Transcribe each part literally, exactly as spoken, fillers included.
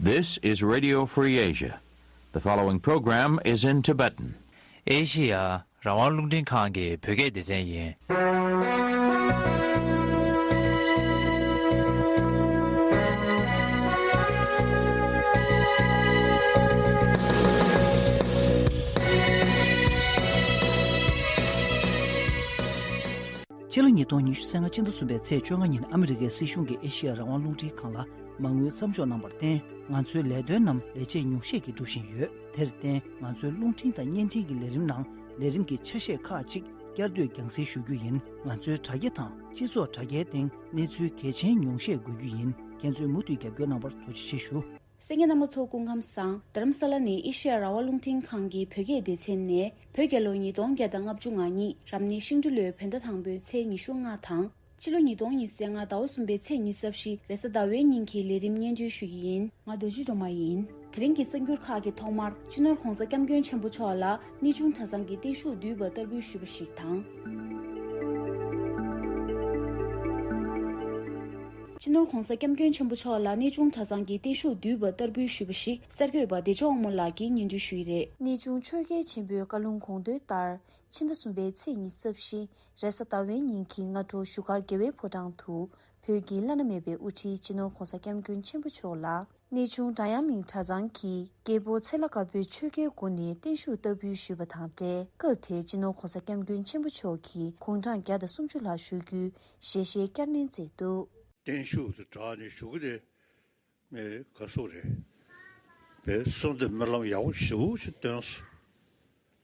This is Radio Free Asia. The following program is in Tibetan. ཨེ་ཤི་ཡ་རང་དབང་རླུང་འཕྲིན་ཁང་གི་བོད་སྐད་སྡེ་ཚན་ཡིན། ཕྱི་ལོ་ཉིས་སྟོང་ཉི་ཤུ་རྩ་ལྔ་སྤྱི་ཟླ་གསུམ་པའི་ཚེས་བཅོ་ལྔ་ཉིན་ཨ་མི་རི་ཀའི་སྲིད་གཞུང་གིས་ཨེ་ཤི་ཡ་རང་དབང་རླུང་འཕྲིན་ཁང་ལ་མ་དངུལ་མཚམས་འཇོག་གནང་བར་བརྟེན། ང་ཚོའི་ལས་དོན་རྣམས་ལས་བྱེད་ཉུང་ཤས་ཀྱིས་སྒྲུབ་བཞིན་ཡོད། དེར་བརྟེན། ང་ཚོའི་རླུང་འཕྲིན་དང་བརྙན་འཕྲིན་གྱི་ལས་རིམ་ནང་ལས་རིམ་གྱི་ཆ་ཤས་ཁག་ཅིག་བསྐྱར་ཟློས་རྒྱང་སྲིང་ཞུ་རྒྱུ་ཡིན། ང་ཚོའི་དྲ་རྒྱ་དང་སྤྱི་ཚོགས་དྲ་རྒྱའི་སྟེང་གནས་ཚུལ་གལ་ཆེན་ཉུང་ཤས་འགོད་རྒྱུ་ཡིན། ཁྱེད་ཚོས་མུ་མཐུད་རྒྱབ་སྐྱོར་གནང་བར་ཐུགས་རྗེ་ཆེ་ཞུ། གསན་མཁན་རྣམ་པ་ཚོ་སྐུ་ཁམས་བཟང་། རྡ་རམ་ས་ལ་ནས་ཨེ་ཤེ་ཡ་རང་དབང་རླུང་འཕྲིན་ཁང་གི་བོད་སྐད་སྡེ་ཚན་ནས། བོད་རྒྱལ་ལོ་ཉིས་སྟོང་བརྒྱ་དང་ལྔ་བཅུ་ང་གཉིས་རབ་གནས་ཤིང་འབྲུག་ལོའི་བོད་ཟླ་དང་པོའི་ཚེས་ཉི་ཤུ་ལྔ་དང་། ཕྱི་ལོ་ཉིས་སྟོང་ཉི་ཤུ་རྩ་ལྔ་ཟླ་བ་གསུམ་པའི་ཚེས་ཉི་ཤུ་རྩ་བཞི་རེས་གཟའ་ཟླ་བའི་ཉིན་གྱི་ལས་རིམ་སྙན་སྒྲོན་ཞུ་གི་ཡིན། ང་རྡོ་རྗེ་སྒྲོལ་མ་ཡིན། དེ་རིང་གི་གསར་འགྱུར་ཁག་གི་ཐོག་མར། སྤྱི་ནོར་༧གོང་ས་༧སྐྱབས་མགོན་ཆེན་པོ་མཆོག་ལ་གནས་ཆུང་གྲྭ་ཚང་གི་བརྟན་བཞུགས་བསྡུས་པ་བསྟར་འབུལ་ཞུས་པ་ཞིག་དང་། སྤྱི་ནོར་༧གོང་ས་༧སྐྱབས་མགོན་ཆེན་པོ་མཆོག་ལ་གནས་ཆུང་གྲྭ་ཚང་གི་བརྟན་བཞུགས་བསྡུས་པ་བསྟར་འབུལ་ཞུས་པ་ཞིག་གསར་འགོད་པ་བདེ་མཆོག་དབང་མོ་ལགས་ཀྱིས་སྙན་སྒྲོན་ཞུས་ཡི་རེད། གནས་ཆུང་ཆོས་རྒྱལ་ཆེན་པོའི་བཀའ་ལུང་དགོངས་དོན་ལྟར། ཕྱི་ཟླ་གསུམ་པའི་ཚེས་ཉི་ཤུ་རྩ་བཞི་རེས་གཟའ་ཟླ་བའི་ཉིན་གྱི་སྔ་དྲོ་བཞུགས་སྒར་རྒྱལ་བའི་ཕོ་བྲང་དུ། བོད་ཀྱི་བླ་ན་མེད་པའི་དབུ་ཁྲིད་སྤྱི་ནོར་༧གོང་ས་༧སྐྱབས་མགོན་ཆེན་པོ་མཆོག་ལ། གནས་ཆུང་སྒྲ་དབྱངས་གླིང་གྲྭ་ཚང་གི་རྒྱལ་པོ་ཚེ་ལྷ་དཀར་པོའི་ཆོས་རྒྱལ་སྒོ་ནས་བརྟན་བཞུགས་བསྟར་འབུལ་ཞུས་པ་དང་འབྲེལ། སྐབས་དེར་སྤྱི་ནོར་༧གོང་ས་༧སྐྱབས་མགོན་ཆེན་པོ་མཆོག་གིས་དགུང་གྲངས་བརྒྱ་དང་སུམ་ཅུ་ལྷག་བཞུགས་རྒྱུའི་ཞལ་བཞེས་བསྐྱར་ནན་མཛད་འདུག། བརྟན་བཞུགས་དེ་དྲག་ནས་བཞུགས་ཀྱི་རེད། ངས་ག་སོགས་རེད། པའི་གསུང་དེ་སྨོན་ལམ་ཡག་པོ་ཞེ་པོ་ཞིག་བཏོན་སོང་།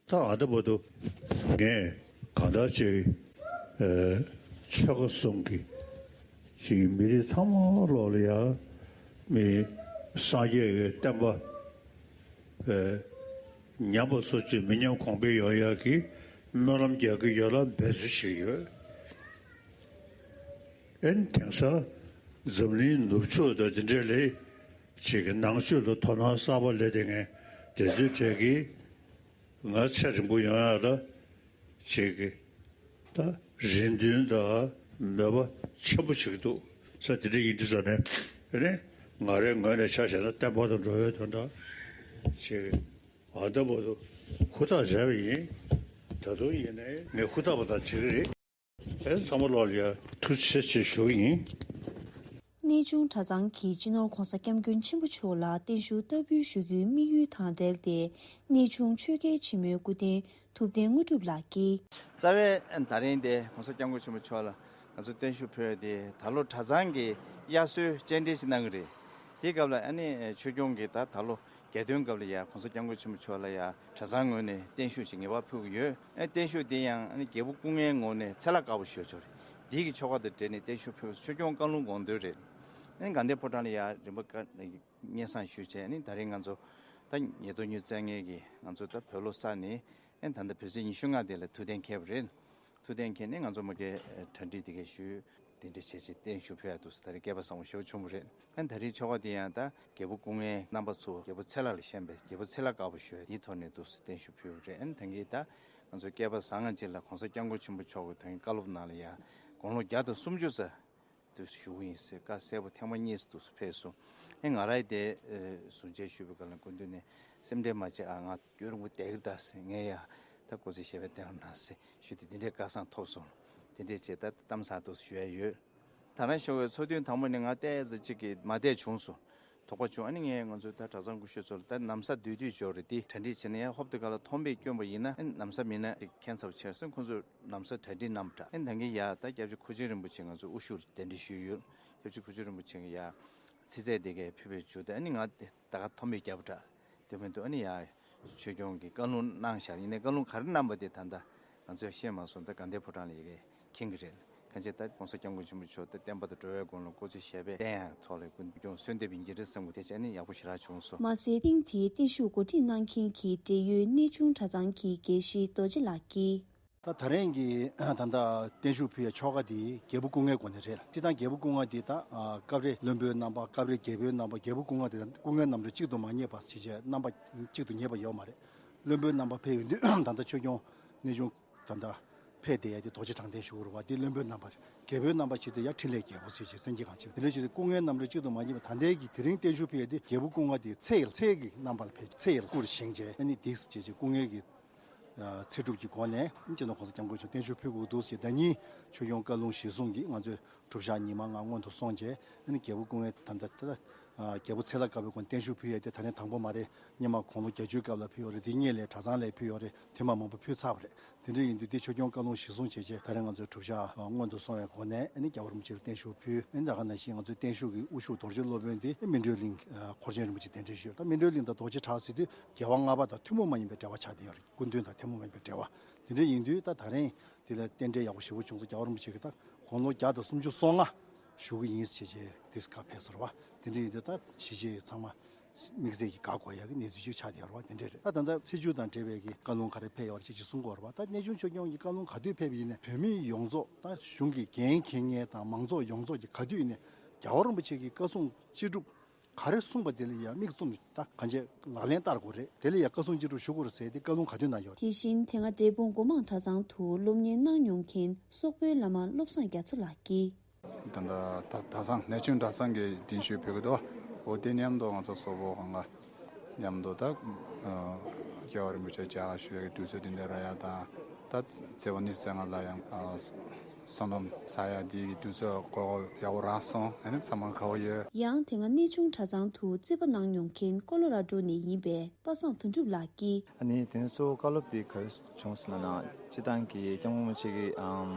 ད་ཨ་ད་བར་དུ་ངས་གང་ལྟར་ཅིག་ཨ་ཆོལ་ཁ་གསུམ་གྱི་ཅིག་མི་རིགས་ཚང་མ་ལོག་ལ་ཡ་མི་སངས་རྒྱས་ཀྱི་བསྟན་པ་ཨ་ཉམས་པ་སོགས་ཀྱི་མི་ཉམས་གོང་འཕེལ་ཡོང་ཡག་གི་སྨོན་ལམ་རྒྱག་གི་ཡོད་ལ་འབད་རྩོལ་བྱེད་ཀྱི་ཡོད། ཨན་དེང་སང་འཛམ་གླིང་ནུབ་ཕྱོགས་དང་དེ་འདྲའི་ལས་ཅིག་གི་ནང་ཆོས་ལ་དོ་སྣང་གསར་པ་སླེབས་དེ་ངས་དེ་ཚོའི་གྲས་ཀྱིས་ང་ཚེ་རིང་པོ་ཡོང་ཡག་ལ་ཅིག་གི་ད་རེ་འདུན་དང་མོས་པ་ཆེན་པོ་བྱེད་ཀྱི་འདུག་ས། དེ་འདྲ་ཡིན་དུས་ཙང་ནས་དེ་ནས་ང་རའི་ངོས་ནས་ཆ་བཞག་ན་བསྟན་པ་དང་འགྲོ་བའི་དོན་དག་ཅིག་ཨ་ད་བར་དུ་ཧུར་ཐག་བྱས་པ་ཡིན། ད་དུང་ཡིན་ནའི་ངས་ཧུར་ཐག་པ་དང་བྱེད་ཀྱི་རེད། བྱས་ཚང་མ་ལོག་ལ་ཡ་ཐུགས་རྗེ་ཆེ་ཞུ་གི་ཡིན། གནས་ཆུང་གྲྭ་ཚང་གིས་སྤྱི་ནོར་༧གོང་ས་༧སྐྱབས་མགོན་ཆེན་པོ་མཆོག་ལ་བརྟན་བཞུགས་བསྟར་འབུལ་ཞུ་རྒྱུའི་དམིགས་ཡུལ་དང་འབྲེལ་ཏེ། གནས་ཆུང་ཆོས་རྒྱལ་ཆེན་མོའི་སྐུ་རྟེན་ཐུབ་བསྟན་དངོས་གྲུབ་ལགས་ཀྱིས། རྩ་བའི་ད་རིང་དེ་༧གོང་ས་༧སྐྱབས་མགོན་ཆེན་པོ་མཆོག་ལ་ང་ཚོ་བརྟན་བཞུགས་ཕུལ་ཡ་དེ་ད་ལོ་གྲྭ་ཚང་གི་དབྱར་གསོལ་སྤྱན་འདྲེན་ཞིག་གནང་གི་རེད། དེའི་སྐབས་ལ་ཨ་ནི་ཆོས་སྐྱོང་གི་ད་ད་ལོ་རྒྱལ་སྟོན་སྐབས་ལ་ཡ་༧གོང་ས་༧སྐྱབས་མགོན་ཆེན་པོ་མཆོག་ལ་ཡ་གྲྭ་ཚང་ངོས་ནས་བརྟན་བཞུགས་ཤིག་ངེས་པར་ཕུལ་གྱི་ཡོད། ཨ་བརྟན་བཞུགས་དེ་ཡང་ཨ་ནི་རྒྱལ་པོ་སྐུ་ལྔའི་ངོས་ནས་ཚེ་ལྷ་དཀར་པོ་ཞུ་ཆོག་རེད། འདི་གི་ཆོ་ག་དང་འབྲེལ་ནས་བརྟན་བཞུགས་ཕུལ་ཆོས་སྐྱོང་བཀའ་ལུང་དགོངས་དོན་རེད། ཨ་ནི་དགའ་ལྡན་ཕོ་བྲང་ལ་ཡ་རིམ་པ་བཀའ་སྙན་སེང་ཞུས་བྱས་ཨ་ནི་ད་རིང་ང་ཚོ་ད་ཉིས་སྟོང་ཉི་ཤུ་རྩ་ལྔའི་གི་ང་ཚོ་ད་བོད་ལོ་གསར་ནས་ཨ་ནི་ད་ལྟ་བོད་ཚེས་ཉི་ཤུ་ལྔ་དེ་ལ་ཐུགས་གཏན་འཁེལ་བ་རེད། ཐུགས་གཏན་འཁེལ་ནས་ང་ཚོ་མ་གིར་གྲ་སྒྲིག་དེ་གས་ཞུས། དེ་འདྲ་བྱས་བྱས་བརྟན་བཞུགས་ཕུལ་ཡག་འདུག་ཟེར་ད་རེས་སྐལ་པ་བཟང་པོ་ཞེ་པོ་བྱུང་བ་རེད། ཨ་ནི་ད་རེས་ཆོ་ག་དེ་ཡང་ད་རྒྱལ་པོ་སྐུ་ལྔའི་རྣམ་པ་ཚོ་རྒྱལ་པོ་ཚེ་ལྷ་ལ་བཤམས་པའི་རྒྱལ་པོ་ཚེ་ལྷ་དཀར་པོ་ཞུ་ཡག་དེའི་ཐོག་ནས་འདུག་ཟེར་བརྟན་བཞུགས་ཕུལ་བ་རེད། ཨ་ནི་ད་གིན་ད་ང་ཚོ་སྐལ་པ་བཟང་ང་ཅིག་ལ་༧གོང་ས་༧སྐྱབས་མགོན་ཆེན་པོ་མཆོག་གི་ད་གིན་བཀའ་སློབ་ནང་ལ་ཡང་དགུང་ལོ་བརྒྱ་དང་སུམ་ཅུ་ཙམ་དུ་བཞུགས་ཡིན་ཟེར་བཀའ་གསལ་པོ་ཐེངས་མ་གཉིས་སུ་འདུག་སེ་ཕེབས་སོང་། ཨེ་ང་རང་དེ་ཨེ་གསུང་ཆོས་ཞུས་པའི་སྐབས་ལ་སྐུ་མདུན་ནས་སེམས་ཁྲལ་མ་བྱེད་ཨ། ང་སྐྱོ་རུང་པོ་བསྡད་ཀྱི་ད་ཟེར། ངས་ཡ་ད་སྐུ་ཚེ་ཞབས་པད་བརྟན་པར་གནང་ཟེར་ཞུས་ཏེ་འདི་འདྲའི་བཀའ་བཟང་ཐོབ་སོང་། དེ་འདྲས་བྱས་ད་གཏམ་བཟང་འདུག་ཞུ་ཡ་ཡོད། ད་རང་ཤོག་བའི་ཚོགས་ཐུན་དང་པོ་ནས་ང་ཏོག་ཙམ་ཅིག་གིས་མ་བསྡད་བྱུང་སོང་། དོགས་པ་བྱུང་། ཨ་ནི་ངས་ང་ཚོའི་ད་གྲྭ་ཚང་སྐུ་ཞབས་ཚོ་ལ་ད་ན་བཟའ་སྡོད་དུས་འབྱོར་རེད་དེ་གྲ་སྒྲིག་བྱས་ན་ཡང་ཧོབ་ཏེ་ག་ལ་ཐོན་པས་སྐྱོན་པ་ཡིན་ན་ཨ་ནི་ན་བཟའ་མིན་ན་ཅིག་ཁྱད་མཚར་པོ་ཆེ་ཟེར་ཁོང་ཚོས་ན་བཟའ་གྲ་སྒྲིག་གནང་པ་འདྲ། ཨེ་ད་གིན་ཡ་ད་སྐྱབས་རྗེ་ཁུ་ཆུ་རིན་པོ་ཆེ་ང་ཚོ་དབུ་བཞུགས་གདན་འདྲེན་ཞུས་ཡོད། སྐྱབས་རྗེ་ཁུ་ཆུ་རིན་པོ་ཆེ་གིས་ཡ་ཚིག་ཚད་དེ་གས་ཕུལ་བའི་མཇུག་ཏུ་ཨ་ནི་ང་ད་ག་ཐོམ་པའི་རྒྱབ་འདྲ་དེ་མི་འདུག་ཨ་ནི་ཡ་ཆོས་སྐྱོང་གི་བཀའ་ལུང་གནང་བཞག་ཡིན་ནའི་བཀའ་ལུང་ག་རེ་གནང་པ་དེ་ད་ལྟ་ང་ཚོས་ཤེས་མ་སོང་། ད་དགའ་ལྡན་ཕོ་བྲང་ལ་ཡི་གེ་མཁྱེན་གྱི་རེད། གང་ཅི་ད་༧གོང་ས་༧སྐྱབས་མགོན་ཆེན་པོ་མཆོག་ད་བསྟན་པ་དང་འགྲོ་བའི་དགོངས་ལ་སྐུ་ཚེ་ཞབས་པད་བརྟན་ཡག་ཐོག་ལ་ཀུན་སྐྱོང་གསོལ་འདེབས་པའི་ཉིན་རེ་བསམ་དགོས་དེ་བྱས་ནས་ཡག་པོ་ཞེ་དྲག་བྱུང་སོང་། མ་ཟད་ཐེངས་འདིའི་བརྟན་བཞུགས་གོ་སྒྲིག་གནང་མཁན་གྱི་འབྲེལ་ཡོད་གནས་ཆུང་གྲྭ་ཚང་གི་དགེ་བཤེས་རྡོ་རྗེ་ལགས་ཀྱིས། ད་ད་རིང་གི་ད་ལྟ་བརྟན་བཞུགས་ཕུལ་བའི་ཆོ་ག་འདི་རྒྱལ་པོ་སྐུ་ལྔའི་སྒོ་ནས་རེད། སྤྱིར་བཏང་རྒྱལ་པོ་སྐུ་ལྔ་འདི་ད་སྐབས་རེ་བློན་པོའི་རྣམ་པ་སྐབས་རེ་རྒྱལ་པོའི་རྣམ་པ་རྒྱལ་པོ་སྐུ་ལྔ་དེ་སྐུ་ལྔའི་རྣམ་གྲངས་གཅིག་ཏུ་མ་ངེས་པ་ཞིག་བྱས་རྣམ་པ་གཅིག་ཏུ་ངེས་པ་ཡོད་མ་རེད། བློན་པོའི་རྣམ་པ་ཕེབས་ཡོང་དུས་ད་ལྟ་ཆོས་སྐྱོང་གནས་ཆུང་ད་ལྟ་ ཕེབས་བསྡད་ཡ་དེ་རྡོ་རྗེ་དྲང་བདེན་ཞུ་དགོས་རེད་བ། དེ་བློན་པོའི་རྣམ་པར། རྒྱལ་པོའི་རྣམ་པ་ཞིག་ཏུ་ཡང་འཕྲིན་ལས་རྒྱལ་པོ་ཟེར་ཞིང་སེང་གེ་གང་ཆེ་དེ་འདྲ་ཞིག་ཏུ་སྐུ་ངལ་རྣམ་རོལ་གཅིག་ཏུ་མ་ཉིད་པ། ད་ལྟའི་གི་དེ་རིང་བརྟན་བཞུགས་ཕུལ་ཡ་དེ་རྒྱལ་པོ་སྐུ་ལྔ་དེ་ཚེ་ཡི་ཚེ་གི་རྣམ་པ་ལ་ཕེབས། ཚེ་ཡི་སྐུར་བཞེངས་བྱས། ཨ་ནི་འདི་ཟེར་བྱས་སྐུ་ངལ་གྱི་ཚེ་སྒྲུབ་ཀྱི་སྒོ་ནས་སྤྱི་ནོར་༸གོང་ས་༸སྐྱབས་མགོན་མཆོག་བརྟན་བཞུགས་ཕུལ་དགོས་འདུག་ཟེར། ཟླ་ཉིན་ཆོས་སྐྱོང་བཀའ་ལུང་གཞིར་བཟུང་གིས་ང་ཚོས་གྲུབ་ཞག་ཉི་མ་ལྔ་སྔོན་དུ་སོང་བྱས། ཨ་ནི་རྒྱལ་པོ་སྐུ་ངལ་ད་ལྟ་ད་ལྟ་རྒྱལ་པོ་ཚེ་ལྷ་དཀར་པོའི་སྒོ་ནས་བརྟན་བཞུགས་ཕུལ་ཡ་དེ་ད་རིང་དང་པོ་མ་རེད། སྔོན་མ་དགུང་ལོ་བརྒྱད་ཅུའི་སྐབས་ལ་ཕུལ་ཡོད་རེད། དེ་སྔོན་ལ་གྲྭ་ཚང་ལ་ཕུལ་ཡོད་རེད། དེ་མ་མང་པོ་ཕུལ་ཚར་བ་རེད། དེ་འདྲ་ཡིན་དུས་དེ་ཆོས་སྐྱོང་བཀའ་ལུང་གཞིར་བཟུང་བྱས་བྱས་ད་རེས་ང་ཚོའི་གྲུབ་ཆ་སྔོན་དུ་སོང་བའི་སྒོ་ནས་ཨ་ནི་རྒྱལ་བ་རིན་པོ་ཆེར་བརྟན་བཞུགས་ཕུལ། ཨ་ནི་ད་ག་ནང་བཞིན་ང་ཚོའི་བརྟན་བཞུགས་ཀྱི་དབུ་བཞུགས་རྡོ་རྗེ་སློབ་དཔོན་དེ་སྨིན་གྲོལ་གླིང་འཁོར་ཆེན་རིན་པོ་ཆེ་གདན་འདྲེན་ཞུས། ད་སྨིན་གྲོལ་གླིང་དང་རྡོ་རྗེ་བྲག་ཟེར་དུས་རྒྱལ་བ་ལྔ་པ་དང་ཐུན་མོང་མ་ཡིན་པའི་འབྲེལ་བ་ཆགས་བསྡད་ཡོད་རེད། སྐུ་མདུན་དང་ཐུན་མོང་མ་ཡིན་པའི་འབྲེལ་བ། དེ་འདྲ་ཡིན་དུས་ད་ད་རིང་དེ་ལ་རྟེན་འབྲེལ་ཡག་པོ་ཞེ་པོ་བྱུང་སོང་། རྒྱལ་བ་རིན་པོ་ཆེ་གིས་ད་དགུང་ལོ་བརྒྱ་དང་སུམ་ཅུ་སོ་ལྔ་བཞུགས་ཀྱི་ཡིན་ཟེར་བྱས་དེ་སྐབས་ཕེབས་སོང་བ། དེ་འདྲ་ཡིན་དུས་ད་གཞིས་བྱེས་ཚང་མ་དམིགས་བསལ་གྱི་དགའ་དགོས་ཡག་གི་གནས་ཚུལ་ཅིག་ཆགས་བསྡད་ཡོད་རེད་བ། དེ་འདྲ་རེད། ད་ད་ལྟ་ཚེས་བཅུ་དང་འབྲེལ་བའི་གི་བཀའ་ལུང་ག་རེ་ཕེབས་ཡོད་རེད་ཅེས་ཅིག་གསུང་གི་ཡོད་རེད་བ། ད་གནས་ཆུང་ཆོས་སྐྱོང་གི་བཀའ་ལུང་ག་དུས་ཕེབས་ཡིན་ནའི་བོད་མི་ཡོངས་རྫོགས་ད་གཞུང་གི་འགན་འཁྱེར་མཁན་དང་མང་ཚོགས་ཡོངས་རྫོགས་ཀྱིས་ག་དུས་ཡིན་ནའི་རྒྱལ་བ་རིན་པོ་ཆེ་གི་བཀའ་གསུང་ཅི་སྒྲུབ་ག་རེ་གསུངས་པ་དེ་ལ་ཡང་མིག་བཙུམ་ད་གང་བྱས་ལག་ལེན་བསྟར་དགོས་རེད། དེ་ལ་ཡང་བཀའ་གསུང་ཅི་སྒྲུབ་ཞུ་དགོས་རེད་ཟེར་ཏེ་བཀའ་ལུང་ག་དུས་ནང་ཡོད་རེད། དེ་བཞིན་དེ་སྔ་འབྲས་སྤུངས་སྒོ་མང་གྲྭ་ཚང་དུ་སློབ་གཉེར་གནང་མྱོང་མཁན་སོག་པོའི་བླ་མ་བློ་བཟང་རྒྱ་མཚོ་ལགས་ཀྱིས། ད་ལྟ་ད་ད་ཚང་གནས་ཆུང་གྲྭ་ཚང་གི་གདན་ཞུ་ཕུལ་གི་འདུག་འོ་དེ་མཉམ་དུ་ང་ཚོ་སོག་པོ་གང་ག་མཉམ་དུ་ད་རྒྱལ་བ་རིན་པོ་ཆེ་མཇལ་ཁ་ཞུ་ཡ་གི་དུས་ཚོད་དེ་འདྲ་རག་ཡ་དང་། ད་ཚེས་པ་ཉི་ཤུ་རྩ་ལྔ་ལ་ཡང་བསོད་ནམས་བསགས་ཡ་དེ་གི་དུས་ཚོད་གོ་སྐབས་ཡག་པོ་རག་སོང་། ཨ་ནི་ཚང་མ་དགའ་བོ་ཡོད། ཡང་དེ་སྔ་གནས་ཆུང་གྲྭ་ཚང་དུ་རྩིས་པ་གནང་མྱོང་མཁན་ཀོ་ལོ་ར་ཌོ་ནས་ཡིན་པའི་པ་སངས་དོན་གྲུབ་ལགས་ཀྱིས། ཨ་ནི་དེ་ནས་གཙོ་བོ་བཀའ་སློབ་དེ་ག་རེ་བྱུང་ཟེར་ན། སྤྱིར་བཏང་གི་སྐྱབས་མགོན་རིན་པོ་ཆེ་གིས་ཨམ་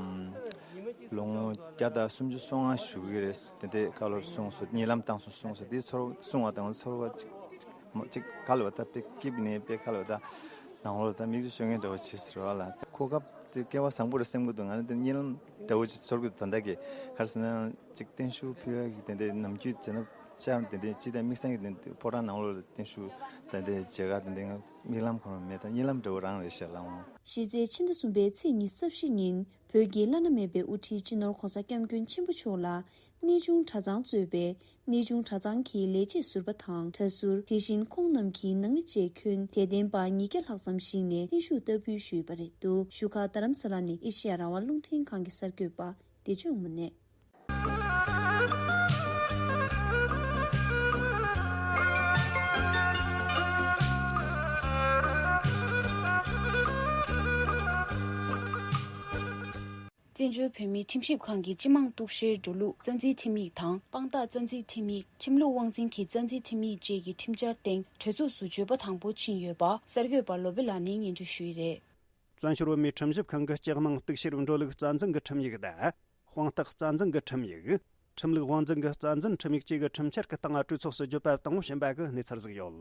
ལོ་ངོ་བརྒྱ་དང་སུམ་ཅུ་སོ་ལྔ་བཞུགས་ཀྱི་རེད། དེ་འདྲའི་བཀའ་སློབ་གསུངས་སོང་། གཉིད་ལམ་བཏང་སོང་གསུངས་སོང་། དེ་ཚོར་གསུང་བ་དང་ཚོར་བ་ཅིག་ཅིག་ག་ལ་བ་ད་དཔེ་སྐྱིད་པོ་ནས་དཔེ་ག་ལ་བ་ད་ནང་ལོགས་ལ་ད་མིག་ཆུ་ཤོར་མཁན་འདྲ་བོ་བྱས་ཟེར་བ་ལ། གོ་སྐབས་དེ་སྐལ་བ་བཟང་པོ་རེད་བསམ་གྱི་འདུག་ང་ནི་དེ་གཉིད་ལམ་འདྲ་བོ་ཅིག་ཚོར་གྱི་འདུག་ད་ལྟ་གི་ག་རེ་ཟེར་ན་ཅིག་བརྟན་བཞུགས་ཕུལ་ཡག་གི་དེ་འདྲའི་ནམ་རྒྱུན་བྱས་ན་ཅར་དེ་འདྲའི་སྤྱི་དང་དམིགས་བསལ་གྱི་དེ་འདྲའི་ཕོ་བྲང་ནང་ལོགས་ལ་བརྟན་བཞུགས་དེ་འདྲའི་མཇལ་ཁ་དེ་འདྲའི་ང་མིག་ལམ་ཁོ་རང་མེད། ད་གཉིད་ལམ་འདྲ་བོ་རང་རེད་ཤག་ལགས་འོང་། གཞི་རྩའི་ཕྱི་ཟླ་གསུམ་པའི་ཚེས་ཉི་ཤུ་རྩ་བཞི་ཉིན་བོད་ཀྱི་བླ་ན་མེད་པའི་དབུ་ཁྲིད་སྤྱི་ནོར་༸གོང་ས་༸སྐྱབས་མགོན་ཆེན་པོ་མཆོག་ལ་གནས་ཆུང་གྲྭ་ཚང་གཙོས་པའི་གནས་ཆུང་གྲྭ་ཚང་གི་ལས་བྱེད་ཟུར་པ་དང་གྲྭ་ཟུར། དེ་བཞིན་ཁོང་རྣམས་ཀྱི་ནང་མི་བཅས་ཁྱོན་དད་ལྡན་པ་ཉིས་བརྒྱ་ལྷག་ཙམ་ཞིག་ནས་བརྟན་བཞུགས་བསྟར་འབུལ་ཞུས་པ་རེད་འདུག་བཞུགས་སྒར་རྡ་རམ་ས་ལ་ནས་ཨེ་ཤེ་ཡ་རང་དབང་རླུང་འཕྲིན་ཁང་གི་གསར་འགོད་པ་བདེ་སྐྱོང་དངོས་གནས། བཙན་བྱོལ་བོད་མིའི་ཁྲིམས་ཞིབ་ཁང་གི་སྤྱི་དམངས་གཏུག་བཤེར་འགྲོ་ལུགས་རྩ་འཛིན་ཁྲིམས་ཡིག་དང་། དཔང་རྟགས་རྩ་འཛིན་ཁྲིམས་ཡིག་ཁྲིམས་ལུགས་དབང་འཛིན་གྱི་རྩ་འཛིན་ཁྲིམས་ཡིག་བཅས་ཀྱི་ཁྲིམས་འཆར་སྟེང་གྲོས་ཚོགས་སུ་བརྗོད་པ་དང་པོ་ཕྱིན་ཡོད་པ་གསར་འགོད་པ་བློ་བྷེ་ལགས་ནས་སྙན་སྒྲོན་ཞུས་ཡོད་རེད། བཙན་བྱོལ་བོད་མིའི་ཁྲིམས་ཞིབ་ཁང་གི་སྤྱི་དམངས་གཏུག་བཤེར་འགྲོ་ལུགས་རྩ་འཛིན་གྱི་ཁྲིམས་ཡིག་དང་། དཔང་རྟགས་རྩ་འཛིན་གྱི་ཁྲིམས་ཡིག་ཁྲིམས་ལུགས་དབང་འཛིན་གྱི་རྩ་འཛིན་ཁྲིམས་ཡིག་བཅས་ཀྱི་ཁྲིམས་འཆར་གྱི་སྟེང་གྲོས་ཚོགས་སུ་བརྗོད་པ་དང་པོ་ཕྱིན་པ་གི་གནས་ཚུལ་ཟིག་ཡོད།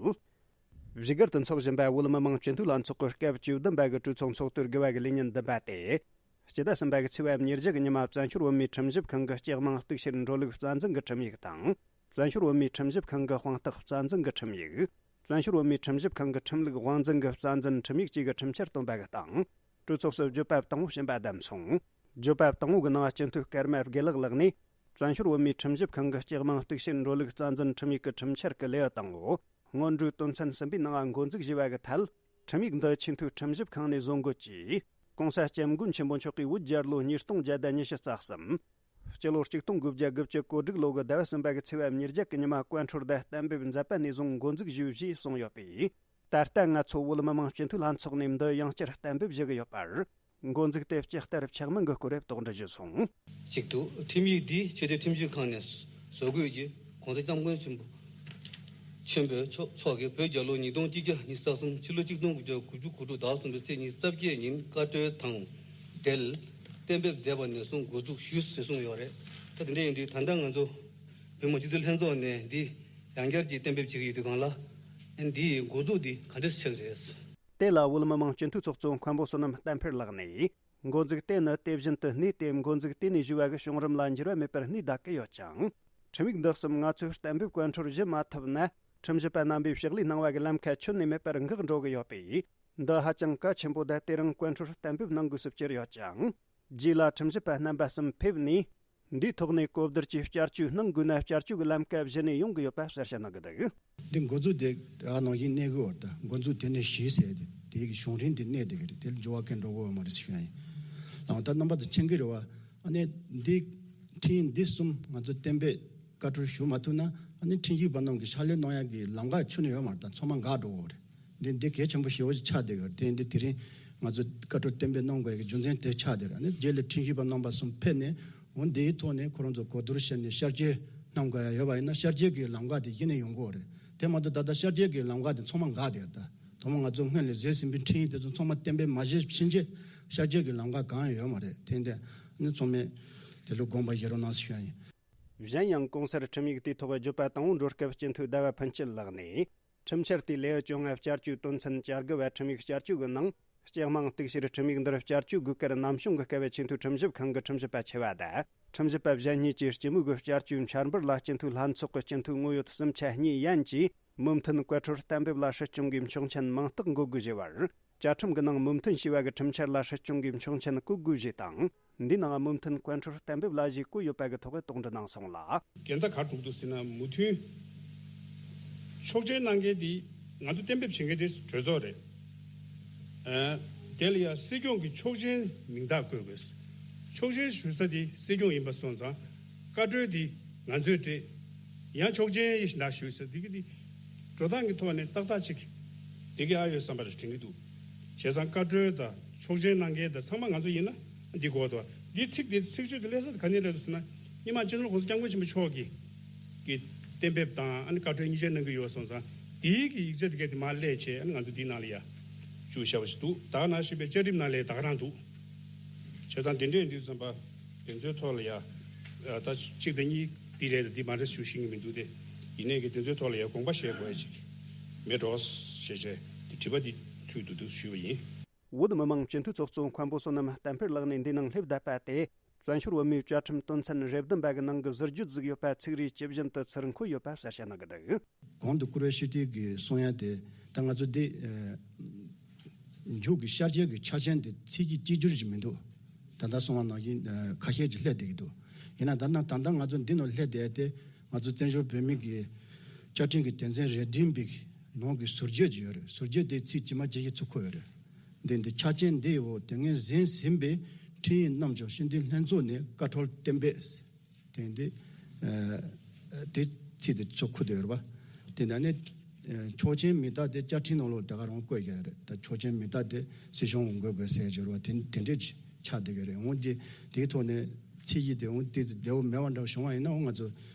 བཞུགས་སྒར་དུ་འཚོགས་བཞིན་པའི་བོད་མི་མང་སྤྱི་འཐུས་ལྷན་ཚོགས་ཀྱི་སྐབས་བཅུ་བདུན་པ་གི་གྲོས་ཚོགས་ཚོགས་དུས་དགུ་པ་གི་ལས་ཉིན་བདུན་པ་སྟེ། སྤྱི་ཟླ་གསུམ་པ་གི་ཚེས་པ་ཉེར་བཞི་གི་ཉི་མ་བཙན་བྱོལ་བོད་མིའི་ཁྲིམས་ཞིབ་ཁང་གི་སྤྱི་དམངས་གཏུག་བཤེར་འགྲོ་ལུགས་རྩ་འཛིན་གྱི་ཁྲིམས་ཡིག་དང་། བཙན་བྱོལ་བོད་མིའི་ཁྲིམས་ཞིབ་ཁང་གི་དཔང་རྟགས་རྩ་འཛིན་གྱི་ཁྲིམས་ཡིག་བཙན་བྱོལ་བོད་མིའི་ཁྲིམས་ཞིབ་ཁང་གི་ཁྲིམས་ལུགས་དབང་འཛིན་གྱི་རྩ་འཛིན་ཁྲིམས་ཡིག་བཅས་ཀྱི་ཁྲིམས་འཆར་བཏོན་པ་གི་སྟེང་། གྲོས་ཚོགས་སུ་བརྗོད་པ་དང་པོ་ཕྱིན་པ་བདམས་སོང་། བརྗོད་པ་དང་པོ་གི་ནང་སྤྱི་འཐུས་སྐར་མ་དགེ་ལེགས་ལགས་ནས། བཙན་བྱོལ་བོད་མིའི་ཁྲིམས་ཞིབ་ཁང་གི་སྤྱི་དམངས་གཏུག་བཤེར་འགྲོ་ལུགས་རྩ་འཛིན་ཁྲིམས་ཡིག་གི་ཁྲིམས་འཆར་གྱི་ལེའུ་དང་པོ། སྔོན་འགྲོའི་དོན་ཚན་གསུམ་པའི་ནང་འགོ་འཛུགས་བྱས་པ་གི་ཐད། ཁྲིམས་ཡིག་འདི་ཆེས་མཐོའི་ཁྲིམས་ཞིབ་ཁང་ནས་བཟོ་འགོད་ཀྱིས། ༸གོང་ས་༸སྐྱབས་མགོན་ཆེན་པོ་མཆོག་གིས་བོད་རྒྱལ་ལོ་ཉིས་སྟོང་བརྒྱ་དང་ཉི་ཤུ་རྩ་གསུམ། སྤྱི་ལོ་གཅིག་སྟོང་དགུ་བརྒྱ་དགུ་བཅུ་གོ་དྲུག་ལོ་གི་ཟླ་བ་གསུམ་པ་གི་ཚེས་པ་ཉེར་བརྒྱད་ཀྱི་ཉི་མ་བཀའ་འཁྲོལ་དང་གཏན་འབེབས་མཛད་པ་ནས་བཟུང་འགོ་འཛུགས་ཞུས་ཞེས་གསུངས་ཡོད་པས། ད་ལྟ་ང་ཚོ་བོད་མི་མང་སྤྱི་འཐུས་ལྷན་ཚོགས་ནས་འདི་ཡང་བསྐྱར་གཏན་འབེབས་ཞུ་གི་ཡོད་པར། འགོ་འཛུགས་དེ་ལྕགས་རྟར་ཕྱག་དམན་གྱིས་བསྐོར་བའི་དོགས་འདྲི་ཞུས་སོང་། གཅིག་ཏུ་ཁྲིམས་ཡིག་འདི་ཆེས་མཐོའི་ཁྲིམས་ཞིབ་ཁང་ནས་བཟོ་དགོས་ཀྱི་༸གོང་ས་༸སྐྱབས་མགོན་ཆེན་པོ་ཆེན་པོའི་མཆོག་མཆོག་གིས་བོད་རྒྱལ་ལོ་ཉིས་སྟོང་གཅིག་བརྒྱ་ཉི་ཤུ་རྩ་གསུམ། ཕྱི་ལོ་གཅིག་སྟོང་དགུ་བརྒྱ་དགུ་བཅུ་གོ་དྲུག་ཟླ་གསུམ་པའི་ཚེས་ཉི་ཤུ་རྩ་བརྒྱད་ཉིན་བཀའ་འཁྲོལ་དང་འབྲེལ་གཏན་འབེབས་མཛད་པ་ནས་བཟུང་འགོ་འཛུགས་ཞུས་ཟེར་གསུངས་ཡོད་རེད། ད་དེ་འདྲ་ཡིན་དུས་ད་ལྟ་ང་ཚོ་བོད་མི་སྤྱི་འཐུས་ལྷན་ཚོགས་ནས་འདི་ཡང་བསྐྱར་གྱིས་གཏན་འབེབས་བྱེད་ཀྱི་ཡོད་དུས་སྒང་ལ། ཨ་འདིའི་འགོ་འཛུགས་འདི་ག་འདྲ་ཆགས་རེད། དེ་ལ་བོད་མི་མང་སྤྱི་འཐུས་ཚོགས་གཙོ་མཁན་པོ་བསོད་ནམས་བསྟན་འཕེལ་ལགས་ནས། འགོ་འཛུགས་དེ་ནི་དེ་བཞིན་དུ་གནས་ཏེ། འགོ་འཛུགས་དེ་ནས་ཞུ་བ་གི་བྱུང་རིམ་ལ་འགྱུར་བ་མེད་པར་གནས་བསྡད་ཀྱི་ཡོད་ཅིང་། ཁྲིམས་ཡིག་འདི་གསུམ་ང་ཚོས་གཏན་འབེབས་བཀའ་འཁྲོལ་ཞུ་མ་ཐུབ་ན། ཁྲིམས་ཞིབ་པ་རྣམ་པས་ཕྱག་ལས་གནང་བ་གི་ལམ་ཁ་ཁྱོན་ནས་མེད་པར་འགག་འགྲོ་གི་ཡོད་པས། འདི་ཧ་ཅང་གལ་ཆེན་པོ་དང་། དེ་རིང་བཀའ་འཁྲོལ་གཏན་འབེབས་གནང་དགོས་སུ་གྱུར་ཡོད་ཅིང་། རྗེས་ལ་ཁྲིམས་ཞིབ་པ་རྣམ་པ་གསུམ་ཕེབས་ནས། འདིའི་ཐོག་ནས་གོ་བསྡུར་གྱིས་བསྐྱར་བཅོས་གནང་དགོས་ན། བསྐྱར་བཅོས་ཀྱི་ལམ་ཁ་གཞི་ནས་ཡོང་གི་ཡོད་པ་གསལ་བཤད་གནང་གི་འདུག་འདི་འགོ་འཛུགས་དེ་ཨ་ནང་བཞིན་གནས་དགོས་བར་ད་འགོ་འཛུགས་དེ་ནས་གཞི་ཟེར་ཏེ་དེ་གི་བྱུང་རིམ་དེ་གནས་བསྡད་ཀྱི་རེད། དེ་ལ་འགྱུར་བ་གང་འགྲོ་གི་ཡོད་མ་རེད་ཟེར་ཞུ་ཡ་ཡིན། དང་ད་རྣམ་པ་ཚོ་མཁྱེན་གྱི་རེད་བ། ཨ་ནི་འདི་འཕྲིན་ཡིག་འདི་གསུམ་ང་ཚོ་གཏན་འབེབས་བཀའ་འཁྲོལ་ཞུ་མ་ཐུབ་ན། ཨ་ནི་འཕྲིན་ཡིག་པ་རྣམས་ཀྱི་ཕྱག་ལས་གནང་ཡག་གི་ལམ་ཁ་ཁྱོན་ནས་ཡོད་མ་རེད། ད་ཚང་མ་འགག་འགྲོ་གི་རེད། འདི་འདི་གལ་ཆེན་པོ་ཞེ་པོ་ཅིག་ཆགས་བསྡད་ཡོད་རེད། དེ་འདི་དེ་རིང་ང་ཚོ་བཀའ་འཁྲོལ་གཏན་འབེབས་གནང་དགོས་ཡག་གི་རྒྱུ་མཚན་དེ་ཆགས་བསྡད་རེད། ཨ་ནི་རྗེས་ལ་འཕྲིན་ཡིག་པ་རྣམ་པ་གསུམ་ཕེབས་ནས་འོ་འདིའི་ཐོག་ནས་ཁོ་རང་ཚོ་གོ་བསྡུར་བྱས་ནས་བསྐྱར་བཅོས་གནང་དགོས་ཡག་ཡོད་པ་ཡིན་ན་བསྐྱར་བཅོས་ཀྱི་ལམ་ཁ་དེ་གཞི་ནས་ཡོང་གི་ཡོད་རེད། དེ་མ་གཏོགས་ད་ལྟ་བསྐྱར་བཅོས་ཀྱི་ལམ་ཁ་དེ་ཚང་མ་འགག་བསྡད་རེད། ད་ཐོག་མར་ང་ཚོ་སྔོན་ལ་བཟོས་ཟིན་པའི་འཕྲིན་ཡིག་དེ་ཚོ་ཚང་མ་གཏན་འབེབས་མ་བྱས་ཕྱིན་ཆད་བསྐྱར་བཅོས་ཀྱི་ལམ་ཁ་གང་ཡང་ཡོད་མ་རེད། དེ་འདི་ནི་ཚང་མས་དེ་ལ་དགོངས་པ་བཞེས་རོགས་གནང་ཞུ་ཡ་ཡིན། གཞན་ཡང་གོང་གསལ་ཁྲིམས་ཡིག་དེའི་ཐོག་བརྗོད་པ་དང་པོ་འགྲོ་སྐབས་སྤྱི་འཐུས་ཟླ་བ་ཕུན་སྐྱིད་ལགས་ནས། ཁྲིམས་འཆར་དེའི་ལེའུ་བཅོ་ལྔ་བསྐྱར་བཅོས་དོན་ཚན་བཅོ་དགུ་བ་ཁྲིམས་ཡིག་བསྐྱར་བཅོས་ཀྱི་ནང་། སྤྱི་དམངས་གཏུག་བཤེར་ཁྲིམས་ཡིག་འདིར་བསྐྱར་བཅོས་དགོས་གལ་རྣམ་བྱུང་གི་སྐབས་ཆེས་མཐོའི་ཁྲིམས་ཞིབ་ཁང་གི་ཁྲིམས་ཞིབ་པ་ཆེ་བ་དང་ཁྲིམས་ཞིབ་པ་གཞན་གཉིས་ཀྱིས་སྤྱི་མོས་ཀྱི་བསྐྱར་བཅོས་འཆར་འབུལ་ལ་སྤྱི་འཐུས་ལྷན་ཚོགས་ཀྱི་སྤྱི་འཐུས་ངོ་ཡོད་སུམ་ཆ་གཉིས་ཡན་གྱིས་མོས་མཐུན་བཀའ་འཁྲོལ་གཏན་འབེབས་ལ་སྲིད་སྐྱོང་གིས་ཆོག་མཆན་མིང་རྟགས་འགོད་དགོས་ཞེས་པར། བཅའ་ཁྲིམས་ཀྱི་ནང་མོས་མཐུན་བྱས་པ་གི་ཁྲིམས་འཆར་ལ་སྲིད་སྐྱོང་གིས་ཆོག་མཆན་བཀོད་དགོས་ཞེས་དང་། འདིའི་ནང་མོས་མཐུན་བཀའ་འཁྲོལ་གཏན་འབེབས་ལ་གཞི་བཀོད་ཡོད་པ་གི་ཐོག་གི་དོགས་འདྲི་གནང་སོང་ལ། འགལ་ཟླ་ག་རེ་འགྲོ་གི་འདུག་ཟེར་ན་མོས་མཐུན་ཆོག་མཆན་གནང་མཁན་དེ་ང་ཚོ་གཏན་འབེབས་བྱེད་མཁན་དེ་གྲོས་ཚོགས་རེད། ཨ། དེ་ལ་ཡང་སྲིད་སྐྱོང་གི་ཆོག་མཆན་མིང་རྟགས་བཀོད་དགོས། ཆོག་མཆན་ཞུ་ས་དེ་སྲིད་སྐྱོང་ཡིན་པ་སོང་ཙང་བཀའ་འཁྲོལ་དེ་ང་ཚོས་སྤྲད། ཡང་ཆོག་མཆན་ཡིན་ན་ཞུ་ས་དེ་གི་དེ་འགྲོ་སྟངས་ཀྱི་ཐོག་ནས་ཏག་ཏག་ཅིག་དེ་གི་ཨ་ཡོད་བསམ་པ་རེད་དྲན་གྱི་འདུག་བྱས་ཙང་བཀའ་འཁྲོལ་དང་ཆོག་མཆན་གནང་མཁན་དང་ཚང་མ་ང་ཚོ་ཡིན་ན་འདི་གོ་དོ། འདི་ཚིག་འདི་ཚིག་བརྗོད་འདི་སླེབས་ས་དེ་ག་ནས་སླེབས་འདུག་ཟེར་ན་སྔོན་མ་སྤྱི་ནོར་༸གོང་ས་༸སྐྱབས་མགོན་ཆེན་པོ་མཆོག་གིས་གི་གཏན་འབེབས་དང་ཨ་ནི་བཀའ་འཁྲོལ་གཉིས་ཆ་གནང་གི་ཡོད་སོང་ཙང་དེའི་གི་ཡིག་ཆ་དེ་ག་དེ་མར་སླེབས་བྱས་ཨ་ནི་ང་ཚོ་འདིའི་ནང་ལ་ཡ་བཅུག་བཞག་པ་ཞིག་འདུག་ད་ག་ནང་བཞིན་པའི་བཅའ་ཁྲིམས་ནང་ལ་ད་ག་རང་འདུག་བྱས་ཙང་དེ་འདྲས་ཡིན་དུས་ཙམ་པ་དེ་ཚོའི་ཐོག་ལ་ཡ་ད་གཅིག་དང་གཉིས་འདི་རེད་དང་འདི་མ་རེད་ཞུ་ཤེས་ཀྱི་མི་འདུག་སྟེ། ཡིན་ནའི་གི་དེ་ཚོའི་ཐོག་ལ་ཡ་དགོངས་པ་བཞེས་དགོས་ཡ་ཅིག་མེད་འགྲོ་ཞེས་བྱས་དེ་དྲི་བ་འདི་ཚུད་འདུག་འདུག་ཞུས་པ་ཡིན། བོད་མི་མང་སྤྱི་འཐུས་ཚོགས་གཙོ་མཁན་པོ་བསོད་ནམས་བསྟན་འཕེལ་ལགས་ནས་འདིའི་ནང་སླེབས་བསྡད་པ་དེ། བཙན་བྱོལ་བོད་མིའི་བཅའ་ཁྲིམས་དོན་ཚན་རེ་བདུན་པ་གི་ནང་གི་ཟུར་བརྗོད་ཟིག་ཡོད་པ་ཚིག་རིས་ཇི་བཞིན་དུ་ཚུར་འཁོད་ཡོད་པ་གསལ་བཤད་གནང་གི་འདུག་གོང་དུ་བཀུར་འོས་སྤྱི་འཐུས་ཀྱིས་གསུང་ཡ་དེ་ད་ང་ཚོ་འདི་མཇུག་གི་བསྐྱར་བཅོས་ཀྱི་ཆ་རྐྱེན་དེ་ཚིག་གི་གཅིག་གྱུར་ཅིག་མི་འདུག་ད་ལྟ་གསུང་བ་ནང་བཞིན་ཁ་ཤས་ཅིག་སླེབས་བསྡད་ཀྱི་འདུག་ཡིན་ན་ད་ནང་ད་ལྟ་ང་ཚོ་འདི་ནང་སླེབས་བསྡད་དེ་ང་ཚོ་བཙན་བྱོལ་བོད་མི་གི་བཅའ་ཁྲིམས་ཀྱི་དོན་ཚན་རེ་བདུན་པའི་ནང་གི་ཟུར་བརྗོད་ཅིག་ཡོད་རེད། ཟུར་བརྗོད་དེ་ཚིག་ཇི་མ་ཇི་བཞིན་ཚུར་འཁོད་ཡོད་རེད། འདི་འདི་ཆ་རྐྱེན་འདི་འོ་དེ་སྔོན་ཟིན་ཟིན་པའི་འཕྲིན་ཡིག་རྣམས་ཀྱང་སྤྱི་འཐུས་ལྷན་ཚོགས་ནས་བཀའ་འཁྲོལ་གཏན་འབེབས། དེ་འདི་དེ་ཚིག་དེ་ཚུར་འཁོད་དེ་ཡོད་རེད་པ། དེ་ནང་ནས་ཆོག་མཆན་མིང་རྟགས་དེ་བཅའ་ཁྲིམས་ནང་ལོགས་དེ་ག་རང་བཀོད་ཀྱི་རེད། ད་ཆོག་མཆན་མིང་རྟགས་དེ་སྲིད་སྐྱོང་འོང་དགོས་དགོས་ཟེར་གྱི་རེད་པ། དེ་དེ་འདྲས་ཆགས་བསྡད་ཀྱི་རེད། འོང་རྗེས་དེའི་ཐོག་ནས་ཚིག་གཞི་དེ་འོང་དེ་བདེ་བོ་མེད་པ་འདྲ་བྱུང་བ་ཡིན་ན་འོང་ང་ཚོ་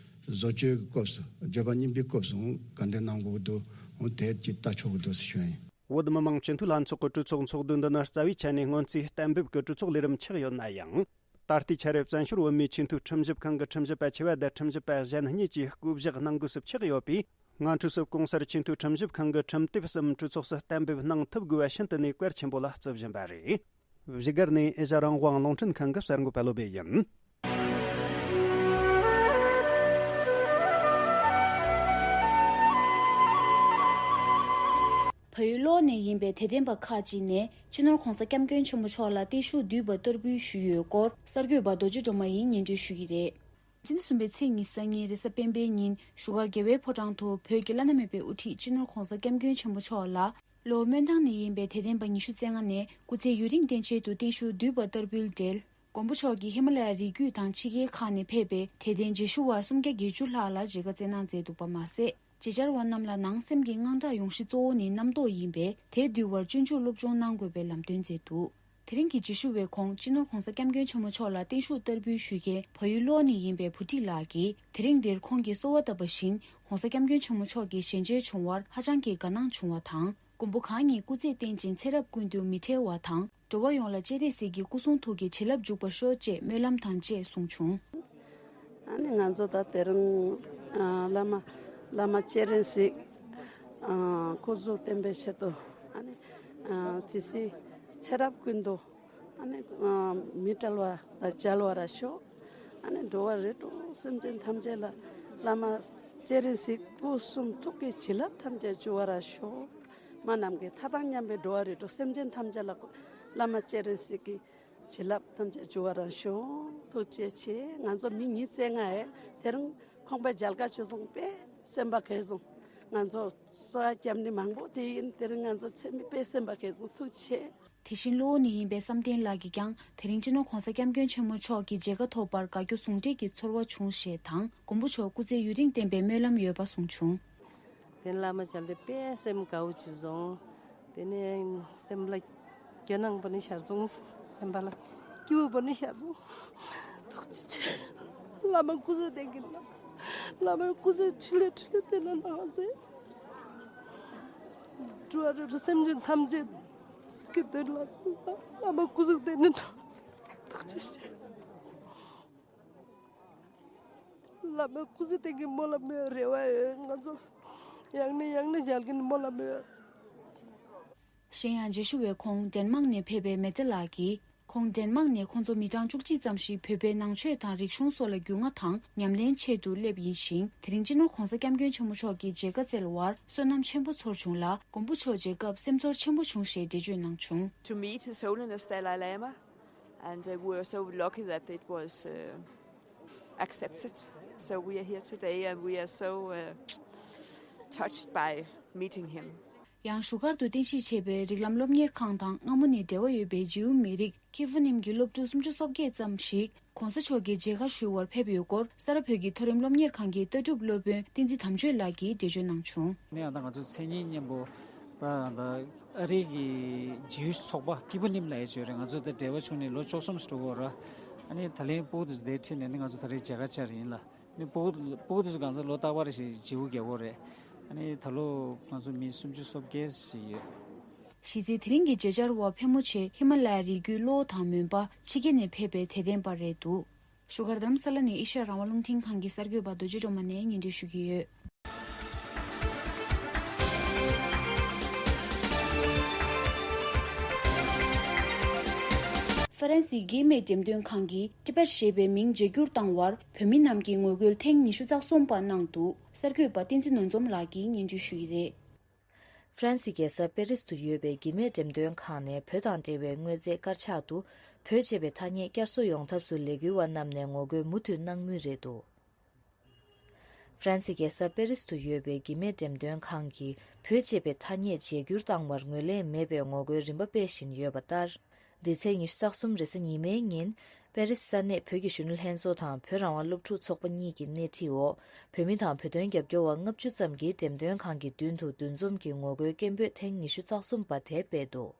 བཟོ་བཅོས་ཀྱི་སྐབས་སུ་བརྗོད་པ་རྙིང་པའི་སྐབས་སུ་འོང་ག་འདྲས་གནང་དགོས་ཀྱི་འདུག་འོང་དེ་ཅིག་ལྟ་ཆོག་གི་འདུག་ཟེར་ཞུ་ཡ་ཡིན། བོད་མི་མང་སྤྱི་འཐུས་ལྷན་ཚོགས་ཀྱི་གྲོས་ཚོགས་ཚོགས་དུས་འདི་ནི་རྩ་བའི་ཆ་ནས་སྔོན་རྩིས་གཏན་འབེབས་ཀྱི་གྲོས་ཚོགས་ལས་རིམ་ཆགས་ཡོད་ན་ཡང་། ད་ལྟའི་ཆར་བཙན་བྱོལ་བོད་མིའི་ཆེས་མཐོའི་ཁྲིམས་ཞིབ་ཁང་གི་ཁྲིམས་ཞིབ་པ་ཆེ་བ་དང་ཁྲིམས་ཞིབ་པ་གཞན་གཉིས་ཀྱིས་བསྐོ་གཞག་གནང་དགོས་སུ་ཆགས་ཡོད་པས། སྔ་འཕྲོས་སུ་གོང་གསལ་ཆེས་མཐོའི་ཁྲིམས་ཞིབ་ཁང་གི་ཁྲིམས་དེབ་གསུམ་གྲོས་ཚོགས་སུ་གཏན་འབེབས་གནང་ཐུབ་དགོས་པ་ཤིན་ཏུ་ནས་གལ་ཆེན་པོ་ལ་བརྩི་བཞིན་པ་རེད། བཞུགས་སྒར་ནས་ཨེ་ཤ་རང་དབང་རླུང་འཕྲིན་ཁང་གི་གསར་འགོད་པ་བློ་བྷེ་ཡིན། བལ་ཡུལ་ལོག་ནས་ཡིན་པའི་དད་ལྡན་པ་ཁག་ཅིག་ནས་སྤྱི་ནོར་༸གོང་ས་༸སྐྱབས་མགོན་ཆེན་པོ་མཆོག་ལ་བརྟན་བཞུགས་འདུས་པ་བསྟར་འབུལ་ཞུས་ཡོད་སྐོར་གསར་འགོད་པ་རྡོ་རྗེ་སྒྲོལ་མ་ཡིས་སྙན་སྒྲོན་ཞུ་གི་རེད། སྤྱི་ཟླ་གསུམ་པའི་ཚེས་ཉི་ཤུ་རྩ་གཉིས་རེས་གཟའ་སྤེན་པའི་ཉིན་བཞུགས་སྒར་རྒྱལ་བའི་ཕོ་བྲང་དུ་བོད་ཀྱི་བླ་ན་མེད་པའི་དབུ་ཁྲིད་སྤྱི་ནོར་༸གོང་ས་༸སྐྱབས་མགོན་ཆེན་པོ་མཆོག་ལ་ལྷོ་སྨོན་ཐང་ནས་ཡིན་པའི་དད་ལྡན་པ་ཉི་ཤུ་རྩ་ལྔ་ནས་སྐུ་ཚེ་ཡུན་རིང་བརྟན་ཅིང་དུ་བརྟན་བཞུགས་འདུས་པ་བསྟར་འབུལ་འབྲེལ། མགོན་པོ་མཆོག་གིས་ཧི་མ་ལ་ཡ་རི་རྒྱུད་དང་ཕྱི་རྒྱལ་ཁག་ནས་ཕེབས་པའི་དད་ལྡན་རྗེས་འཇུག་པ་སུམ་བརྒྱ་བརྒྱད་ཅུ་ལྷག་ལ་མཇལ་ཁ་བསྩལ་གནང་མཛད་འདུག་པ་མ་ཟད། མཇལ་བཅར་བ་རྣམས་ལ་ནང་སེམས་ཀྱི་དངངས་སྐྲག་ཡོང་གཞི་གཙོ་བོ་ནི་རྣམ་རྟོག་ཡིན་པས་དེ་འདུལ་བར་སྤྱོད་འཇུག་སློབ་སྦྱོང་གནང་དགོས་པའི་ལམ་སྟོན་མཛད་འདུག་དེ་རིང་གི་མཇལ་བཞུགས་པའི་གོང་སྤྱི་ནོར་༸གོང་ས་༸སྐྱབས་མགོན་ཆེན་པོ་མཆོག་ལ་བརྟན་བཞུགས་བསྟར་འབུལ་ཞུ་མཁན་བལ་ཡུལ་ལོག་ནས་ཡིན་པའི་བུ་ཁྲིད་ལགས་ཀྱིས་དེ་རིང་འདིར་ཁོང་གིས་གསོལ་བ་བཏབ་པ་བཞིན་༸གོང་ས་༸སྐྱབས་མགོན་ཆེན་པོ་མཆོག་གི་ཞལ་མཇལ་བྱུང་བར་ཧ་ཅང་གི་དགའ་སྣང་བྱུང་བ་དང་། མགོན་པོ་གང་ཉིད་སྐུ་ཚེ་བརྟན་ཅིང་ཚེ་རབས་ཀུན་ཏུ་མི་འབྲལ་བ་དང་། འགྲོ་བ་ཡོངས་ལ་སྤྱན་རས་གཟིགས་ཀྱི་སྐུ་གསུང་ཐུགས་ཀྱི་བྱིན་རླབས་འཇུག་པར་ཤོག་ཅེས་སྨོན་ལམ་དང་བཅས་གསུངས་བྱུང་། ཨ་ནི་ང་ཚོ་ད་དེ་རིང་ཨ་བླ་མ་བླ་མ་སྤྱན་རས་གཟིགས་ཨ་སྐུ་གཟུགས་བརྟན་པའི་ཆེད་དུ་ཨ་ནི་ཨ་ཇི་སྲིད་ཚེ་རབས་ཀུན་ཏུ་ཨ་ནི་ཨ་མི་འབྲལ་བ་ལ་མཇལ་བར་ཤོག་ཨ་ནི་འགྲོ་བ་རིགས་དྲུག་སེམས་ཅན་ཐམས་ཅད་ལ་བླ་མ་སྤྱན་རས་གཟིགས་སྐུ་གསུང་ཐུགས་ཀྱི་བྱིན་རླབས་ཐམས་ཅད་འཇུག་པར་ཤོག་མ་ནམ་མཁའི་མཐའ་དང་མཉམ་པའི་འགྲོ་བ་རིགས་དྲུག་སེམས་ཅན་ཐམས་ཅད་ལ་བླ་མ་སྤྱན་རས་གཟིགས་ཀྱི་བྱིན་རླབས་ཐམས་ཅད་འཇུག་པར་ཤོག་ཐུགས་རྗེ་ཆེ། ང་ཚོ་མི་ཉིས་བརྩེགས་ལྔ་ཡས་དེ་རིང་ཁོང་པའི་མཇལ་ཁ་ཞུ་སོང་། དཔེ་སེམས་པ་དགའ་སོང་། ང་ཚོ་གསོལ་བ་བརྒྱབ་ནི་མང་པོ་དེ་ཡིན། དེ་རིང་ང་ཚོ་ཚེ་མི་དཔེ་སེམས་པ་དགའ་སོང་། ཐུགས་རྗེ་ཆེ། དེ་བཞིན་གློ་བོ་ནས་ཡིན་པའི་བསམ་གཏན་ལགས་ཀྱིས་ཀྱང་དེ་རིང་སྤྱི་ནོར་༧གོང་ས་༧སྐྱབས་མགོན་ཆེན་པོ་མཆོག་གི་མཇལ་ཁ་ཐོབ་པར་དགའ་སྐྱོ་ཟུང་འབྲེལ་གྱི་ཚོར་བ་བྱུང་ཞེས་དང་། མགོན་པོ་མཆོག་སྐུ་ཚེ་ཡུན་རིང་བརྟན་པའི་སྨོན་ལམ་ཡོད་པ་གསུངས་བྱུང་། དེ་བླ་མ་མཇལ་ཏེ་དཔེ་སེམས་དགའ་བོ་བྱུང་སོང་། དེ་ནས་སེམས་ལ་སྐྱོ་སྣང་བ་ནི་ཤར་སོང་། སེམས་པ་ལ་སྐྱིད་པོ་བ་ནི་ཤར་སོང་། ཐུགས་རྗེ་ཆེ། བླ་མ་སྐུ་ཚེ་བརྟན་གྱི་ན། བླ་མ་སྐུ་ཚེ་ཁྲི་ལས་ཁྲི་ལས་བརྟན་ན་གནང་ཟེར། འགྲོ་བ་རིགས་དྲུག་སེམས་ཅན་ཐམས་ཅད་ཀྱི་དོན་ལ་བླ་མ་སྐུ་གཟུགས་བརྟན་ནས་འགྲོ། ཐུགས་རྗེ་ཆེ། བླ་མ་སྐུ་གཟུགས་བརྟན་གྱི་སྨོན་ལམ་ཡོད། རེ་བ་ཡོད། ང་ཚོ་ཡང་ནས་ཡང་ནས་མཇལ་གྱི་སྨོན་ལམ་ཡོད། གཞན་ཡང་མཇལ་ཞུ་བའི་ཁོང་ཌེན་མག་ནས་ཕེབས་པའི་མེ་ཏྲ་ལགས་ཀྱིས། ཁོང་ཌེན་མག་ནས་ཁོང་ཚོ་མི་གྲངས་བཅུ་གཅིག་ཙམ་ཞིག་བོད་པའི་ནང་ཆོས་དང་རིག་གཞུང་སོགས་ལ་རྒྱུས་མངའ་དང་ཉམས་ལེན་ཆེད་དུ་སླེབས་ཡིན་ཞིང་། དེ་རིང་སྤྱི་ནོར་༧གོང་ས་༧སྐྱབས་མགོན་ཆེན་པོ་མཆོག་གི་མཇལ་ཁ་བསྩལ་བར་བསོད་ནམས་ཆེན་པོ་ཚོར་བྱུང་ལ། མགོན་པོ་མཆོག་མཇལ་སྐབས་སེམས་ཚོར་ཆེན་པོ་བྱུང་ཞེས་འགྲེལ་བརྗོད་གནང་བྱུང་། To meet His Holiness Dalai Lama, and uh, we were so lucky that it was uh, accepted. So we are here today, and we are so uh, touched by meeting him. ཡང་བཞུགས་སྒར་དུ་རྟེན་གཞི་བྱས་པའི་རིགས་ལམ་སློབ་གཉེར་ཁང་དང་སྔ་མོ་ནས་འབྲེལ་བ་ཡོད་པའི་ཇིའུ་མི་རིགས་ཁི་ཧྥུ་ནིམ་གྱི་སློབ་ཕྲུག་སུམ་ཅུ་སོ་བརྒྱད་ཙམ་ཞིག་༧གོང་ས་མཆོག་གི་མཇལ་ཁ་ཞུ་བར་ཕེབས་ཡོད་སྐོར་ས་རཱ་བོད་ཀྱི་མཐོ་རིམ་སློབ་གཉེར་ཁང་གི་ལྟ་གྲུབ་སློབ་དཔོན་བསྟན་འཛིན་དམ་ཆོས་ལགས་ཀྱིས་འགྲེལ་བརྗོད་གནང་བྱུང་། ནས་ཡང་ད་ང་ཚོ་མཚན་ཉིད་མཉམ་པོ་ད་ད་ཨ་རི་གི་ཇིའུ་ཚོགས་པ་ཁི་ཧྥུ་ནིམ་ལབ་ཡས་ཅིག་ཡོད་རེད། ང་ཚོ་དེ་འབྲེལ་བ་བྱུང་ནས་ལོ་བཅུ་གསུམ་ཙམ་འགྲོ་གི་ཡོད་རེད། ཨ་ནི་ད་ལན་སྤུ་གུ་དེ་ཚོ་དེ་ཁྲིད་ནས་ནི་ང་ཚོ་ད་རེས་མཇལ་ཁ་བཅར་ཡིན་ལ། ནི་སྤུ་གུ་སྤུ་གུ་དེ་ཚོ་གང་ཚ་ལོ་རྟག་པར་ཞིག་ཇིའུ་རྒྱལ་པོ་རེད། ཨ་ནི་ད་ལོ་ང་ཚོ་མི་སུམ་ཅུ་སོ་བརྒྱད་ཞིག་ཡོད། གཞི་རྩའི་དེ་རིང་གི་མཇལ་བཅར་བ་ཕལ་མོ་ཆེ་ཧི་མ་ལ་ཡ་རི་རྒྱུད་གློ་བོ་དང་མོན་པ་ཕྱི་རྒྱལ་ནས་ཕེབས་པའི་དད་ལྡན་པ་རེད་འདུག་བཞུགས་སྒར་རྡ་རམ་ས་ལ་ནས་ཨེ་ཤ་ཡ་རང་དབང་རླུང་འཕྲིན་ཁང་གི་གསར་འགོད་པ་རྡོ་རྗེ་སྒྲོལ་མ་ནས་སྙན་སྒྲོན་ཞུ་གི་ཡོད། ཧྥ་རན་སིའི་གྷི་མེ་འགྲེམས་སྟོན་ཁང་གིས་ཊི་བེཊ་ཞེས་པའི་མིང་བརྗེ་བསྒྱུར་བཏང་བར་བོད་མི་རྣམས་ཀྱིས་ངོ་རྒོལ་ཐེངས་ཉི་ཤུ་རྩ་གསུམ་པ་གནང་འདུག་གསར་འགོད་པ་བསྟན་འཛིན་ནོར་འཛོམས་ལགས་ཀྱིས་སྙན་སྒྲོན་ཞུ་ཡི་རེད། ཧྥ་རན་སི་རྒྱལ་ས་པེ་རིས་དུ་ཡོད་པའི་གྷི་མེ་འགྲེམས་སྟོན་ཁང་ནས་བོད་དང་འབྲེལ་བའི་དངོས་རྫས་དཀར་ཆག་ཏུ་བོད་ཅེས་པའི་ཐ་སྙད་བསྐྱར་གསོ་ཡོང་ཐབས་སུ་ལས་འགུལ་བ་རྣམས་ནས་ངོ་རྒོལ་མུ་མཐུད་གནང་མུས་རེད་འདུག་ཧྥ་རན་སི་རྒྱལ་ས་པེ་རིས་དུ་ཡོད་པའི་གྷི་མེ་འགྲེམས་སྟོན་ཁང་གིས་བོད་ཅེས་པའི་ཐ་སྙད་བརྗེ་བསྒྱུར་བཏང་བར་ངོས་ལེན་མེད་པའི་ངོ་རྒོལ་རིམ་པ་སྤེལ་བཞིན་ཡོད་པ་ལྟར། འདི་ཚེས་ཉི་ཤུ་རྩ་གསུམ་རེས་གཟའ་ཉི་མའི་ཉིན། པེ་རིས་ས་གནས་བོད་ཀྱི་གཞོན་ནུ་ལྷན་ཚོགས་དང་བོད་རང་དབང་སློབ་ཕྲུག་ཚོགས་པ་གཉིས་ཀྱི་སྣེ་ཁྲིད་འོག་བོད་མི་དང་བོད་དོན་རྒྱབ་སྐྱོར་བ་ལྔ་བཅུ་ཙམ་གྱིས་འགྲེམས་སྟོན་ཁང་གི་མདུན་དུ་འདུ་འཛོམས་ཀྱིས་ངོ་རྒོལ་སྐད་འབོད་ཐེངས་ཉི་ཤུ་རྩ་གསུམ་པ་དེ་སྤེལ་འདུག་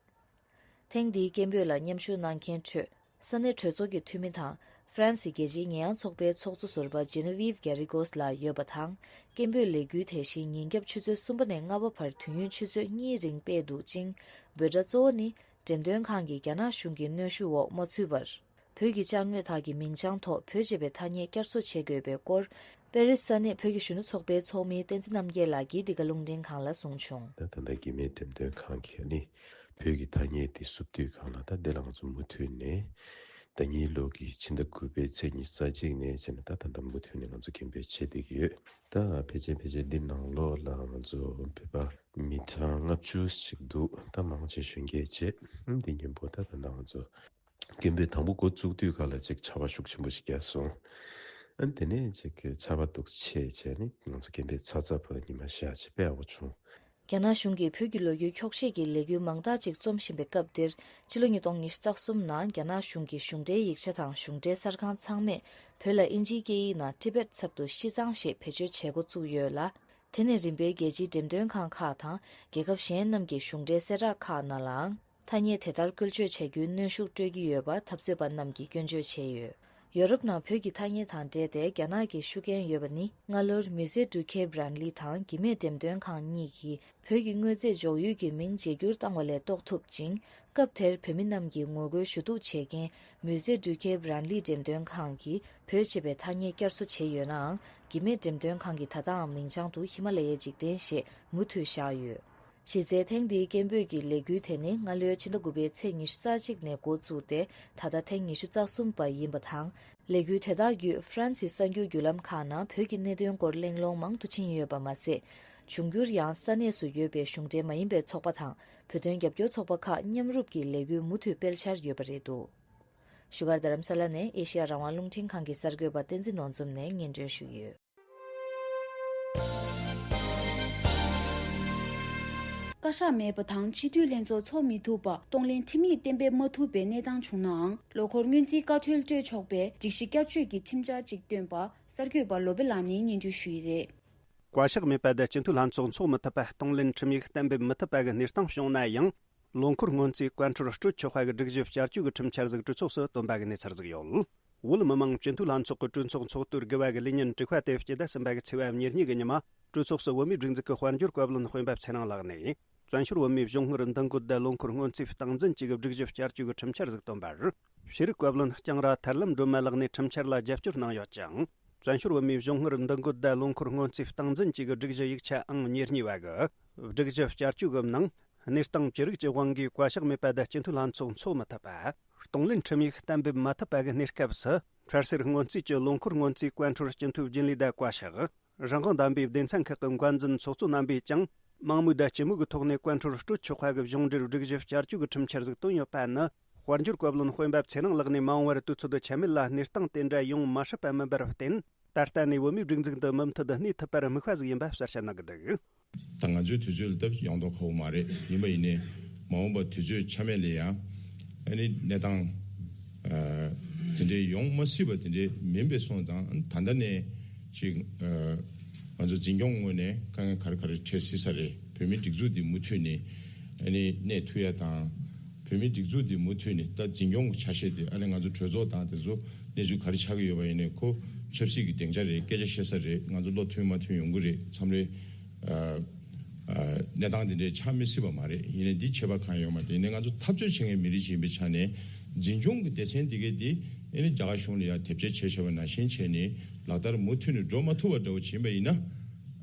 ཐེངས་འདིའི་སྐད་འབོད་ལ་མཉམ་ཞུགས་གནང་མཁན་ཁྲོད། ས་གནས་གྲོས་ཚོགས་ཀྱི་འཐུས་མི་དང་། ཧྥ་རན་སི་རྒྱལ་སྤྱིའི་ཉེས་ཡངས་ཚོགས་པའི་ཚོགས་གཙོ་ཟུར་པ་ཇེ་ནེ་ཝིབ་གྷེ་རི་གོས་ལགས་ཡོད་པ་དང་། སྐད་འབོད་ལས་འགུལ་དེ་བཞིན་ཉིན་རྒྱབ་ཆུ་ཚོད་གསུམ་པ་ནས་ལྔ་པ་བར་དུས་ཡུན་ཆུ་ཚོད་གཉིས་རིང་སྤེལ་འདུག་ཅིང་། འབོད་སྒྲ་གཙོ་བོ་ནི། འགྲེམས་སྟོན་ཁང་གིས་རྒྱ་ནག་གཞུང་གི་གནོན་ཤུགས་འོག་མ་ཚུད་པར། བོད་ཀྱི་ཅ་དངོས་དག་གི་མིང་བྱང་ཐོག་བོད་ཅེས་པའི་ཐ་སྙད་བསྐྱར་གསོ་བྱེད་དགོས་པའི་སྐོར། པེ་རིས་ས་གནས་བོད་ཀྱི་གཞོན་ནུ་ཚོགས་པའི་ཚོགས་མི་བསྟན་འཛིན་རྣམ་རྒྱལ་ལགས་ཀྱིས་འདི་ག་རླུང་འཕྲིན་ཁང་ལ་གསུངས་བྱུང་། ད་ད་ལྟ་གྷི་མེ་འགྲེམས་སྟོན་ཁང་གིས་ནི་བོད་ཀྱི་ཐ་སྙད་དེ་བསུབ་དུས་སྒང་ལ། ད་འདི་ལ་ང་ཚོ་མུ་མཐུད་ནས་ཟླ་གཉིས་ལོ་གི་ཕྱི་ཟླ་དགུ་པའི་ཚེས་ཉི་ཤུ་རྩ་གཅིག་ནས་བྱས་ནས་ད་ད་ལྟ་མུ་མཐུད་ནས་ང་ཚོ་སྐད་འབོད་བྱེད་བསྡད་ཀྱི་ཡོད། ད་ཕལ་ཆེར་ཕལ་ཆེར་འདི་ནང་ལོགས་ལ་ང་ཚོ་བོད་པ་མི་གྲངས་ལྔ་བཅུ་ཞིག་འདུག་ད་མང་ཆེ་གཞོན་སྐྱེས་བྱས། འདི་མཉམ་པོ་ད་ད་ལྟ་ང་ཚོ་སྐད་འབོད་དང་པོ་འགོ་བཙུགས་དུས་སྒང་ལ་ཅིག་ཆར་པ་ཤུགས་ཆེན་པོ་ཞིག་བརྒྱབ་སོང་། ཨ་ནི་དེ་ནས་ཅིག་ཆར་པ་འདུག་ཆད་བྱས་ནས་ང་ཚོ་སྐད་འབོད་ཚར་ཚར་བར་ཉི་མ་ཞག་ཅིག་དཔེ་ཡག་པོ་བྱུང་། རྒྱ་ནག་གཞུང་གིས་བོད་ཀྱི་ལོ་རྒྱུས་འཁྱོག་བཤད་ཀྱི་ལས་འགུལ་མང་དག་ཅིག་རྩོམ་བཞིན་པའི་སྐབས་འདིར། ཕྱི་ལོ་ཉིས་སྟོང་ཉི་ཤུ་རྩ་གསུམ་ནང་རྒྱ་ནག་གཞུང་གིས་གཞུང་འབྲེལ་ཡིག་ཆ་དང་གཞུང་འབྲེལ་གསར་ཁང་ཚང་མས་བོད་ལ་དབྱིན་ཇིའི་སྐད་ཡིག་ནང་ཊི་བེཊ་ཚབ་ཏུ་ཤི་ཙང་ཞེས་བེད་སྤྱོད་བྱེད་འགོ་བཙུགས་ཡོད་ལ། དེ་ནས་རིམ་པས་རྒྱལ་སྤྱིའི་འགྲེམས་སྟོན་ཁང་ཁག་དང་རྒྱལ་ཁབ་གཞན་རྣམས་ཀྱི་གཞུང་འབྲེལ་གསལ་བསྒྲགས་ཁག་ནང་ལའང་། ཐ་སྙད་དེ་ལྟར་བཀོལ་སྤྱོད་བྱ་རྒྱུའི་གནོན་ཤུགས་སྤྲོད་ཀྱི་ཡོད་པ་འཐབ་རྩོད་པ་རྣམས་ཀྱིས་སྐྱོན་བརྗོད་བྱས་ཡོད། ཡོ་རོབ་ནང་བོད་ཀྱི་ཐ་སྙད་དང་འབྲེལ་ཏེ་རྒྱ་ནག་གིས་ཤུགས་རྐྱེན་ཡོད་པ་ནི། སྔ་ལོར་Musée du Quai Branly དང་གྷི་མེ་འགྲེམས་སྟོན་ཁང་གཉིས་ཀྱིས་བོད་ཀྱི་དངོས་རྫས་འཇོག་ཡུལ་གྱི་མིང་བརྗེ་བསྒྱུར་བཏང་བ་ལས་རྟོགས་ཐུབ་ཅིང་། སྐབས་དེར་བོད་མི་རྣམས་ཀྱིས་ངོ་རྒོལ་ཞུ་གཏུག་བྱེད་མཁན་Musée du Quai Branly འགྲེམས་སྟོན་ཁང་གིས་བོད་ཅེས་པའི་ཐ་སྙད་བསྐྱར་གསོ་བྱས་ཡོད་ནའང་། གྷི་མེ་འགྲེམས་སྟོན་ཁང་གིས་ད་ལྟའང་མིང་བྱང་དུ་ཧི་མ་ལ་ཡའི་འཇིག་རྟེན་ཞེས་མུ་མཐུད་བཞག་ཡོད། གཞི་རྩའི་ཐེངས་འདིའི་སྐད་འབོད་ཀྱི་ལས་འགུལ་དེ་ནི་སྔ་ལོའི་ཕྱི་ཟླ་དགུ་པའི་ཚེས་ཉི་ཤུ་རྩ་གཅིག་ནས་འགོ་བཙུགས་ཏེ་ད་ལྟ་ཐེངས་ཉི་ཤུ་རྩ་གསུམ་པ་ཡིན་པ་དང་། ལས་འགུལ་དེ་དག་བརྒྱུད་ཧྥ་རན་སིའི་གསར་འགྱུར་བརྒྱུད་ལམ་ཁག་ནང་བོད་ཀྱི་གནད་དོན་སྐོར་གླེང་སློང་མང་དུ་ཕྱིན་ཡོད་པ་མ་ཟད། འབྱུང་འགྱུར་ཡང་ས་གནས་སུ་ཡོད་པའི་གཞུང་འབྲེལ་མ་ཡིན་པའི་ཚོགས་པ་དང་བོད་དོན་རྒྱབ་སྐྱོར་ཚོགས་པ་ཁག་མཉམ་རུབ་ཀྱིས་ལས་འགུལ་མུ་མཐུད་སྤེལ་འཆར་ཡོད་པ་རེད་འདུག་བཞུགས་སྒར་རྡ་རམ་ས་ལ་ནས་ཨེ་ཤེ་ཡ་རང་དབང་རླུང་འཕྲིན་ཁང་གི་གསར་འགོད་པ་བསྟན་འཛིན་ནོར་འཛོམས་ནས་སྙན་སྒྲོན་ཞུས་ཡོད། བཀའ་ཤག་མེད་པ་དང་སྤྱི་འཐུས་ལྷན་ཚོགས་འཚོགས་མི་ཐུབ་པ། གཏོང་ལེན་ཁྲིམས་ཡིག་གཏན་འབེབས་མ་ཐུབ་པའི་གནས་སྟངས་བྱུང་ནའང་། ལོ་འཁོར་སྔོན་རྩིས་བཀའ་འཁྲོལ་སྤྲོད་ཆོག་པའི་སྒྲིག་གཞི་བསྐྱར་བཅོས་ཀྱི་ཁྲིམས་འཆར་ཅིག་བཏོན་པ་གསར་འགོད་པ་བློ་བྷེ་ལགས་ནས་སྙན་སྒྲོན་ཞུས་ཡོད་རེད། བཀའ་ཤག་མེད་པ་དང་སྤྱི་འཐུས་ལྷན་ཚོགས་འཚོགས་མི་ཐུབ་པ། གཏོང་ལེན་ཁྲིམས་ཡིག་གཏན་འབེབས་མི་ཐུབ་པ་གི་གནས་སྟངས་བྱུང་ན་ཡང་། ལོ་འཁོར་སྔོན་རྩིས་བཀའ་འཁྲོལ་སྤྲོད་ཆོག་པ་གི་སྒྲིག་གཞི་བསྐྱར་བཅོས་ཀྱི་ཁྲིམས་འཆར་ཟིག་གྲོས་ཚོགས་སུ་བཏོན་པ་གི་གནས་ཚུལ་ཟིག་ཡོད། བོད་མི་མང་སྤྱི་འཐུས་ལྷན་ཚོགས་ཀྱི་གྲོས་ཚོགས་ཚོགས་གཙོ་དགུ་པ་གི་ལས་ཉིན་དྲུག་པ་དེ་སྤྱི་ཟླ་གསུམ་པ་གི་ཚེས་པ་ཉེར་གཉིས་གི་ཉི་མ། གྲོས་ཚོགས་སུ་བོད་མིའི་སྒྲིག་འཛུགས་ཀྱི་དཔལ་འབྱོར་བཀའ་བློན་སྤེན་པ་ཚེ་རིང་ལགས་ནས། བཙན་བྱོལ་བོད་མིའི་གཞུང་སྔར་འདུ་འགོད་དང་ལོ་འཁོར་སྔོན་རྩིས་སྟངས་འཛིན་བཅས་ཀྱི་སྒྲིག་གཞི་བསྐྱར་བཅོས་ཀྱི་ཁྲིམས་འཆར་ཟིག་བཏོན་པར། ཤེས་རིག་བཀའ་བློན་ལྕང་ར་ཐར་ལམ་སྒྲོལ་མ་ལགས་ནས་ཁྲིམས་འཆར་ལ་རྒྱབ་སྐྱོར་གནང་ཡོད་ཅིང་། བཙན་བྱོལ་བོད་མིའི་གཞུང་སྔར་འདུ་འགོད་དང་ལོ་འཁོར་སྔོན་རྩིས་སྟངས་འཛིན་བཅས་ཀྱི་སྒྲིག་གཞི་ཡིག་ཆ་ཨང་ཉེར་གཉིས་པ་གི་སྒྲིག་གཞི་བསྐྱར་བཅོས་ཀྱི་ནང་། གནས་སྟངས་ཅི་རིགས་ཀྱི་དབང་གིས་བཀའ་ཤག་མེད་པ་དང་སྤྱི་འཐུས་ལྷན་ཚོགས་འཚོགས་མི་ཐུབ་པ། གཏོང་ལེན་ཁྲིམས་ཡིག་གཏན་འབེབས་མ་ཐུབ་པ་གི་གནས་སྐབས་སུ། འཕྲལ་སེལ་སྔོན་རྩིས་ཀྱི་ལོ་འཁོར་སྔོན་རྩིས་བཀའ་འཁྲོལ་སྤྱི་འཐུས་རྒྱུན་ལས་དང་བཀའ་ཤག་རང་དབང་ལྡན་པའི་སྡེ་ཚན་ཁག་གི་འགན་འཛིན་ཚོགས་གཙོ་རྣམ་པས་ཀྱང་། མང་མོས་དང་སྤྱི་མོས་ཀྱི་ཐོག་ནས་བཀའ་འཁྲོལ་སྤྲོད་ཆོག་པ་གི་གཞུང་འབྲེལ་སྒྲིག་གཞི་བསྐྱར་བཅོས་ཀྱི་ཁྲིམས་འཆར་ཟིག་བཏོན་ཡོད་པ་ནི། དཔལ་འབྱོར་བཀའ་བློན་སྤེན་པ་ཚེ་རིང་ལགས་ནས་མ་འོངས་པར་དུས་ཚོད་དང་ཆ་མེད་ལ་གནས་སྟངས་དེ་འདྲ་ཡོང་མ་སྲིད་པ་མིན་པར་བརྟེན། ད་ལྟ་ནས་བོད་མིའི་སྒྲིག་འཛུགས་འདི་མུ་མཐུད་དུ་གནས་ཐུབ་པར་དམིགས་པ་ཟིག་ཡིན་པ་གསལ་བཤད་གནང་གི་འདུག་ད་ང་ཚོའི་དུས་ཚོད་ལ་སྟབས་ཡོང་མདོག་ཁ་པོ་མ་རེད། ཡིན་པ་ཡིན་ནའི་མ་འོངས་པ་དུས་ཚོད་ཆ་མེད་ལ་ཡང་ཨ་ནི་གནས་སྟངས་ཨ་དེ་འདྲའི་ཡོང་མ་སྲིད་པ་དེ་འདྲའི་མིན་པའི་སོང་ཙང་ད་ལྟ་ནས་ཅིག་ཨ་ང་ཚོ་འཛིན་སྐྱོང་ངོས་ནས་དཀའ་ངལ་ག་རེ་ག་རེ་འཕྲད་སྲིད་ས་རེད། བོད་མིའི་སྒྲིག་འཛུགས་འདི་མུ་མཐུད་ནས་ཨ་ནི་གནས་ཐུབ་ཡ་དང་། བོད་མིའི་སྒྲིག་འཛུགས་འདི་མུ་མཐུད་ནས་ད་འཛིན་སྐྱོང་གི་ཆ་ཤས་དེ་ཨ་ནི་ང་ཚོ་གྲོས་ཚོགས་དང་དེ་ཚོ་གནས་ཚུལ་ག་རེ་ཆགས་ཀྱི་ཡོད་པ་ཡིན་ནའི་ཁོ་ཆབ་སྲིད་ཀྱི་སྡིངས་ཆ་རེད། སྐད་ཆ་བཤད་ས་རེད། ང་ཚོ་བློ་མཐུན་མ་མཐུན་ཡོང་གི་རེད། མཚམས་རེ་ཨ་ཨ་གནས་སྟངས་འདི་འདྲའི་ཆགས་མི་སྲིད་པ་མ་རེད། ཡིན་ནའི་འདི་ཆད་པ་གང་ཡོད་མ་རེད། ཡིན་ནའི་ང་ཚོ་འཐབ་རྩོད་བྱེད་མཁན་མི་རིགས་ཤིག་ཡིན་པའི་ཆ་ནས་འཛིན་སྐྱོང་གི་སྡེ་ཚན་འདི་གས་འདི་ཨ་ནི་རྒྱ་གར་གཞུང་ལ་ཡང་དེབ་སྐྱེལ་བྱས་བྱས་པ་ནང་བཞིན་བྱས་ནས་ལག་བསྟར་མུ་མཐུད་ནས་འགྲོ་མ་ཐུབ་པ་འདྲ་བོ་ཕྱིན་པ་ཡིན་ན།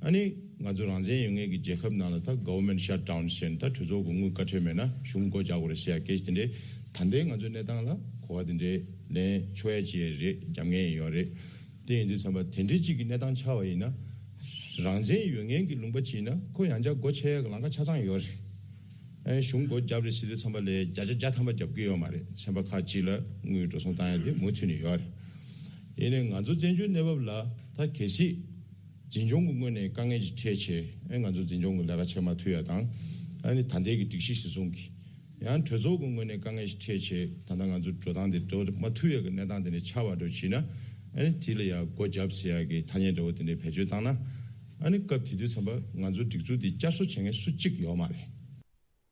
ཨ་ནི་ང་ཚོ་རང་བཙན་ཡོད་མཁན་གྱི་རྒྱལ་ཁབ་ནང་ལ་ད་government shutdown་ཟེར་ནས་ད་གྲོས་ཚོགས་ཀྱི་དངུལ་བཀའ་འཁྲོལ་མེད་ན་གཞུང་སྒོ་རྒྱག་དགོས་རེད་ཟེར་ཡ་སྐད་ཆ་དེ་འདྲའི་ད་ལྟའི་ང་ཚོའི་གནས་སྟངས་ལ་གོ་བ་དེ་འདྲའི་ལེན་ཆོག་ཡ་ཅིག་རེད། རྒྱབ་ངེས་ཡོད་རེད། དེ་ཡིན་དུས་ཙམ་པ་དེ་འདྲའི་གཅིག་གི་གནས་སྟངས་ཆགས་པ་ཡིན་ན། རང་བཙན་ཡོད་མཁན་གྱི་ལུང་པ་ཅིག་ཡིན་ན་ཁོ་ཡང་བསྐྱར་སྒོ་ཕྱེ་ཡ་གི་ལམ་ཁ་ཆ་ཚང་ཡོད་རེད། ཨེ་གཞུང་སྒོ་བརྒྱབ་རེད་ཟེར་དུས་ཙམ་པ་ལས་བརྒྱ་ཆ་བརྒྱ་ཐམ་པ་བརྒྱབ་ཀྱི་ཡོད་མ་རེད། ཚན་པ་ཁག་ཅིག་ལ་དངུལ་འགྲོ་སོང་བཏང་ཡ་དེ་མུ་མཐུད་ནས་ཡོད་རེད། ཡིན་ནའི་ང་ཚོ་བཙན་བྱོལ་གནས་བབ་ལ་ད་གལ་སྲིད་འཛིན་སྐྱོང་གི་ངོས་ནས་དཀའ་ངལ་ཅིག་འཕྲད་བྱས་ཨེ་ང་ཚོ་འཛིན་སྐྱོང་གི་ལས་ཀ་བྱེད་མ་ཐུབ་ཡ་དང་། ཨ་ནི་ད་ལྟའི་གི་སྒྲིག་གཞི་གཞིར་བཟུང་གི་ཡང་གྲོས་ཚོགས་ཀྱི་ངོས་ནས་དཀའ་ངལ་ཞིག་འཕྲད་བྱས་ད་ལྟ་ང་ཚོ་འགྲོ་སྟངས་དེ་འགྲོ་མ་ཐུབ་ཡ་གི་གནས་སྟངས་དེ་ནས་ཆགས་པ་འགྲོ་བྱས་ན། ཨ་ནི་དེ་ལ་ཡང་སྒོ་བརྒྱབ་ཟེར་ཡ་གི་ཐ་སྙད་འདྲ་བོ་དེ་འདྲའི་བེད་སྤྱོད་བཏང་ན། ཨ་ནི་སྐབས་དེ་དུས་ཙམ་པ་ང་ཚོ་སྒྲིག་འཛུགས་འདི་བསྐྱར་གསོ་བྱེད་མཁན་སུ་གཅིག་ཡོད་མ་རེད།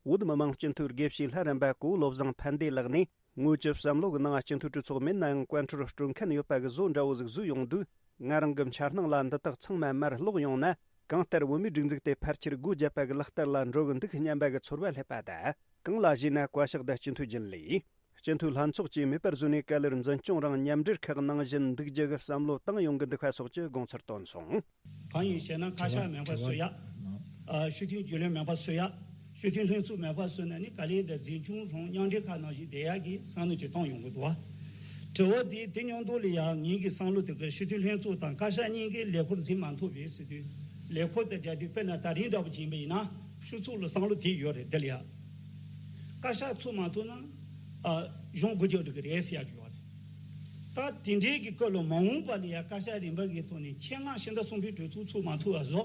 བོད་མི་མང་སྤྱི་འཐུས་དགེ་བཤེས་ལྷ་རམས་པ་གོ་བོ་བློ་བཟང་ཕན་བདེ་ལགས་ནས་དངོས་ཀྱི་བསམ་བློ་གི་ནང་སྤྱི་འཐུས་གྲོས་ཚོགས་མེད་ན་ཡང་བཀའ་འཁྲོལ་སྤྲོད་མཁན་ཡོད་པ་གི་བཟོ་འདྲ་བོ་ཟིག་བཟོས་ཡོང་དུས། ང་རང་གི་འཆར་སྣང་ལ་འདི་དག་ཚང་མ་མར་ལོག་ཡོང་ན། གང་ལྟར་བོད་མིའི་སྒྲིག་འཛུགས་དེ་ཕལ་ཆེར་སྒོ་བརྒྱབ་པ་གི་ལག་བསྟར་ལ་འགྲོ་གི་འདུག་སྙམ་པ་གི་ཚོར་བ་སླེབས་པ་དང་། གང་ལ་ཞེ་ན་བཀའ་ཤག་དང་སྤྱི་འཐུས་རྒྱུན་ལས། སྤྱི་འཐུས་ལྷན་ཚོགས་བཅས་མེད་པར་བཟོས་ནས་ག་ལེར་འཛིན་སྐྱོང་རང་མཉམ་འབྲེལ་ཁག་ནང་བཞིན་འདུག་རྒྱུ་གི་བསམ་བློ་བཏང་ཡོང་གི་འདུག་པ་སོགས་ཀྱི་དགོངས་ཚུལ་བཏོན་སོང་། གང་ཡིན་ཞེ་ན་བཀའ་ཤག་མེད་པ་བཟོ་ཡ། ཨ་སྤྱི་འཐུས་རྒྱུན་ལས་མེད་པ་བཟོ་ཡ། སྤྱི་འཐུས་ལྷན་ཚོགས་མེད་པ་བཟོས་ན་ནི་ག་ལེར་དང་འཛིན་སྐྱོང་རང་མཉམ་འབྲེལ་ཁག་ནང་བཞིན་བསྡད་ཡ་གི་བསམ་བློ་ཅིག་བཏང་ཡོང་གི་འདུག་བ། དྲི་བ་དེ་དེ་མཉམ་དུ་ལ་ཡང་ངེད་ཀྱི་བསམ་བློ་དེ་ག་སྤྱི་འཐུས་ལྷན་ཚོགས་དང་བཀའ་ཤག་གཉིས་ཀའི་ལས་ཁུར་འཛིན་མ་ཐུབ་པས་ཟེར་དུས། ལས་ཁུར་དང་སྦྱར་དུས་དཔེར་ན་ད་རིང་འདྲ་པོ་ཅིག་ཡིན་པ་ཡིན་ན་ཕྱུགས་ཚོགས་ལ་བསམ་བློ་དེ་ཡོད་རེད། དེ་ལ་ཡང་བཀའ་ཤག་ཚུགས་མ་ཐུབ་ན་ཨ་གཞུང་སྒོ་རྒྱག་འགྲོ་གི་རེད་ཟེར་ཡག་ཡོད་རེད། ད་དེ་འདྲའི་གི་སྐོར་ལ་མ་འོངས་པ་ལ་ཡང་བཀའ་ཤག་རིམ་པ་གི་ཐོག་ནས་ཆེད་མངགས་ཕྱི་ཟླ་གསུམ་པའི་གྲོས་ཚོགས་ཚུགས་མ་ཐུབ་པ་བཟོ།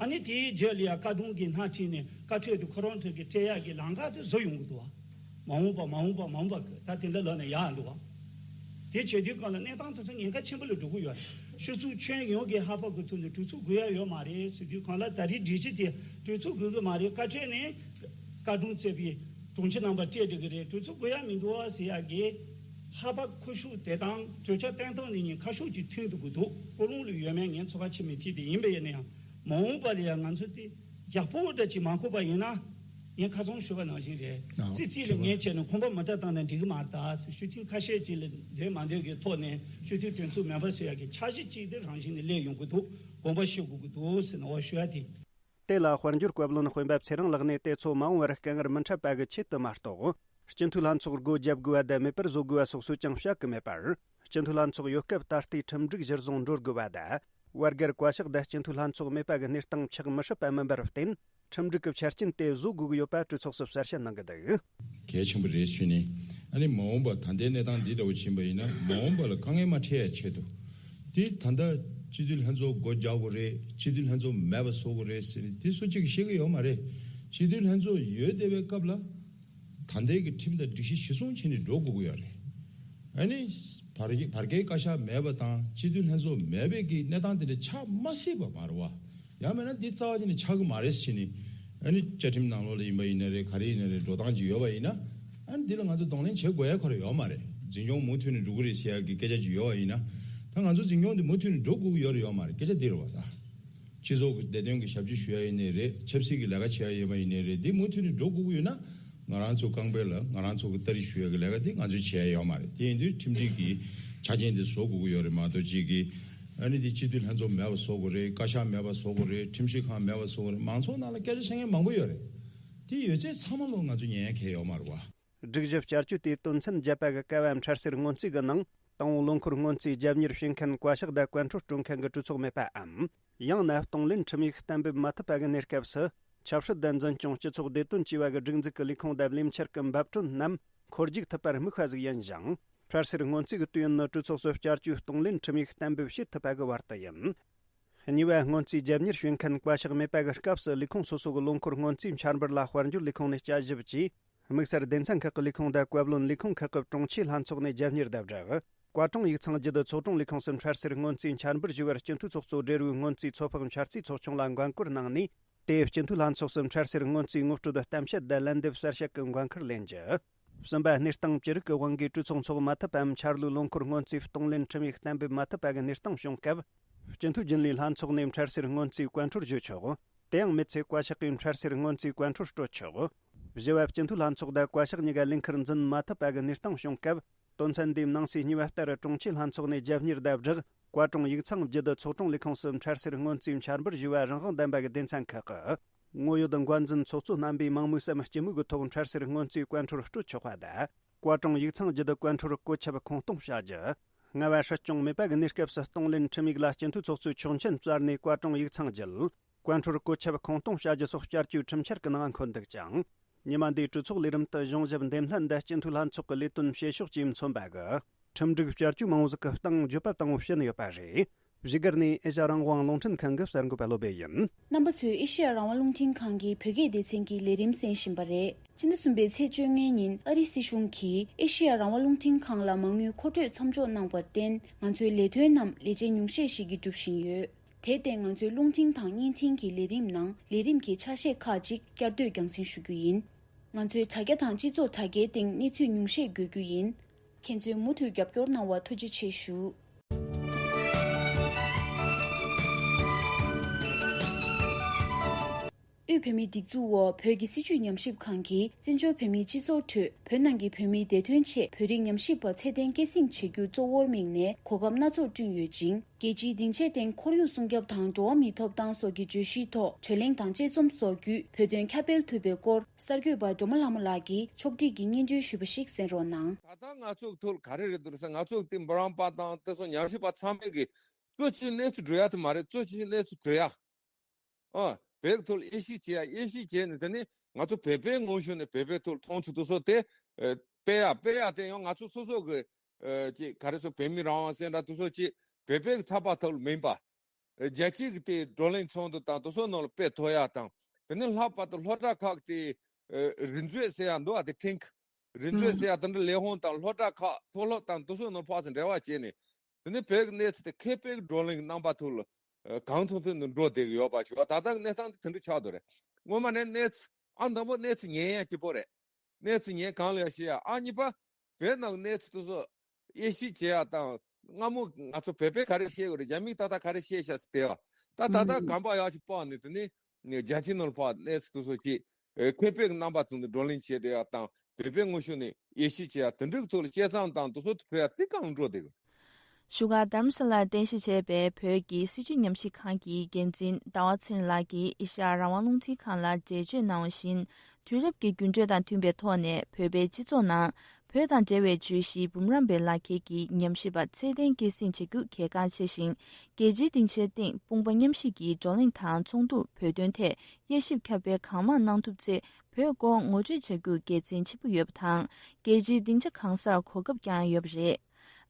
ཨ་ནི་དེའི་རྗེས་ལ་ཡང་བཀའ་དྲུང་གིས་སྣེ་ཁྲིད་ནས་བཀའ་འཁྲོལ་དེ་ཁོ་རང་ཚོ་གིས་སྤྲད་ཡག་གི་ལམ་ཁ་དེ་བཟོ་ཡོང་གི་འདུག་བ། མ་འོངས་པ་མ་འོངས་པ་མ་འོངས་པ་ད་དེ་འདྲ་ལབ་ན་ཡག་འདུག་བ། དེ་བྱེད་དུས་སྒང་ལ་གནས་སྟངས་དེ་ཚོ་ཉེན་ཁ་ཆེན་པོ་ལ་འགྲོ་གི་ཡོད་རེད། སྤྱི་ཚོགས་ཁྱོན་ཡོངས་ཀྱི་ལྷག་པར་གྱི་ཐོག་ནས་གྲོས་ཚོགས་དགོས་ཡ་ཡོད་མ་རེད་ཟེར་དུས་སྒང་ལ་ད་རེས་སྒྲིག་གཞི་དེ་གྲོས་ཚོགས་དགོས་ཀྱི་མ་རེད། བཀའ་འཁྲོལ་ནས་བཀའ་དྲུང་གཙོས་པའི་དྲུང་ཆེ་རྣམ་པར་སྤྲད་འགྲོ་གི་རེད། གྲོས་ཚོགས་དགོས་ཡ་མི་འདུག་ཟེར་ཡ་གི་ལྷག་པར་ཁུ་བྱུག་དེ་དང་གྲོས་འཆར་བཏོན་སྟངས་ནི་ཉིན་ཁ་ཕྱོགས་ཀྱི་མཐུན་འདུག་གི་འདུག་ཀུན་སློང་ལ་ཡོད་མེད་ངས་ཚོད་དཔག་བྱེད་མི་ཐུབ། དེ་ཡིན་པ་ཡིན་ན་ཡང་མ་འོངས་པ་ལ་ཡང་ང་ཚོ་དེ་ཡག་པོ་འདྲ་ཅིག་མ་འཁོར་པ་ཡིན་ན། ངས་ཁ་སང་ཞུས་པ་ནང་བཞིན་རེད། ཨོ། ཙི་ཙི་ལ་ངས་བྱས་ནས་ཁོམ་པ་མ་འདྲ་བཏང་ན་འགྲིག་གི་མ་རེད་ད་ཟེར། སྤྱི་འཐུས་ཁ་ཤས་ཅིག་ལ་འདོད་མ་འདོད་ཀྱི་ཐོག་ནས་སྤྱི་འཐུས་གྲོས་ཚོགས་མེད་པ་བཟོ་ཡག་གི་འཆར་གཞི་ཅིག་དེ་རང་བཞིན་ནས་སླེབས་ཡོང་གི་འདུག་དགོངས་པ་ཞུ་དགོས་ཀྱི་འདུག་ཟེར་ནས་འོ་ཞུ་ཡ་དེ། དེ་ལ་དཔལ་འབྱོར་བཀའ་བློན་སྤེན་པ་ཚེ་རིང་ལགས་ནས་དེ་ཚོ་མ་འོངས་པར་དཀའ་ངལ་མི་འཕྲད་པ་གི་ཆེད་དུ་མ་གཏོགས། སྤྱི་འཐུས་ལྷན་ཚོགས་སྒོ་བརྒྱབ་དགོས་པ་དང་མེད་པར་བཟོ་དགོས་པ་སོགས་སུས་ཀྱང་བཤད་ཀྱི་མེད་པར། སྤྱི་འཐུས་ལྷན་ཚོགས་ཡོད་སྐབས་ད་ལྟའི་ཁྲིམས་སྒྲིག་གཞིར་བཟུང་འགྲོ་དགོས་པ་དང་། བར་བརྒལ་བཀའ་ཤག་དང་སྤྱི་འཐུས་ལྷན་ཚོགས་མེད་པ་གི་གནས་སྟངས་ཆགས་མི་སྲིད་པ་མིན་པར་བརྟེན། ཁྲིམས་སྒྲིག་གི་ཆ་རྐྱེན་དེ་བཟོ་དགོས་ཀྱི་ཡོད་པ་གྲོས་ཚོགས་སུ་གསལ་བཤད་གནང་གི་འདུག་གལ་ཆེན་པོ་རེད་ཞུས་ནས། ཨ་ནི་མ་འོངས་པ་ད་ལྟའི་གནས་སྟངས་འདི་འདྲ་བོ་ཕྱིན་པ་ཡིན་ན་མ་འོངས་པ་ལ་དཀའ་ངལ་མ་འཕྲད་ཡ་ཆེད་དུ། དེ་ད་ལྟ་སྤྱི་འཐུས་ལྷན་ཚོགས་སྒོ་རྒྱག་དགོས་རེད། སྤྱི་འཐུས་ལྷན་ཚོགས་མེད་པ་བཟོ་དགོས་རེད་ཟེར་ནས་དེ་སུ་གཅིག་གིས་བཤད་ཀྱི་ཡོད་མ་རེད། སྤྱི་འཐུས་ལྷན་ཚོགས་ཡོད་བསྡད་པའི་སྐབས་ལ་ད་ལྟའི་གི་ཁྲིམས་དང་སྒྲིག་གཞི་གཞིར་བཟུང་བྱས་ནས་འགྲོ་དགོས་ཀྱི་ཡོད་རེད། ཨ་ནི་བར་བརྒལ་བཀའ་ཤག་མེད་པ་དང་སྤྱི་འཐུས་ལྷན་ཚོགས་མེད་པའི་གི་གནས་སྟངས་དེ་འདྲ་ཆགས་མ་སྲིད་པ་མ་རེད་བ། ཡང་མིན་ན་འདི་རྩ་བ་ཉིད་ནས་ཆགས་ཀྱི་མ་རེད་ཟེར་ནས། ཨ་ནི་བཅའ་ཁྲིམས་ནང་ལོགས་ལ་ཡིན་པ་ཡིན་ན་རེད། ག་རེ་ཡིན་ན་རེད། འགྲོ་སྟངས་ཅིག་ཡོད་པ་ཡིན་ན། ཨ་ནི་འདི་ལ་ང་ཚོ་གདོང་ལེན་བྱེད་དགོས་ཡ་ཁོ་རང་ཡོད་མ་རེད། འཛིན་སྐྱོང་མུ་མཐུད་ནས་འགྲོ་གི་རེད་ཟེར་ཡ་གི་སྐད་ཆ་ཅིག་ཡོད་པ་ཡིན་ན། ད་ང་ཚོ་འཛིན་སྐྱོང་འདི་མུ་མཐུད་ནས་འགྲོ་དགོས་ཀྱི་ཡོད་རེད་ཡོད་མ་རེད། སྐད་ཆ་འདི་རེད་བ། ད་སྤྱི་ཚོགས་ཀྱི་བདེ་དོན་གྱི་ཞབས་ཕྱི་ཞུ་ཡ་ཡིན་ནའི་རེད། ཆབ་སྲིད་ཀྱི་ལས་ཀ་བྱེད་ཡ་ཡིན་པ་ཡིན་ནའི་རེད། འདི་མུ་མཐུད་ནས་འགྲོ་དགོས་ཀྱི་ཡོད་ན། ང་རང་ཚོ་རྐང་པའི་ལ་ང་རང་ཚོ་གི་ལྟ་རེ་ཞུ་ཡ་གི་ལས་ཀ་འདི་ང་ཚོས་བྱེད་ཡ་ཡོད་མ་རེད། དེ་ཡིན་དུས་ཁྲིམས་སྒྲིག་གི་ཆ་རྐྱེན་འདི་བཟོ་དགོས་ཀྱི་ཡོད་རེད་མ་གཏོགས་ཅིག་གི། ཨ་ནི་འདི་སྤྱི་འཐུས་ལྷན་ཚོགས་མེད་པ་བཟོ་དགོས་རེད། བཀའ་ཤག་མེད་པ་བཟོ་དགོས་རེད། ཁྲིམས་ཞིབ་ཁང་མེད་པ་བཟོ་དགོས་རེད། མང་ཚོགས་ནང་ལ་སྐད་ཆ་བཤད་མཁན་མང་པོ་ཡོད་རེད། དེ་ཡོད་ཚད་ཚང་མ་ལོ་ང་ཚོ་ཉན་ཡ་གལ་ཡོད་མ་རེད་བ། སྒྲིག་གཞི་བསྐྱར་བཅོས་དེའི་དོན་ཚན་བརྒྱད་པ་གི་ཀ་བ་འཕྲལ་སེལ་སྔོན་རྩིས་ཀྱི་ནང་དང་པོ་ལོ་འཁོར་སྔོན་རྩིས་རྒྱབ་གཉེར་བྱེད་མཁན་བཀའ་ཤག་དང་བཀའ་འཁྲོལ་སྤྲོད་མཁན་གྱི་གྲོས་ཚོགས་མེད་པའམ། ཡང་ན་གཏོང་ལེན་ཁྲིམས་ཡིག་གཏན་འབེབས་མ་ཐུབ་པ་གི་གནས་སྐབས་སུ། ཆབ་སྲིད་དང་འཛིན་སྐྱོང་སྤྱི་ཚོགས་བདེ་དོན་བཅས་པ་གི་སྒྲིག་འཛུགས་ཀྱི་ལས་ཁུངས་དང་ལས་འཆར་གྱི་འབབ་གྲོན་རྣམས་འཁོར་རྒྱུག་ཐུབ་པར་དམིགས་པ་ཟིག་ཡིན་ཞིང་། འཕྲལ་སེལ་སྔོན་རྩིས་ཀྱི་དུས་ཡུན་ནི་གྲོས་ཚོགས་སུ་བསྐྱར་བཅོས་གཏོང་ལེན་ཁྲིམས་ཡིག་གཏན་འབེབས་བྱེད་ཐུབ་པ་གི་བར་དུ་ཡིན། གཉིས་པ། སྔོན་རྩིས་རྒྱབ་གཉེར་བྱེད་མཁན་བཀའ་ཤག་མེད་པ་གི་སྐབས་སུ་ལས་ཁུངས་སོ་སོ་གི་ལོ་འཁོར་སྔོན་རྩིས་འཆར་འབུལ་ལ་དཔལ་འབྱོར་ལས་ཁུངས་ནས་དཔྱད་ཞིབ་ཀྱིས། དམིགས་བསལ་སྡེ་ཚན་ཁག་གི་ལས་ཁུངས་དང་བཀའ་བློན་ལས་ཁུངས་ཁག་གི་དྲུང་ཆེ་ལྷན་ཚོགས་ནས་རྒྱབ་གཉེར་དང་སྦྲགས། བཀའ་དྲུང་ཡིག་ཚང་བརྒྱུད་དུ་ཚོགས་དྲུང་ལས་ཁུངས་སུ་འཕྲལ་སེལ་སྔོན་རྩིས་འཆར་འབུལ་ཞུ་བར་སྤྱི་འཐུས་ཚོགས་གཙོ་སྦྲེལ་བོའི་སྔོན་རྩིས་ཚོད་དཔག་འཆར་རྩིས་ཚོགས་ཆུང་ལ་འགན་བསྐུར་གནང་ནས། དེས་སྤྱི་འཐུས་ལྷན་ཚོགས་སུ་འཕྲལ་སེལ་སྔོན་རྩིས་ངོ་སྤྲོད་དང་གཏམ་བཤད་དང་ལན་འདེབས་གསལ་བཤད་ཀྱི་འགན་ཁུར་ལེན་རྒྱུ། གསུམ་པ། གནས་སྟངས་ཅི་རིགས་ཀྱི་དབང་གིས་གྲོས་ཚོགས་འཚོགས་མ་ཐུབ་པའམ་འཆར་ལོའི་ལོ་འཁོར་སྔོན་རྩིས་གཏོང་ལེན་ཁྲིམས་ཡིག་གཏན་འབེབས་མ་ཐུབ་པ་གི་གནས་སྟངས་བྱུང་སྐབས། སྤྱི་འཐུས་རྒྱུན་ལས་ལྷན་ཚོགས་ནས་འཕྲལ་སེལ་སྔོན་རྩིས་བཀའ་འཁྲོལ་ཞུ་ཆོག་དེ་ཡང་མི་ཚད་བཀའ་ཤག་གིས་འཕྲལ་སེལ་སྔོན་རྩིས་བཀའ་འཁྲོལ་སྤྲོད་ཆོག་བཞི་བ། སྤྱི་འཐུས་ལྷན་ཚོགས་དང་བཀའ་ཤག་གཉིས་ཀ་ལས་འཁུར་འཛིན་མ་ཐུབ་པ་གི་གནས་སྟངས་བྱུང་སྐབས། དོན་ཚན་འདིའི་ནང་གསེས་གཉིས་པ་ལྟར་དྲུང་ཆེ་ལྷན་ཚོགས་ནས་རྒྱབ་གཉེར་དང་སྦྲགས། བཀའ་དྲུང་ཡིག་ཚང་བརྒྱུད་དུ་ཚོགས་དྲུང་ལས་ཁུངས་སུ་འཕྲལ་སེལ་སྔོན་རྩིས་འཆར་འབུལ་ཞུ་བ་རང་དབང་ལྡན་པ་གི་སྡེ་ཚན་ཁག་གི་ངོ་ཡོད་འགན་འཛིན་ཚོགས་གཙོ་རྣམ་པས་མང་མོས་སམ་སྤྱི་མོས་ཀྱི་ཐོག་འཕྲལ་སེལ་སྔོན་རྩིས་བཀའ་འཁྲོལ་སྤྲོད་ཆོག་པ་དང་། བཀའ་དྲུང་ཡིག་ཚང་བརྒྱུད་དུ་བཀའ་འཁྲོལ་བཀོད་ཁྱབ་ཁུངས་གཏོང་བྱ་རྒྱུ། ལྔ་བ། སྲིད་སྐྱོང་མེད་པ་གི་གནས་སྐབས་སུ་གཏོང་ལེན་ཁྲིམས་ཡིག་ལ་སྤྱི་འཐུས་ཚོགས་གཙོས་ཆོག་མཆན་སྩལ་ནས་བཀའ་དྲུང་ཡིག་ཚང་བརྒྱུད། བཀའ་འཁྲོལ་བཀོད་ཁྱབ་ཁུངས་གཏོང་བྱ་རྒྱུ་སོགས་བསྐྱར་བཅོས་ཁྲིམས་འཆར་གྱི་ནང་འཁོད་འདུག་ཅིང་། ཉི་མ་འདིའི་གྲོས་ཚོགས་ལས་རིམ་དུ་གཞུང་ཞབས་འདེམས་ལྷན་དང་སྤྱི་འཐུས་ལྷན་ཚོགས་ཀྱི་ལས་དོན་བྱེད་ཕྱོགས་བཅས་མཚོན་པ་གི་ཁྲིམས་སྒྲིག་བསྐྱར་བཅོས་མང་བོ་ཟིག་གི་སྟེང་བརྗོད་པ་དང་པོ་བྱིན་ཡོད་པ་རེད། བཞུགས་སྒར་ནས་ཨེ་ཤ་རང་དབང་རླུང་འཕྲིན་ཁང་གི་གསར་འགོད་པ་བློ་བྷེ་ཡིན། རྣམ་པ་ཚོས་ཨེ་ཤ་ཡ་རང་དབང་རླུང་འཕྲིན་ཁང་གི་བོད་སྐད་སྡེ་ཚན་གྱི་ལས་རིམ་གསན་བཞིན་པ་རེད། སྤྱི་ཟླ་གསུམ་པའི་ཚེས་བཅོ་ལྔའི་ཉིན་ཨ་རིའི་སྲིད་གཞུང་གིས་ཨེ་ཤ་ཡ་རང་དབང་རླུང་འཕྲིན་ཁང་ལ་མ་དངུལ་མཁོ་སྤྲོད་མཚམས་འཇོག་གནང་བར་བརྟེན། ང་ཚོའི་ལས་དོན་རྣམས་ལས་བྱེད་ཉུང་ཤས་ཤིག་གིས་སྒྲུབ་བཞིན་ཡོད། དེར་བརྟེན། ང་ཚོའི་རླུང་འཕྲིན་དང་བརྙན་འཕྲིན་གྱི་ལས་རིམ་ནང་ལས་རིམ་གྱི་ཆ་ཤས་ཁག་ཅིག་བསྐྱར་ཟློས་རྒྱང་སྲིང་ཞུ་རྒྱུ་ཡིན། ང་ཚོའི་དྲ་རྒྱ་དང་སྤྱི་ཚོགས་དྲ་རྒྱའི་སྟེང་གནས་ཚུལ་ཉུང་ཤས་འགོད་རྒྱུ་ཡིན། ཁྱེད་ཚོས་མུ་མཐུད་རྒྱབ་སྐྱོར་གནང་བར་ཐུགས་རྗེ་ཆེ་ཞུ། དབུས་བོད་མིའི་སྒྲིག་འཛུགས་འོག་བོད་ཀྱི་སྲིད་བྱུས་ཉམས་ཞིབ་ཁང་གིས་བཙན་བྱོལ་བོད་མིའི་སྤྱི་ཚོགས་ཁྲོད་བོད་ནང་གི་བོད་མིའི་བདེ་དོན་ཆེད་བོད་རིགས་ཉམས་ཞིབ་པ་ཚད་ལྡན་སྐྱེད་སྲིང་བྱེད་རྒྱུ་གཙོ་བོར་དམིགས་ནས་གོ་སྐབས་སྣ་ཚོགས་བསྐྲུན་ཡོད་ཅིང་། རྒྱལ་སྤྱིའི་སྡིང་ཆའི་སྟེང་ཁོར་ཡུག་སྲུང་སྐྱོབ་དང་འགྲོ་བ་མིའི་ཐོབ་ཐང་སོགས་ཀྱི་བརྗོད་གཞིའི་ཐོག་གྲོས་གླེང་དང་དཔྱད་རྩོམ་སོགས་བརྒྱུད་བོད་དོན་ཁྱབ་སྤེལ་ཐུབ་པའི་སྐོར་གསར་འགོད་པ་སྒྲོལ་མ་ལྷ་མོ་ལགས་ཀྱིས་ཕྱོགས་སྒྲིག་གིས་སྙན་སྒྲོན་ཞུས་པ་ཞིག་གསན་རོགས་གནང་། ད་ལྟ་ང་ཚོ་གི་ཐོག་ལ་ག་རེ་རེད་འདུག་ཟེར། ང་ཚོ་གི་དེ་འབུམ་རམས་པ་དང་དེ་ཚོ་ཉམས་ཞིབ་པ་ཚང་མས་གི་གཙོ་ཆེ་གནས་ཚུལ་སྒྲུབ་ཡག་དེ་མ་རེད། གཙོ་ཆེ་གནས་ཚུལ་སྤྲོད་ཡག་ཨ། བོད་ཀྱི་ཐོག་ལ་དབྱེ་ཞིབ་བྱེད་ཡ། དབྱེ་ཞིབ་བྱས་ནས་དེ་ནས་ང་ཚོ་བོད་པའི་ངོས་ཕྱོགས་ནས་བོད་པའི་ཐོག་ལ་མཐོང་ཚུལ་དེ་ཚོ་དེ་ཨ་སྤེལ་ཡ། སྤེལ་ཡ་དེ་ཡང་ང་ཚོ་སོ་སོ་གི་ཨ་ཅིག་ག་རེ་ཟེར། བོད་མི་རང་དབང་གསལ་བསྒྲགས་དེ་ཚོ་ཅིག་བོད་པའི་གི་ཚགས་པར་ཐོག་ལ་མིན་པ། ཨ་རྒྱལ་སྤྱིའི་གི་དེ་བགྲོ་གླེང་ཚོགས་འདུ་དང་དེ་ཚོ་ནང་ལ་སྤེལ་ཐུབ་ཡ་དང་། དེ་ནས་ལྷག་པར་དུ་སློབ་གྲྭ་ཁག་གི་དེ་ཨ་རིག་མཛོད་ཟེར་ཡ་འདུག་ཨ། དེ་ཁྲིན་ཁི་རིག་མཛོད་ཟེར་ཡ་དེ་འདྲ་ལས་ཁུངས་དང་སློབ་གྲྭ་ཁག་མཐོ་སློབ་དང་དེ་ཚོ་ནང་ཕར་ཚུར་འབྲེལ་བ་བྱས་ནས། དེ་ནས་བོད་ཀྱི་གནས་ཚུལ་དེ་མཁས་པའི་བགྲོ་གླེང་རྣམ་པ་ཐོག་ལ་ཨ་གང་ཐུབ་ཐུབ་ནས་འགྲོ་བསྡད་ཀྱི་ཡོད་པ་ཞིག་ད་ལྟ་གི་གནས་སྟངས་དེ་དེ་འདྲ་ཆགས་འདུག་རེད། སྔོན་མ་ནས་གནས་ཚུལ་ཨ་དང་པོ་གནས་ཚུལ་ཉན་ཡ་གཅིག་པོ་རེད། གནས་ཚུལ་ཉན་གང་ལ་ཡང་བཤད་ཡ། ཨ་གཉིས་པ་བོད་ནང་གི་གནས་ཚུལ་དེ་ཚོ་དབྱེ་ཞིབ་བྱེད་ཡ་དང་། སྔ་མོ་ང་ཚོ་བོད་པས་ག་རེ་བཤད་ཡོད་རེད། རྒྱ་མིས་ད་ལྟ་ག་རེ་བཤད་ཤག་ཟེར་དེ་བ། ད་ད་ལྟ་གོམ་པ་ཡག་ཅིག་སྤོས་ནས་དེ་ནས་རྒྱལ་སྤྱིའི་ནང་ལ་ཕར་གནས་ཚུལ་དེ་ཚོ་ཅིག་ཨེ་མཁས་པའི་རྣམ་པ་ཚོ་ནས་བགྲོ་གླེང་བྱས་བསྡད་ཡག་དང་། བོད་པའི་ངོས་ཕྱོགས་ནས་དབྱེ་ཞིབ་བྱེད་ཡག་དེ་འདྲའི་ཐོག་ལ་དཔྱད་རྩོམ་དང་དེ་ཚོ་དེ་ཕུལ་ཡག་དེ་གང་འགྲོ་བསྡད་ཀྱི། བཞུགས་སྒར་དྷ་རམ་ས་ལར་རྟེན་གཞི་བྱས་པའི་བོད་ཀྱི་སྲིད་བྱུས་ཉམས་ཞིབ་ཁང་གི་འགན་འཛིན་ཟླ་བ་ཚེ་རིང་ལགས་ཀྱིས་ཨེ་ཤ་ཡ་རང་དབང་རླུང་འཕྲིན་ཁང་ལ་འགྲེལ་བརྗོད་གནང་བ་བཞིན། དུས་རབས་ཀྱི་འགྱུར་འགྲོས་དང་མཐུན་པའི་ཐོག་ནས་བོད་པའི་སྤྱི་ཚོགས་ནང་བོད་དང་འབྲེལ་བའི་བརྗོད་གཞིའི་འབུམ་རམས་པའི་ལག་ཁྱེར་གྱི་ཉམས་ཞིབ་པ་ཚད་ལྡན་སྐྱེད་སྲིང་བྱ་རྒྱུ་གལ་འགངས་ཆེ་ཞིང་། རྒྱལ་སྤྱིའི་སྡིངས་ཆའི་སྟེང་དཔུང་པ་མཉམ་གཤིབ་ཀྱིས་བགྲོ་གླེང་དང་ཚོགས་འདུར་བོད་དོན་ཐད་དབྱེ་ཞིབ་ཁྱབ་སྤེལ་གང་མང་གནང་ཐུབ་ཚེ། བོད་སྐོར་ངོ་སྤྲོད་བྱ་རྒྱུར་དགེ་མཚན་ཆེན་པོ་ཡོད་པ་དང་། རྒྱལ་སྤྱིའི་སྡིངས་ཆ་གང་སར་གོ་སྐབས་ཀྱང་ཡོད་པ་རེད།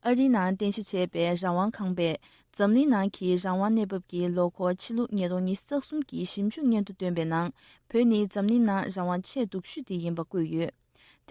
ཨ་རིའི་ནང་རྟེན་གཞི་བྱས་པའི་རང་དབང་ཁང་པས་འཛམ་གླིང་ནང་གི་རང་དབང་གནས་བབ་ཀྱི་ལོ་འཁོར་ཕྱི་ལོ་ཉིས་སྟོང་ཉི་ཤུ་རྩ་གསུམ་གྱི་ཞིབ་འཇུག་སྙན་ཐོ་བཏོན་པའི་ནང་། བོད་ནི་འཛམ་གླིང་ནང་རང་དབང་ཆེས་སྡུག་ཤོས་དེ་ཡིན་པ་བཀོད་ཡོད།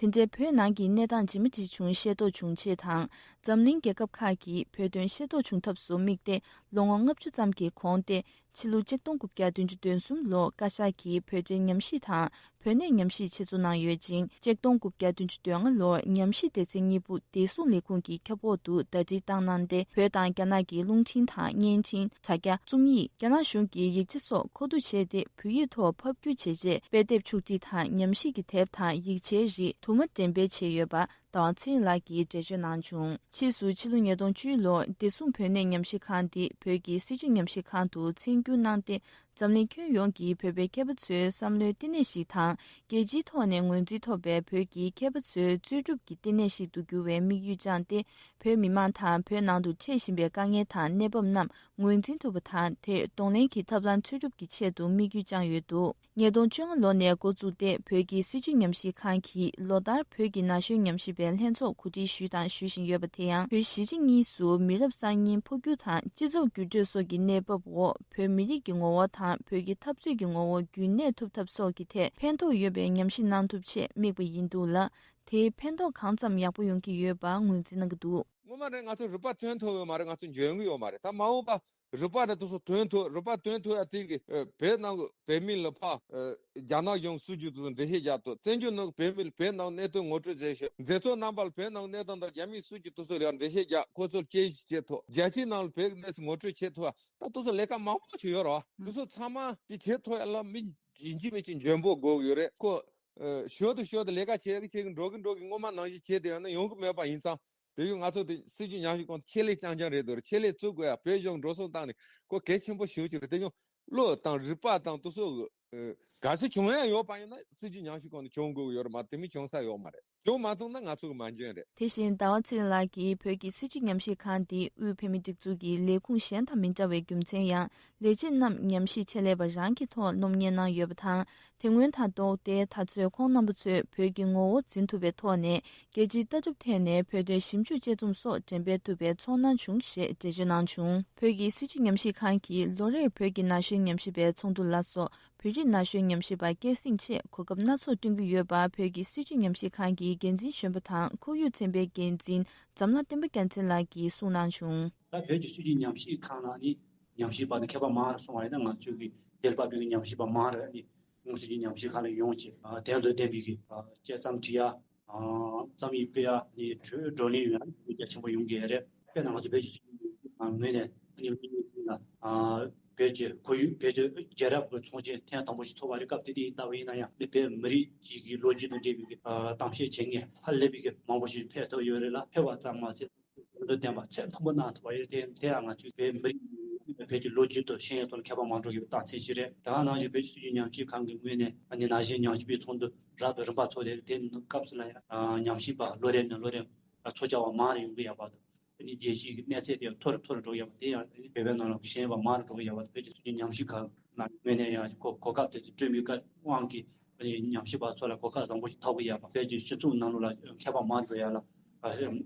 དེ་འདྲའི་བོད་ནང་གི་གནས་སྟངས་ཇི་མ་ཇི་བྱུང་ཤེས་རྟོགས་བྱུང་ཆེད་དང་། འཛམ་གླིང་རྒྱལ་ཁབ་ཁག་གིས་བོད་དོན་ཤེས་རྟོགས་བྱུང་ཐབས་སུ་དམིགས་ཏེ། ལོ་ངོ་ལྔ་བཅུ་ཙམ་གྱི་གོང་སྟེ། ཕྱི་ལོ་ཆིག་སྟོང་དགུ་བརྒྱ་བདུན་ཅུ་དོན་གསུམ་ལོར་བཀའ་ཤག་གིས་བོད་འབྲེལ་ཉམས་ཞིབ་དང་། བོད་གནས་ཉམས་ཞིབ་ཆེད་འཛུགས་གནང་ཡོད་ཅིང་། ཆིག་སྟོང་དགུ་བརྒྱ་བདུན་ཅུ་དོན་ལྔ་ལོར་ཉམས་ཞིབ་སྡེ་ཚན་གཉིས་པོ་བདེ་སྲུང་ལས་ཁུངས་ཀྱི་ཁྱབ་འོག་ཏུ་ཟླ་སྒྲིལ་བཏང་གནང་སྟེ། བོད་དང་རྒྱ་ནག་གི་རླུང་འཕྲིན་དང་བརྙན་འཕྲིན། དྲ་རྒྱ། རྩོམ་ཡིག་རྒྱ་ནག་གཞུང་གི་ཡིག་ཆ་སོགས་མཁོ་བསྡུ་བྱས་ཏེ། བོད་ཡིག་ཐོག་ཕབ་བསྒྱུར་བྱས་རྗེས། དཔེ་དེབ་ཕྱོགས་སྒྲིག་དང་། ཉམས་ཞིབ་ཀྱི་དེབ་དང་ཡིག་ཆའི་རིགས་དུ་མ་འགྲེམས་སྤེལ་བྱས་ཡོད་པ། ཟླ་བ་ཚེ་རིང་ལགས་ཀྱིས་འགྲེལ་བརྗོད་གནང་བྱུང་། ཕྱིས་སུ་ཕྱི་ལོ་ཉིས་སྟོང་བཅུ་ལོར་བདེ་སྲུང་བོད་གནས་ཉམས་ཞིབ་ཁང་འདི་བོད་ཀྱི་སྲིད་བྱུས་ཉམས་ཞིབ་ཁང་དུ་མཚན་བསྒྱུར་གནང་སྟེ། འཛམ་གླིང་ཁྱོན་ཡོངས་ཀྱི་བོད་པའི་མཁས་པ་ཚོའི་བསམ་བློའི་བསྟི་གནས་ཤིག་དང་། རྒྱལ་སྤྱིའི་ཐོག་ནས་ངོས་འཛིན་ཐོབ་པའི་བོད་ཀྱི་མཁས་པ་ཚོའི་རྩོད་སྒྲུབ་ཀྱི་བསྟི་གནས་ཤིག་ཏུ་འགྱུར་བའི་དམིགས་ཡུལ་བཅངས་ཏེ། བོད་མི་མང་དང་བོད་ནང་དུ་འཕྲད་བཞིན་པའི་དཀའ་ངལ་དང་གནས་བབ་རྣམས་ངོས་འཛིན་ཐུབ་པ་དང་། དེར་གདོང་ལེན་གྱི་ཐབས་ལམ་འཚོལ་སྒྲུབ་ཀྱི་ཆེད་དུ་དམིགས་ཡུལ་བཅངས་ཡོད་འདུག་ཉིས་སྟོང་བཅོ་ལྔ་ལོ་ནས་འགོ་བཙུགས་ཏེ། བོད་ཀྱི་སྲིད་བྱུས་ཉམས་ཞིབ་ཁང་གིས་ལོ་ལྟར་བོད་ཀྱི་ན་གཞོན་ཉམས་ཞིབ་པའི་ལྷན་ཚོགས་གོ་སྒྲིག་ཞུས་དང་ཞུ་བཞིན་ཡོད་པ། དེ་ཡང་བོད་གཞིས་བྱེས་གཉིས་སུ་མི་རབས་གསར་རྙིང་འཕོ་འགྱུར་དང་། སྤྱི་ཚོགས་འགྱུར་འགྲོས་སོགས་ཀྱི་གནས་བབ་འོག་བོད་མི་རིགས་ཀྱི་ངོ་བོ་དང་། བོད་ཀྱི་འཐབ་རྩོད་ཀྱི་ངོ་བོ་རྒྱུན་གནས་ཐུབ་ཐབས་སོགས་ཀྱི་ཐད་ཕན་ཐོགས་ཡོད་པའི་ཉམས་ཞིབ་གནང་ཐུབ་ཆེད་དམིགས་པ་ཡིན་འདུག་ལ། དེས་ཕན་ཐོགས་གང་ཙམ་ཡག་པོ་ཡོང་གི་ཡོད་པ་ངོས་འཛིན་གནང་གི་འདུག་སྔོན་མ་ནས་ང་ཚོ་རིག་པ་ཐོན་ཐུབ་ཡོད་མ་རེད། ང་ཚོ་འཇོན་གི་ཡོད་མ་རེད། ད་མ་འོངས་པ་རིག་པ་རེ་དུ་སོ་ཐོན་ཐུབ། རིག་པ་ཐོན་ཐུབ་ཡ་དེ་གི་ཨ་བོད་ནང་གི་བོད་མི་ལ་ཕ་ཨ་རྒྱ་ནག་གཞུང་སྲིད་ཇུས་དུ་འགྲེལ་བཤད་རྒྱག་ཐུབ། བཙན་བྱོལ་ནང་གི་བོད་མི་ལ་བོད་ནང་གནད་དོན་ངོ་སྤྲོད་བྱེད་ཤོག་མཛད་གཙོ་རྣམ་པ་ལ་བོད་ནང་གནད་དོན་དང་རྒྱ་མིའི་སྲིད་ཇུས་དུ་སོ་ལ་འགྲེལ་བཤད་རྒྱག་ཁོ་ཚོར་དཔྱད་ཞིབ་བྱེད་ཐུབ། རྒྱལ་སྤྱིའི་ནང་ལ་བོད་ཀྱི་གནས་སུ་ངོ་སྤྲོད་བྱེད་ཐུབ། ད་དུ་སོ་ལས་ཀ་མང་པོ་ཞིག་ཡོད་རེད་བ། དུ་སོ་ཚང་མ་ཅིག་བྱེད་ཐུབ་ཡ་ལ་མི་ཡིན་གཅིག་མིན་གཅིག་འཇོན་པོ་དགོས་ཀྱི་ཡོད་རེད། ཁོ་ཨ་ཞོར་དུ་ཞོར་དུ་ལས་ཀ་བྱེད་ཀྱི་བྱེད་ཀྱི་འགྲོ་གི་འགྲོ་གི་སྔོན་མ་ནང་བཞིན་བྱས་ཏེ་ཡོད་ན་ཡོང་གི་མེད་པ་ཡིན་ཙང་། དེ་ཡང་ང་ཚོ་དེ་སྲིད་བྱུས་ཉམས་ཞིབ་ཁང་དུ་ཆེད་ལས་རྐྱང་རྐྱང་རེད་འདུག་ཆེད་ལས་བཙུགས་དགོས་ཡ། བོད་གཞུང་འགྲོ་སོང་བཏང་ནས་ཁོ་གལ་ཆེན་པོ་ཞེ་པོ་ཅིག་རེད། དེ་ཡང་བློ་དང་རིག་པ་དང་དུ་སོ་གི་ཨ་གལ་སྲིད་བྱུང་ཡ་ཡོད་པ་ཡིན་ན་སྲིད་བྱུས་ཉམས་ཞིབ་ཁང་དུ་བྱུང་དགོས་ཀྱི་ཡོད་རེད་མ། དེ་མིན་བྱུང་ས་ཡོད་མ་རེད། བྱུང་མ་སོང་ན་ང་ཚོ་གི་མ་འཇོན་རེད། དེ་བཞིན་ཟླ་བ་ཚེ་རིང་ལགས་ཀྱིས་བོད་ཀྱི་སྲིད་བྱུས་ཉམས་ཞིབ་ཁང་འདི་དབུས་བོད་མིའི་སྒྲིག་འཛུགས་ཀྱི་ལས་ཁུངས་གཞན་དང་མི་འདྲ་བའི་རྒྱུ་མཚན་ཡང་། ལས་བྱེད་རྣམས་ཉམས་ཞིབ་ཆེད་ལས་པ་རང་གི་ཐོག་སློབ་གཉེར་གནང་ཡོད་པ་དང་། དེ་སྔོན་དང་ལྡོག་སྟེ་ད་ཚོད་ཁོང་རྣམ་པ་ཚོས་བོད་ཀྱི་ངོ་བོ་འཛིན་ཐུབ་པའི་ཐོག་ནས་རྒྱལ་སྤྱིའི་ལྟ་གྲུབ་ཐད་ནས་བོད་དོན་ཞིབ་འཇུག་དཔྱད་རྩོམ་སོགས་འགྲེམས་སྤེལ་ཐུབ་པའི་ཚོར་སྣང་བྱུང་ཞེས་འགྲེལ་བརྗོད་གནང་བྱུང་། བོད་ཀྱི་སྲིད་བྱུས་ཉམས་ཞིབ་ཁང་གིས་ལོ་རེར་བོད་ཀྱི་ན་གཞོན་ཉམས་ཞིབ་པའི་ཚོགས་འདུ་ལ་སོགས། བོད་རིགས་ན་གཞོན་ཉམས་ཞིབ་པ་སྐྱེད་སྲིང་ཆེད་གོ་སྐབས་སྣ་ཚོགས་བསྐྲུན་གྱི་ཡོད་པ། བོད་ཀྱི་སྲིད་བྱུས་ཉམས་ཞིབ་ཁང་གི་འགན་འཛིན་གཞོན་པ་དང་ཁོར་ཡུག་ཚན་པའི་འགན་འཛིན་འཛམ་ལྷ་བསྟན་པ་རྒྱལ་མཚན་ལགས་ཀྱིས་གསུངས་གནང་བྱུང་། ད་བོད་ཀྱི་སྲིད་བྱུས་ཉམས་ཞིབ་ཁང་ནང་ནི་ཉམས་ཞིབ་པ་དང་མཁས་པ་མང་རུ་སོང་བ་ཡིན་ན། ང་ཚོའི་གི་དེར་བབས་པའི་ཉམས་ཞིབ་པ་མང་རུ་ནི་སྲིད་བྱུས་ཉམས་ཞིབ་ཁང་ལ་ཡོང་བྱས། དོན་དང་ལྡན་པའི་གི་དཔྱད་རྩོམ་བྲིས་ཡ། རྩོམ་ཡིག་སྤེལ་ཡ་ནི་བགྲོ་གླེང་ཡོང་ཡ་རྒྱ་ཆེན་པོ་ཡོང་གི་ཡོད་རེད། དཔེར་ན་ང་ཚོ་བོད་ཀྱི་སྤྱི་ཚོགས་ངོས་ནས་ཨ་ནི་ལོ་གཉིས་ཀྱི་རིང་ལ་ཨ་བོད་ཀྱི་ཁོར་ཡུག་བོད་ཀྱི་རྒྱལ་རབས་ཀྱི་ཚོགས་ཆེན་ཐེངས་དང་པོ་ཞིག་ཚོགས་པ་རེད། སྐབས་དེ་དུས་ཡིན་ལྟ་བུ་ཡིན་ན་ཡང་ནི་བོད་མི་རིགས་ཀྱི་གི་ལོ་རྒྱུས་དང་འབྲེལ་བའི་གི་ཨ་གཏམ་བཤད་བྱེད་མཁན་ཧ་ལས་པའི་གི་མང་པོ་ཞིག་ཕེབས་ཐུབ་ཡོད་རེད་ལ། ཕེབས་པ་ཙམ་མ་ཟད་དོན་དང་ལྡན་པ་ཚད་མཐོན་པོ་གནང་ཐུབ་པ་ཡོད། དེ་དེ་ཡང་ང་ཚོས་བོད་མི་རིགས་བོད་ཀྱི་ལོ་རྒྱུས་དང་ཤེས་ཡོན་ཐོག་ལ་ཁྱད་པར་མ་འགྲོ་གི་རྟགས་མཚན་ཞིག་རེད། དེ་ག་ནང་བཞིན་བོད་ཀྱི་སྲིད་བྱུས་ཉམས་ཞིབ་ཁང་གི་ངོས་ནས་ཨ་ནི་ན་གཞོན་ཉམས་ཞིབ་པའི་ཚོགས་འདུ་རབ་དང་རིམ་པ་ཚོགས་ཏེ། དེ་སྐབས་སུ་ལ་ཡང་ཉམས་ཞིབ་པ་ལོ་རེ་ནས་ལོ་རེ་ཚོགས་བཅར་བ་མང་རུ་ཡོང་གི་ཡོད་པ་དང་། ཨ་ནི་རྒྱལ་སྤྱིའི་གནས་ཚད་དེ་མཐོ་རུ་མཐོ་རུ་འགྲོ་གི་ཡོད་པ། དེ་ཡང་བོད་པའི་ནང་ལ་ཤེས་ཡོན་པ་མང་རུ་འགྲོ་གི་ཡོད་པ་དང་། བོད་ཀྱི་སྲིད་བྱུས་ཉམས་ཞིབ་ཁང་ནང་ངོས་ནས་ཡང་གོ་གོ་སྐབས་དེ་ཚོ་སྤྲོད་མི་དབང་གིས་ཨ་ནི་ཉམས་ཞིབ་པ་ཚོ་ལ་གོ་སྐབས་བཟང་པོ་ཞིག་ཐོབ་ཀྱི་ཡོད་པ། བོད་ཀྱི་སྤྱི་ཚོགས་ནང་ལོགས་ལ་མཁས་པ་མང་རུ་འགྲོ་ཡ་ལ་ཨ་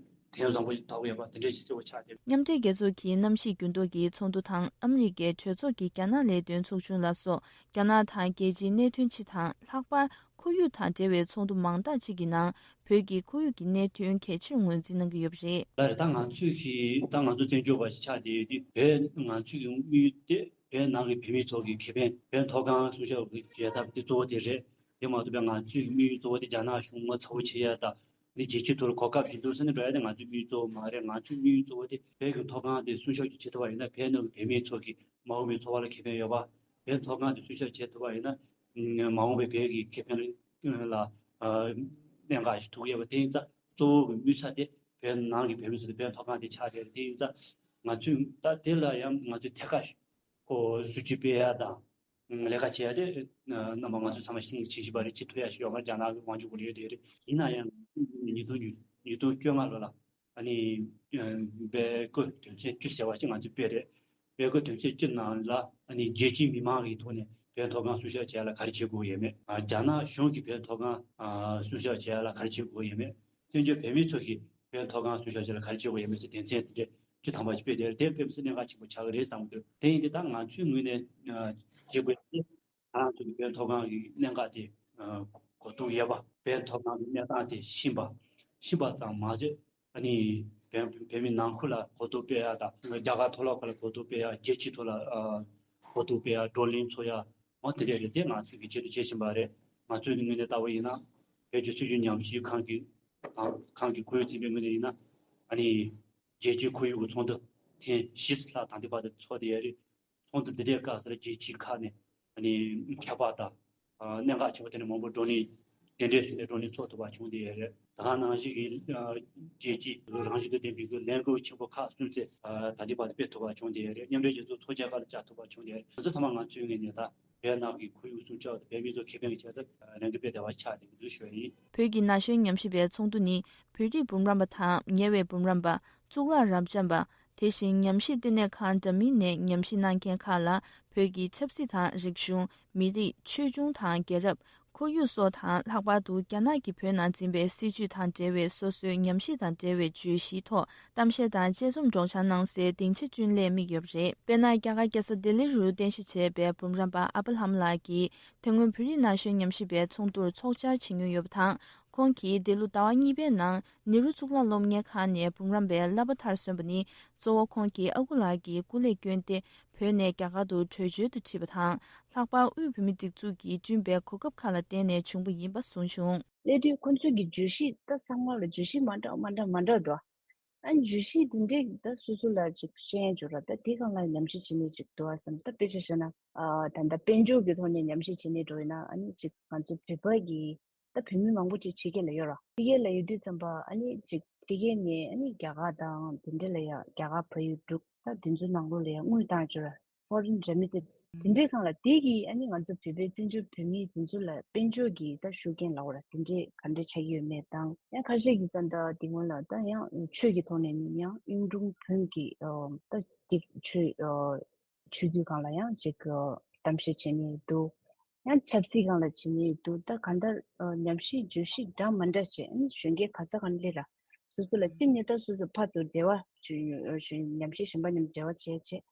དེ་བཟང་པོ་ཞིག་ཐོབ་ཀྱི་ཡོད་པ་དེ་འདྲའི་ཞིག་གཙོ་བོ་ཆགས་ཏེ། མཉམ་འབྲེལ་རྒྱལ་ཚོགས་ཀྱི་གནམ་གཤིས་འགྱུར་ལྡོག་གི་ཚོགས་འདུ་དང་ཨ་མི་རི་ཀའི་གྲོས་ཚོགས་ཀྱི་རྒྱ་ནག་ལས་དོན་ཚོགས་ཆུང་ལ་སོགས། རྒྱ་ནག་དང་རྒྱལ་སྤྱིའི་གནད་དོན་སྤྱི་དང་། ལྷག་པར་ཁོར་ཡུག་དང་འབྲེལ་བའི་ཚོགས་འདུ་མང་དག་ཅིག་གི་ནང་། བོད་ཀྱི་ཁོར་ཡུག་གི་གནད་དོན་གལ་ཆེར་ངོས་འཛིན་གནང་གི་ཡོད་པ་རེད། ལགས་རེད། ད་ང་ཚོས་ཀྱི་ད་ང་ཚོ་བཙན་བྱོལ་བ་ཞིག་ཆགས་བསྡད་ཡོད་དུས། བོད་ང་ཚོའི་གི་དམིགས་ཡུལ་དེ་བོད་ནང་གི་བོད་མི་ཚོ་གི་ཁེ་ཕན། བོད་མཐོ་སྒང་སྲུང་སྐྱོབ་ཀྱི་བྱེད་ཐབས་དེ་གཙོ་བོ་དེ་རེད། དེ་མ་གཏོགས་པའི་ང་ཚོའི་གི་དམིགས་ཡུལ་གཙོ་བོ་དེ་རྒྱ་ནག་གཞུང་ངོ་ཚ་བོ་བྱེད་ཡ་དང་། ནི་རྒྱལ་སྤྱིའི་ཐོག་ལ་གོ་སྐབས་ཤིག་འདུག་ཟེར་ནས་འགྲོ་ཡ་དེ་ང་ཚོའི་དམིགས་ཡུལ་གཙོ་བོ་མ་རེད། ང་ཚོའི་དམིགས་ཡུལ་གཙོ་བོ་དེ་བོད་ཀྱི་མཐོ་སྒང་དེ་སྲུང་སྐྱོབ་ཅིག་བྱེད་ཐུབ་པ་ཡིན་ན། བོད་ནང་གི་བོད་མི་ཚོ་གི་མ་འོངས་པའི་འཚོ་བ་ལ་ཁེ་ཕན་ཡོད་པ། བོད་མཐོ་སྒང་དེ་སྲུང་སྐྱོབ་བྱེད་ཐུབ་པ་ཡིན་ན། མ་འོངས་པའི་བོད་ཀྱི་ཁེ་ཕན་ལ་ཨ་གནད་འགག་ཞིག་ཐུག་ཡོད་པ། དེ་ཡིན་ཙང་གཙོ་བོ་གི་དམིགས་ས་དེ་བོད་ནང་གི་བོད་མི་ཚོ་དེ་བོད་མཐོ་སྒང་དེ་ཆགས་བསྡད་རེད། དེ་ཡིན་ཙང་ང་ཚོས་ད་དེ་ལ་ཡང་ང་ཚོས་ཐད་ཀར་ཞིག་ཁོ་སྲིད་ཇུས་སྤེལ་ཡ་དང་། ལས་ཀ་བྱེད་ཡ་དེ་རྣམ་པ་ང་ཚོ་ཚང་མ་ཤེས་ཤེས་བཞིན་པ་རེད། བྱེད་ཐུབ་ཡ་ཞིག་ཡོད་མ་རེད། རྒྱ་ནག་གི་དབང་ཆ་འོག་ལ་ཡོད་དེ་རེད། ཡིན་ན་ཡང་ཉིས་སྟོང་ཉིས་སྟོང་བཅོ་ལྔ་ལོ་ལ་ཨ་ནི་སྦེལ་ཀོབ་དོན་ཚན་བཅུ་ཟེར་བ་ཞིག་ང་ཚོས་སྤེལ་རེད། སྦེལ་ཀོབ་དོན་ཚན་བཅུ་ནང་ལ་ཨ་ནི་རྒྱལ་སྤྱིའི་མི་མང་གི་ཐོག་ནས་བོད་མཐོ་སྒང་སྲུང་སྐྱོབ་བྱེད་ཡ་ལ་ག་རེ་བྱེད་དགོས་ཡོད་མེད། རྒྱ་ནག་གཞུང་གིས་བོད་མཐོ་སྒང་སྲུང་སྐྱོབ་བྱེད་ཡ་ལ་ག་རེ་བྱེད་དགོས་ཡོད་མེད། བཙན་བྱོལ་བོད་མི་ཚོ་གིས་ བོད་མཐོ་སྒང་སུ་ཤ་ཤ་ལ་ག་རེ་བྱེད་དགོས་ཡོད་མེད་ཚོ་དོན་ཚན་དེ་འདྲ་བཅུ་ཐམ་པ་ཞིག་སྤེལ་དེ་རེད། དེ་དཔེ་མི་སྲིད་གནད་འགག་ཆེན་པོ་ཆགས་ཀྱི་རེད་བསམ་གྱི་འདུག་དེ་ཡིན་དུས་ད་ང་ཚོའི་ངོས་ནས་བྱེད་དགོས་དེ། ང་རང་ཚོ་གི་བོད་མཐོ་སྒང་གི་གནད་འགག་དེ་གོ་རྟོགས་ཡོད་པ། བོད་མཐོ་སྒང་གི་གནས་སྟངས་དེ་ཤེས་པ། ཤེས་པ་ཙམ་མ་ཟད། ཨ་ནི་བོད་བོད་མི་ནང་ཁུལ་ལ་གོ་རྟོགས་སྤེལ་ཡག་དང་། རྒྱ་གར་མཐོ་སློབ་ཁག་ལ་གོ་རྟོགས་སྤེལ་ཡག་རྒྱལ་སྤྱིའི་ཐོག་ལ་ཨ་གོ་རྟོགས་སྤེལ་ཡག་བགྲོ་གླེང་ཚོགས་ཡག་འོ་དེ་འདྲ་རེད། དེ་ང་ཚོས་ཀྱི་ཆེད་དུ་བྱེད་བཞིན་པ་རེད། ང་ཚོའི་ངོས་ནས་ལྟ་བ་ཡིན་ན། བོད་ཀྱི་སྲིད་བྱུས་ཉམས་ཞིབ་ཁང་གི་ཁང་གི་ཁོར་ཡུག་འཛིན་པའི་ངོས་ནས་ཡིན་ན། ཨ་ནི་རྒྱལ་སྤྱིའི་ཁོར་ཡུག་གི་ཚོགས་འདུ་ཐེངས་བཞི་ལྷག་ད་ལྟའི་བར་དུ་ཚོགས་བསྡད་ཡོད་རེད། ཚོགས་འདུ་འདི་འདྲའི་སྐབས་སུ་རྒྱལ་སྤྱིའི་ཁག་ནས་ཨ་ནི་མཁས་པ་དང་། ཨ་གནད་འགག་ཆེན་པོ་དེ་ནས་མང་པོ་བགྲོ་གླེང་དེ་འདྲའི་ཞུ་ནས་བགྲོ་གླེང་ཚོགས་ཐུབ་པ་བྱུང་བསྡད་ཡོད་རེད། ད་ག་ནང་བཞིན་གྱི་ཨ་རྒྱལ་སྤྱིའི་རང་བཞིན་དུ་ལྡན་པའི་གི་ལས་འགུལ་ཆེན་པོ་ཁག་གསུམ་ཙམ་ཨ་ད་ལྟའི་བར་དུ་སྤེལ་ཐུབ་པ་བྱུང་བསྡད་ཡོད་རེད། མཉམ་འབྲེལ་རྒྱལ་ཚོགས་ཚོགས་ཆེན་ཁག་ལ་བཅར་ཐུབ་པ་བྱུང་བསྡད་ཡོད་རེད། དེ་ཚོ་ཚང་མ་ང་ཚོའི་ངོས་ནས་ད་བོད་ནང་གི་ཁོར་ཡུག་སྲུང་སྐྱོབ་དང་བོད་མི་ཚོ་ཁེ་ཕན་གྱི་ཆེད་དུ་ལས་འགུལ་སྤེལ་བསྡད་པ་ཆགས་བསྡད་ཀྱི་འདུག་ཞུ་བ་ཡིན། བོད་ཀྱི་ན་གཞོན་ཉམས་ཞིབ་པའི་ཚོགས་འདུ་ནི་བོད་རིགས་འབུམ་རམས་པ་དང་ཉེ་བའི་འབུམ་རམས་པ། གཙུག་ལག་རབ་འབྱམས་པ། དེ་བཞིན་ཉམས་ཞིབ་ལྟེ་གནས་ཁང་འདྲ་མིན་ནས་ཉམས་ཞིབ་གནང་མཁན་ཁག་ལ་བོད་ཀྱི་ཆབ་སྲིད་དང་རིག་གཞུང་། མི་རིགས། ཆོས་འབྱུང་དང་རྒྱལ་རབས། ཁོར་ཡུག་སོགས་དང་། ལྷག་པར་དུ་རྒྱ་ནག་གིས་བོད་ནང་འཛིན་པའི་སྲིད་བྱུས་དང་འབྲེལ་བའི་སོ་སོའི་ཉམས་ཞིབ་དང་འབྲེལ་བའི་བརྗོད་གཞིའི་ཐོག་གཏམ་བཤད་དང་དཔྱད་རྩོམ་སྒྲོག་སྦྱང་གནང་སའི་སྡིངས་ཆ་བསྐྲུན་སླད་དམིགས་ཡོད་པ་རེད། དཔེར་ན། རྒྱ་གར་རྒྱལ་ས་ལྡི་ལི་རུ་རྟེན་གཞི་བྱས་པའི་འབུམ་རམས་པ་ཨ་པ་ལྷམ་ལགས་ཀྱིས། དེ་སྔོན་བོད་རིགས་ན་གཞོན་ཉམས་ཞིབ་པའི་ཚོགས་འདུར་ཚོགས་བཅར་བྱེད་མྱོང་ཡོད་པ་དང་། ཁོང་གིས་འདི་ལོ་ཟླ་བ་གཉིས་པའི་ནང་ནེ་རུ་གཙུག་ལག་སློབ་གཉེར་ཁང་ནས་འབུམ་རམས་པའི་བསླབ་པ་མཐར་སོན་པ་ནི། གཙོ་བོ་ཁོང་གི་ཨ་ཁུ་ལགས་ཀྱིས་སྐུ་ལས་བསྐྱོན་ཏེ། བོད་ནས་རྒྱ་གར་དུ་བྲོས་བྱོལ་དུ་ཁྲིད་པ་དང་། ལྷག་པར་དབུས་བོད་མིའི་སྒྲིག་འཛུགས་ཀྱིས་བསྐྲུན་པའི་གོ་སྐབས་ཁག་ལ་བརྟེན་ནས་བྱུང་བ་ཡིན་པ་གསུངས་བྱུང་། སླེབས་དུས་ཁོང་ཚོས་ཀྱི་བརྗོད་གཞི་ད་ཚང་མ་ལ་བརྗོད་གཞི་མ་འདྲ་མ་འདྲ་མ་འདྲ་འདུག་ཨ་ནི་བརྗོད་གཞི་དེ་འདྲས་ད་སོ་སོ་ལ་ཅིག་ཤེས་ཡོན་འབྱོར་བ་ད་དེ་སྒང་ལ་ཉམས་ཞིབ་བྱེད་ནས་ཅིག་འདུག་བསམ། ད་དཔེ་ཆ་བཞག་ན་ཨ་ད་ད་དཔལ་འབྱོར་གྱི་ཐོག་ནས་ཉམས་ཞིབ་བྱེད་ནས་འགྲོ་ཡིན་ན། ཨ་ནི་ཅིག་ང་ཚོ་བོད་པ་གི་ད་བོད་མི་མང་པོ་ཅིག་ཕྱི་རྒྱལ་ལ་ཡོད་ར། ཕྱི་རྒྱལ་ལ་ཡོད་དུས་ཙམ་པ་ཨ་ནི་ཅིག་ཕྱི་རྒྱལ་ནས་ཨ་ནི་རྒྱ་གར་དང་དེ་འདྲ་ལ་ཡ་རྒྱ་གར་བལ་ཡུལ་འབྲུག་ད་དེ་ཚོའི་ནང་ལོགས་ལ་ཡ་དངུལ་བཏང་བཅུག་ར། Foreign remittance དེ་འདྲའི་སྒང་ལ་དེ་གིས་ཨ་ནི་ང་ཚོ་བོད་པའི་བཙན་བྱོལ་བོད་མི་དེ་ཚོ་ལ་དཔལ་འབྱོར་གྱི་ད་ཤུགས་རྐྱེན་ལབ་དགོས་ར། དེ་འདྲའི་ག་འདྲ་ཆགས་ཀྱི་ཡོད་མེད་དང་། ཡང་ཁ་ཤས་ཀྱིས་ད་ད་དེ་སྔོན་ལ་ད་ཡང་ཆོས་ཀྱི་ཐོག་ནས་ནི་ཡང་གཡུང་དྲུང་བོན་གྱི་ཨ་ད་དེ་ཆོས་ཨ་ཆོས་བརྒྱུད་སྒང་ལ་ཡང་ཅིག་ཨ་གཏམ་བཤད་བྱེད་ནས་འདུག་ཡང་ཆབ་སྲིད་སྒང་ལ་བྱེད་ནས་འདུག་ད་གང་ལྟར་ཨ་ཉམས་ཞིབ་བརྗོད་གཞི་འདྲ་མི་འདྲ་བྱས། ཨ་ནི་གཞོན་སྐྱེས་ག་ས་ག་ནས་སླེབས་ར། སོ་སོ་ལ་གཅིག་ནས་ད་སོ་སོ་ཕར་ཚུར་འབྲེལ་བ་བྱེད། ཉམས་ཞིབ་གཞན་པ་མཉམ་འབྲེལ་བ་བྱས་བྱས།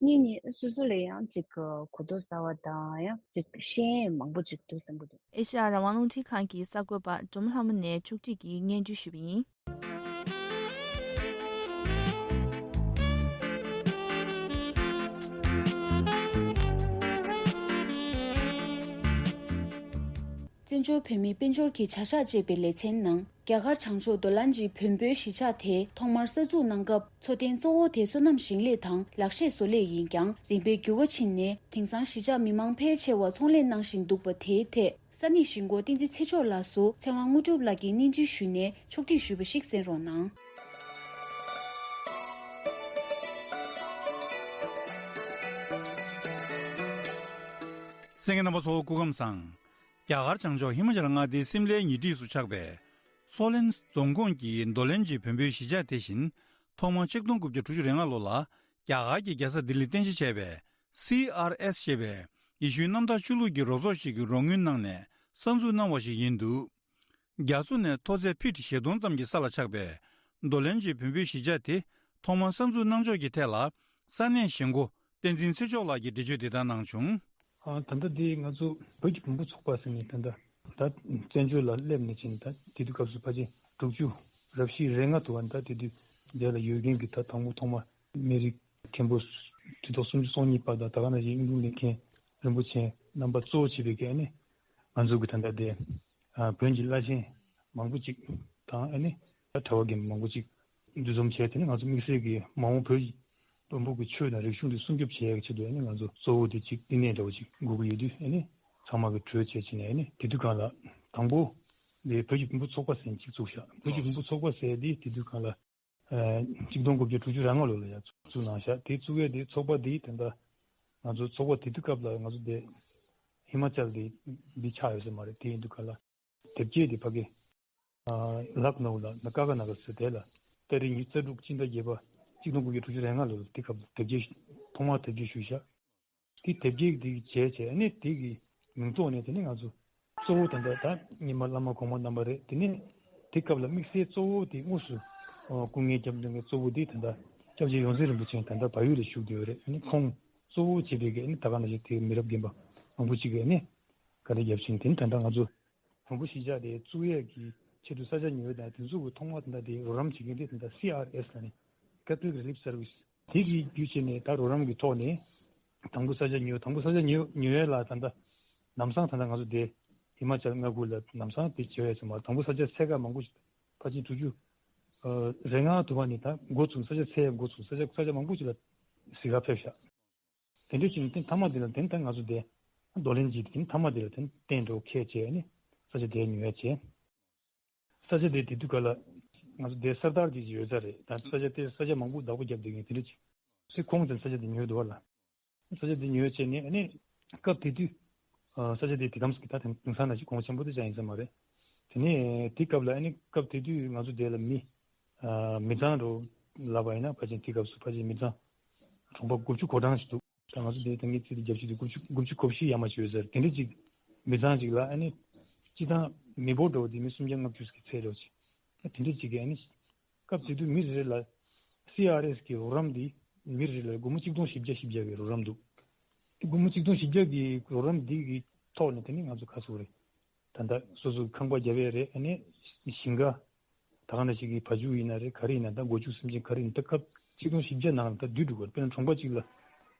གཉིས་ནས་སོ་སོ་ལ་ཡང་ཅིག་གོ་རྟོགས་གསར་བ་དང་ཡང་ཅིག་ཤེས་ཡོན་མང་པོ་ཅིག་འདུག་བསམ་གྱི་འདུག་ཨེ་ཤ་ཡ་རང་དབང་རླུང་འཕྲིན་ཁང་གི་གསར་འགོད་པ་འབྲོམ་ལྷ་མོ་ནས་ཕྱོགས་སྒྲིག་གིས་སྙན་སྒྲོན་ཞུས་པ་ཡིན། བཙན་བྱོལ་བོད་མིའི་དཔལ་འབྱོར་གྱི་བྱ་གཞག་ཅེས་པའི་ལེ་ཚན་ནང་། རྒྱ་གར་བྱང་ཕྱོགས་མདོ་ལན་གྱི་བོན་པོའི་གཞིས་ཆགས་དེ་ཐོག་མར་གསར་འཛུགས་གནང་སྐབས། འཚོ་རྟེན་གཙོ་བོ་དེ་སོ་ནམ་ཞིང་ལས་དང་ལག་ཤེས་བཟོ་ལས་ཡིན་ཀྱང་། རིམ་པས་འགྱུར་བ་ཕྱིན་ནས། དེང་སང་གཞིས་ཆགས་མི་མང་ཕལ་ཆེ་བ་ཚོང་ལས་གནང་བཞིན་འདུག་པ་དེའི་ཐད། ས་གནས་གཞིས་འགོ་བསྟན་འཛིན་ཚེ་མཆོག་ལགས་སུ་ཚེ་དབང་དངོས་གྲུབ་ལགས་ཀྱིས་སྙན་སྒྲོན་ཞུས་ནས་ཕྱོགས་སྒྲིག་ཞུས་པ་ཞིག་གསན་རོགས་གནང་། གསན་མཁན་རྣམ་པ་ཚོ་སྐུ་ཁམས་བཟང་། རྒྱ་གར་བྱང་ཕྱོགས་ཧི་མ་ཅལ་མངའ་སྡེའི་སིམ་ལའི་ཉེ་འཁྲིས་སུ་ཆགས་པའི་སོ་ལན་རྫོང་ཁོངས་ཀྱི་མདོ་ལན་གྱི་བོན་པོའི་གཞིས་ཆགས་དེ་བཞིན། ཐོག་མར་ཆིག་སྟོང་དགུ་བརྒྱ་དྲུག་ཅུ་རེ་ལྔ་ལོ་ལ་རྒྱ་གར་གྱི་རྒྱལ་ས་ལྡི་ལི་རྟེན་གཞི་བྱས་པའི་སི་ཨར་ཨེས་ཞེས་པའི་ཡེ་ཤུའི་གནམ་བདག་ཆོས་ལུགས་ཀྱི་རོགས་ཚོགས་ཤིག་གིས་རོགས་དངུལ་གནང་ནས་གསར་འཛུགས་གནང་བ་ཞིག་ཡིན་འདུག་རྒྱ་མཚོ་ནས་མཐོ་ཚད་ཕིཊ་བཞི་སྟོང་ཙམ་གྱི་ས་ལ་ཆགས་པའི་མདོ་ལན་གྱི་བོན་པོའི་གཞིས་ཆགས་དེ་ཐོག་མར་གསར་འཛུགས་གནང་ཕྱོགས་ཀྱི་ཐད་ལ་ས་གནས་གཞིས་འགོ་བསྟན་འཛིན་ཚེ་མཆོག་ལགས་ཀྱིས་འགྲེལ་བརྗོད་འདི་ལྟར་གནང་བྱུང་། ཨ། ད་ལྟ་འདི་ང་ཚོ་བོད་ཀྱི་བོན་པོ་ཚོགས་པ་ཟེར་ནས་ད་ལྟ་ད་བཙན་བྱོལ་ལ་སླེབས་ནས་ཕྱིན། ད་དེ་དུས་སྐབས་སུ་ཕལ་ཆེར་དྲུག་ཅུ་རེ་བཞི་རེ་ལྔ་འདུག་པ། ད་དེ་དུས་དེ་ལ་ཡོད་མཁན་གྱི་ད་དང་པོ་ཐོག་མ་མི་རིགས་མཁན་པོ་དུས་ཐོག་སུམ་ཅུ་སོ་གཉིས་པ་དང་། ད་ག་ནང་བཞིན་གཡུང་དྲུང་ལས་མཁན་རིན་པོ་ཆེ་རྣམ་པ་གཙོ་བོ་བྱས་པའི་གི་ཨ་ནི་ང་ཚོ་གི་ད་ལྟ་དེ་ཨ་བོན་གྱི་བླ་ཆེན་མང་པོ་ཅིག་དང་ཨ་ནི་ད་གྲྭ་པ་རྒན་མང་པོ་ཅིག་འདུ་འཛོམས་བྱས། དེ་ནི་ང་ཚོ་དམིགས་བསལ་གྱི་མ་འོངས་བོད་བོན་པོ་གི་ཆོས་དང་རིག་གཞུང་དེ་སྲུང་སྐྱོབ་བྱེད་ཡག་ཆེད་དུ་ཨ་ནི་ང་ཚོ་གཙོ་བོ་དེ་ཅིག་བསྟི་གནས་འདྲ་བོ་ཅིག་དགོས་ཀྱི་ཡོད་དུས། ཨ་ནི་ཚང་མ་གི་གྲོས་བྱས་བྱས་ནས། ཨ་ནི་དེ་དུས་སྒང་ལ་དང་པོ་དེ་བོད་ཀྱི་བོན་པོ་ཚོགས་པ་ཟེར་ཅིག་བཙུགས་ཤག་བོད་ཀྱི་བོན་པོ་ཚོགས་པ་ཟེར་དེ་དེ་དུས་སྒང་ལ་ཨ་ཆིག་སྟོང་དགུ་བརྒྱ་དྲུག་ཅུ་རེ་ལྔ་ལོ་ལ་ཡ་བཙུགས་གནང་ཤག་དེ་བཙུགས་ཡས་དེ་ཚོགས་པ་དེ་ད་ལྟ་ང་ཚོ་ཚོགས་པ་དེ་དུས་སྐབས་ལ་ང་ཚོ་དེ་ཧི་མ་ཅལ་དེ་འདི་ཆགས་ཡོད་ས་མ་རེད། དེ་ཡིན་དུས་སྒང་ལ་དེབ་སྐྱེལ་དེ་ཕ་གི་ཨ་ལག་ནའུ་ལ་ན་ཀ་ག་ན་གར་ཟེར་དེ་ལ་ཏ་རིག་ཉི་ཤུ་རྩ་དྲུག་སྤྱི་ཟླ་བརྒྱད་པ་ཆིག་སྟོང་དགུ་བརྒྱ་དྲུག་ཅུ་རེ་ལྔ་ལོ་ལ་དེ་སྐབས་ལ་དེབ་སྐྱེལ་ཐོག་མར་དེབ་སྐྱེལ་ཞུས་ཤག་དེ་དེབ་སྐྱེལ་དེ་གི་བྱས་བྱས་ཨ་ནི་དེ་གི་མིང་ཐོག་ནས་དེ་ནི་ང་ཚོ་གཙོ་བོ་ད་ལྟ་ད་རྙིང་མ་བླ་མ་གོང་མ་རྣམ་པ་རེད། དེ་ནས་དེ་སྐབས་ལ་དམིགས་བསལ་གཙོ་བོ་དེ་དངོས་སུ་ སྐུ་ངལ་བརྒྱབ་མྱོང་མཁན་གཙོ་བོ་འདི་ད་ལྟ་སྐྱབས་རྗེ་ཡོངས་འཛིན་རིན་པོ་ཆེ་ད་ལྟ་བལ་ཡུལ་ལ་བཞུགས་བསྡད་ཡོད་རེད། ཨ་ནི་ཁོང་གཙོ་བོ་བྱས་པའི་གི་ཨ་ནི་ད་ག་ནང་བཞིན་དེ་མི་རབས་རྒན་པ་མང་པོ་ཅིག་གིས་ཨ་ནི་བཀའ་དྲིན་རྒྱབ་ཕྱིན། དེ་ནི་ད་ལྟ་ང་ཚོ་བོན་པོ་གཞིས་ཆགས་དེ་བཙུགས་ཡས་ཀྱི་ཆེད་དུ་ས་ཆ་ཉོས་དང་དེ་ཚོ་གི་ཐོག་མ་ད་ལྟ་དེ་རོགས་རམ་བྱེད་མཁན་དེ་ད་ལྟ་སི་ཨར་ཨེས་ལ་ནི་Catholic Relief Service དེ་གི་བརྒྱུད་བྱས་ནས་ད་རོགས་རམ་གྱི་ཐོག་ནས་དང་པོ་ས་ཆ་ཉོས། དང་པོ་ས་ཆ་ཉོས་ཉོ་ཡས་ལ་ད་ལྟ་ལམ་སང་ད་ལྟ་ང་ཚོ་དེ་ཧི་མ་ཅལ་མངའ་ཁུལ་ལ་ལམ་སང་དེ་བྱེད་ཡས་ཚང་མ་དང་པོ་ས་ཆ་ཚད་བཀག་མང་པོ་ཕལ་ཆེར་དྲུག་ཅུ་རེ་ལྔ་ཐུབ་པ་ནས་ད་འགོ་ཚུགས། ས་ཆ་ཚད་འགོ་ཚུགས། ས་ཆ་ས་ཆ་མང་པོ་ཅིག་ལ་གཟིགས་ག་ཕེབས་ཤག་དེ་འདྲ་བྱས་ནས་དེ་མཐའ་མ་དེ་ལ་དེ་ད་ང་ཚོ་དེ་རྡོར་གླིང་གི་དེ་མཐའ་མ་དེ་ལ་དེ་བརྟན་འགྲོ་ཁས་བྱས་ནས་ས་ཆ་དེ་ཉོ་ཡ་བྱས། ས་ཆ་དེ་དེ་དུས་ག་ལ་ང་ཚོ་དེ་གསར་དར་གྱི་ཡོད་ས་རེད། ད་ས་ཆ་དེ་ས་ཆ་མང་པོ་བདག་པོ་བརྒྱབ་བསྡད་མཁན་དེ་འདྲ་ཅིག་དེ་ཁོང་དེ་ས་ཆ་དེ་ཉོས་འདུག་བ་ལ། ས་ཆ་དེ་ཉོས་བྱས་ནས་ཨ་ནི་སྐབས་དེ་དུས་ས་ཆ་དེ་དེ་གམ་ཟིག་གི་ད་དེང་སང་ན་ཅིག་གོང་ཆེན་པོ་དེ་ཅང་ཡིན་ས་མ་རེད། དེ་ནས་དེ་སྐབས་ལ་ཨ་ནི་སྐབས་དེ་དུས་ང་ཚོ་དེ་ལ་མི་མི་ཚང་རུ་ལབ་པ་ཡིན་ན་ཕལ་ཆེར་དེ་སྐབས་སུ་ཕལ་ཆེར་མི་ཚང་གྲོང་པ་དགུ་བཅུ་གོ་གྲངས་ཤིག་འདུག་ད་ང་ཚོ་དེ་ད་ངའི་ཚེ་དེ་རྒྱབ་ཤིག་དེ་དགུ་བཅུ་དགུ་བཅུ་གོ་བཞི་ཡར་མར་ཅིག་ཡོད་ཟེར། དེ་འདྲ་ཅིག་མི་ཚང་ཅིག་ལ་ཨ་ནི་སྤྱི་བཏང་མི་འབོར་འགྲོ་བ་དེ་མི་སུམ་བརྒྱ་ལྔ་བཅུ་ཞིག་གི་ཚད་འགྲོ་ཅིག་ད་དེ་འདྲ་ཅིག་གི་ཨ་ནི་སྐབས་དེ་དུས་མི་རེ་རེ་ལ་སི་ཨར་ཨེས་ཀྱི་རོགས་རམ་འདི་མི་རེ་རེ་ལ་སྒོར་མོ་གཅིག་སྟོང་བཞི་བརྒྱ་བཞི་བརྒྱ་གི་རོགས་རམ་འདུག་དེ་སྒོར་མོ་གཅིག་སྟོང་བཞི་བརྒྱ་གི་རོགས་རམ་འདི་གི་ཐོག་ནས་དེ་ནི་ང་ཚོ་ཁ་གསོ་རེད། ད་ལྟ་སོ་སོ་ཁང་པ་རྒྱབ་ཡས་རེད། ཨ་ནི་ཞིང་ཁ་ད་ག་ནང་བཞིན་གྱི་བ་ཕྱུགས་ཡིན་ན་རེད། ག་རེ་ཡིན་ན་ད་སྒོ་ཕྱུགས་སེམས་ཅན་ག་རེ་ཡིན་ན་ད་སྐབས་གཅིག་སྟོང་བཞི་བརྒྱ་ནང་ལ་ད་བསྡུས་འགྲོ་གི་རེད། དཔེར་ན་གྲོང་པ་གཅིག་ལ་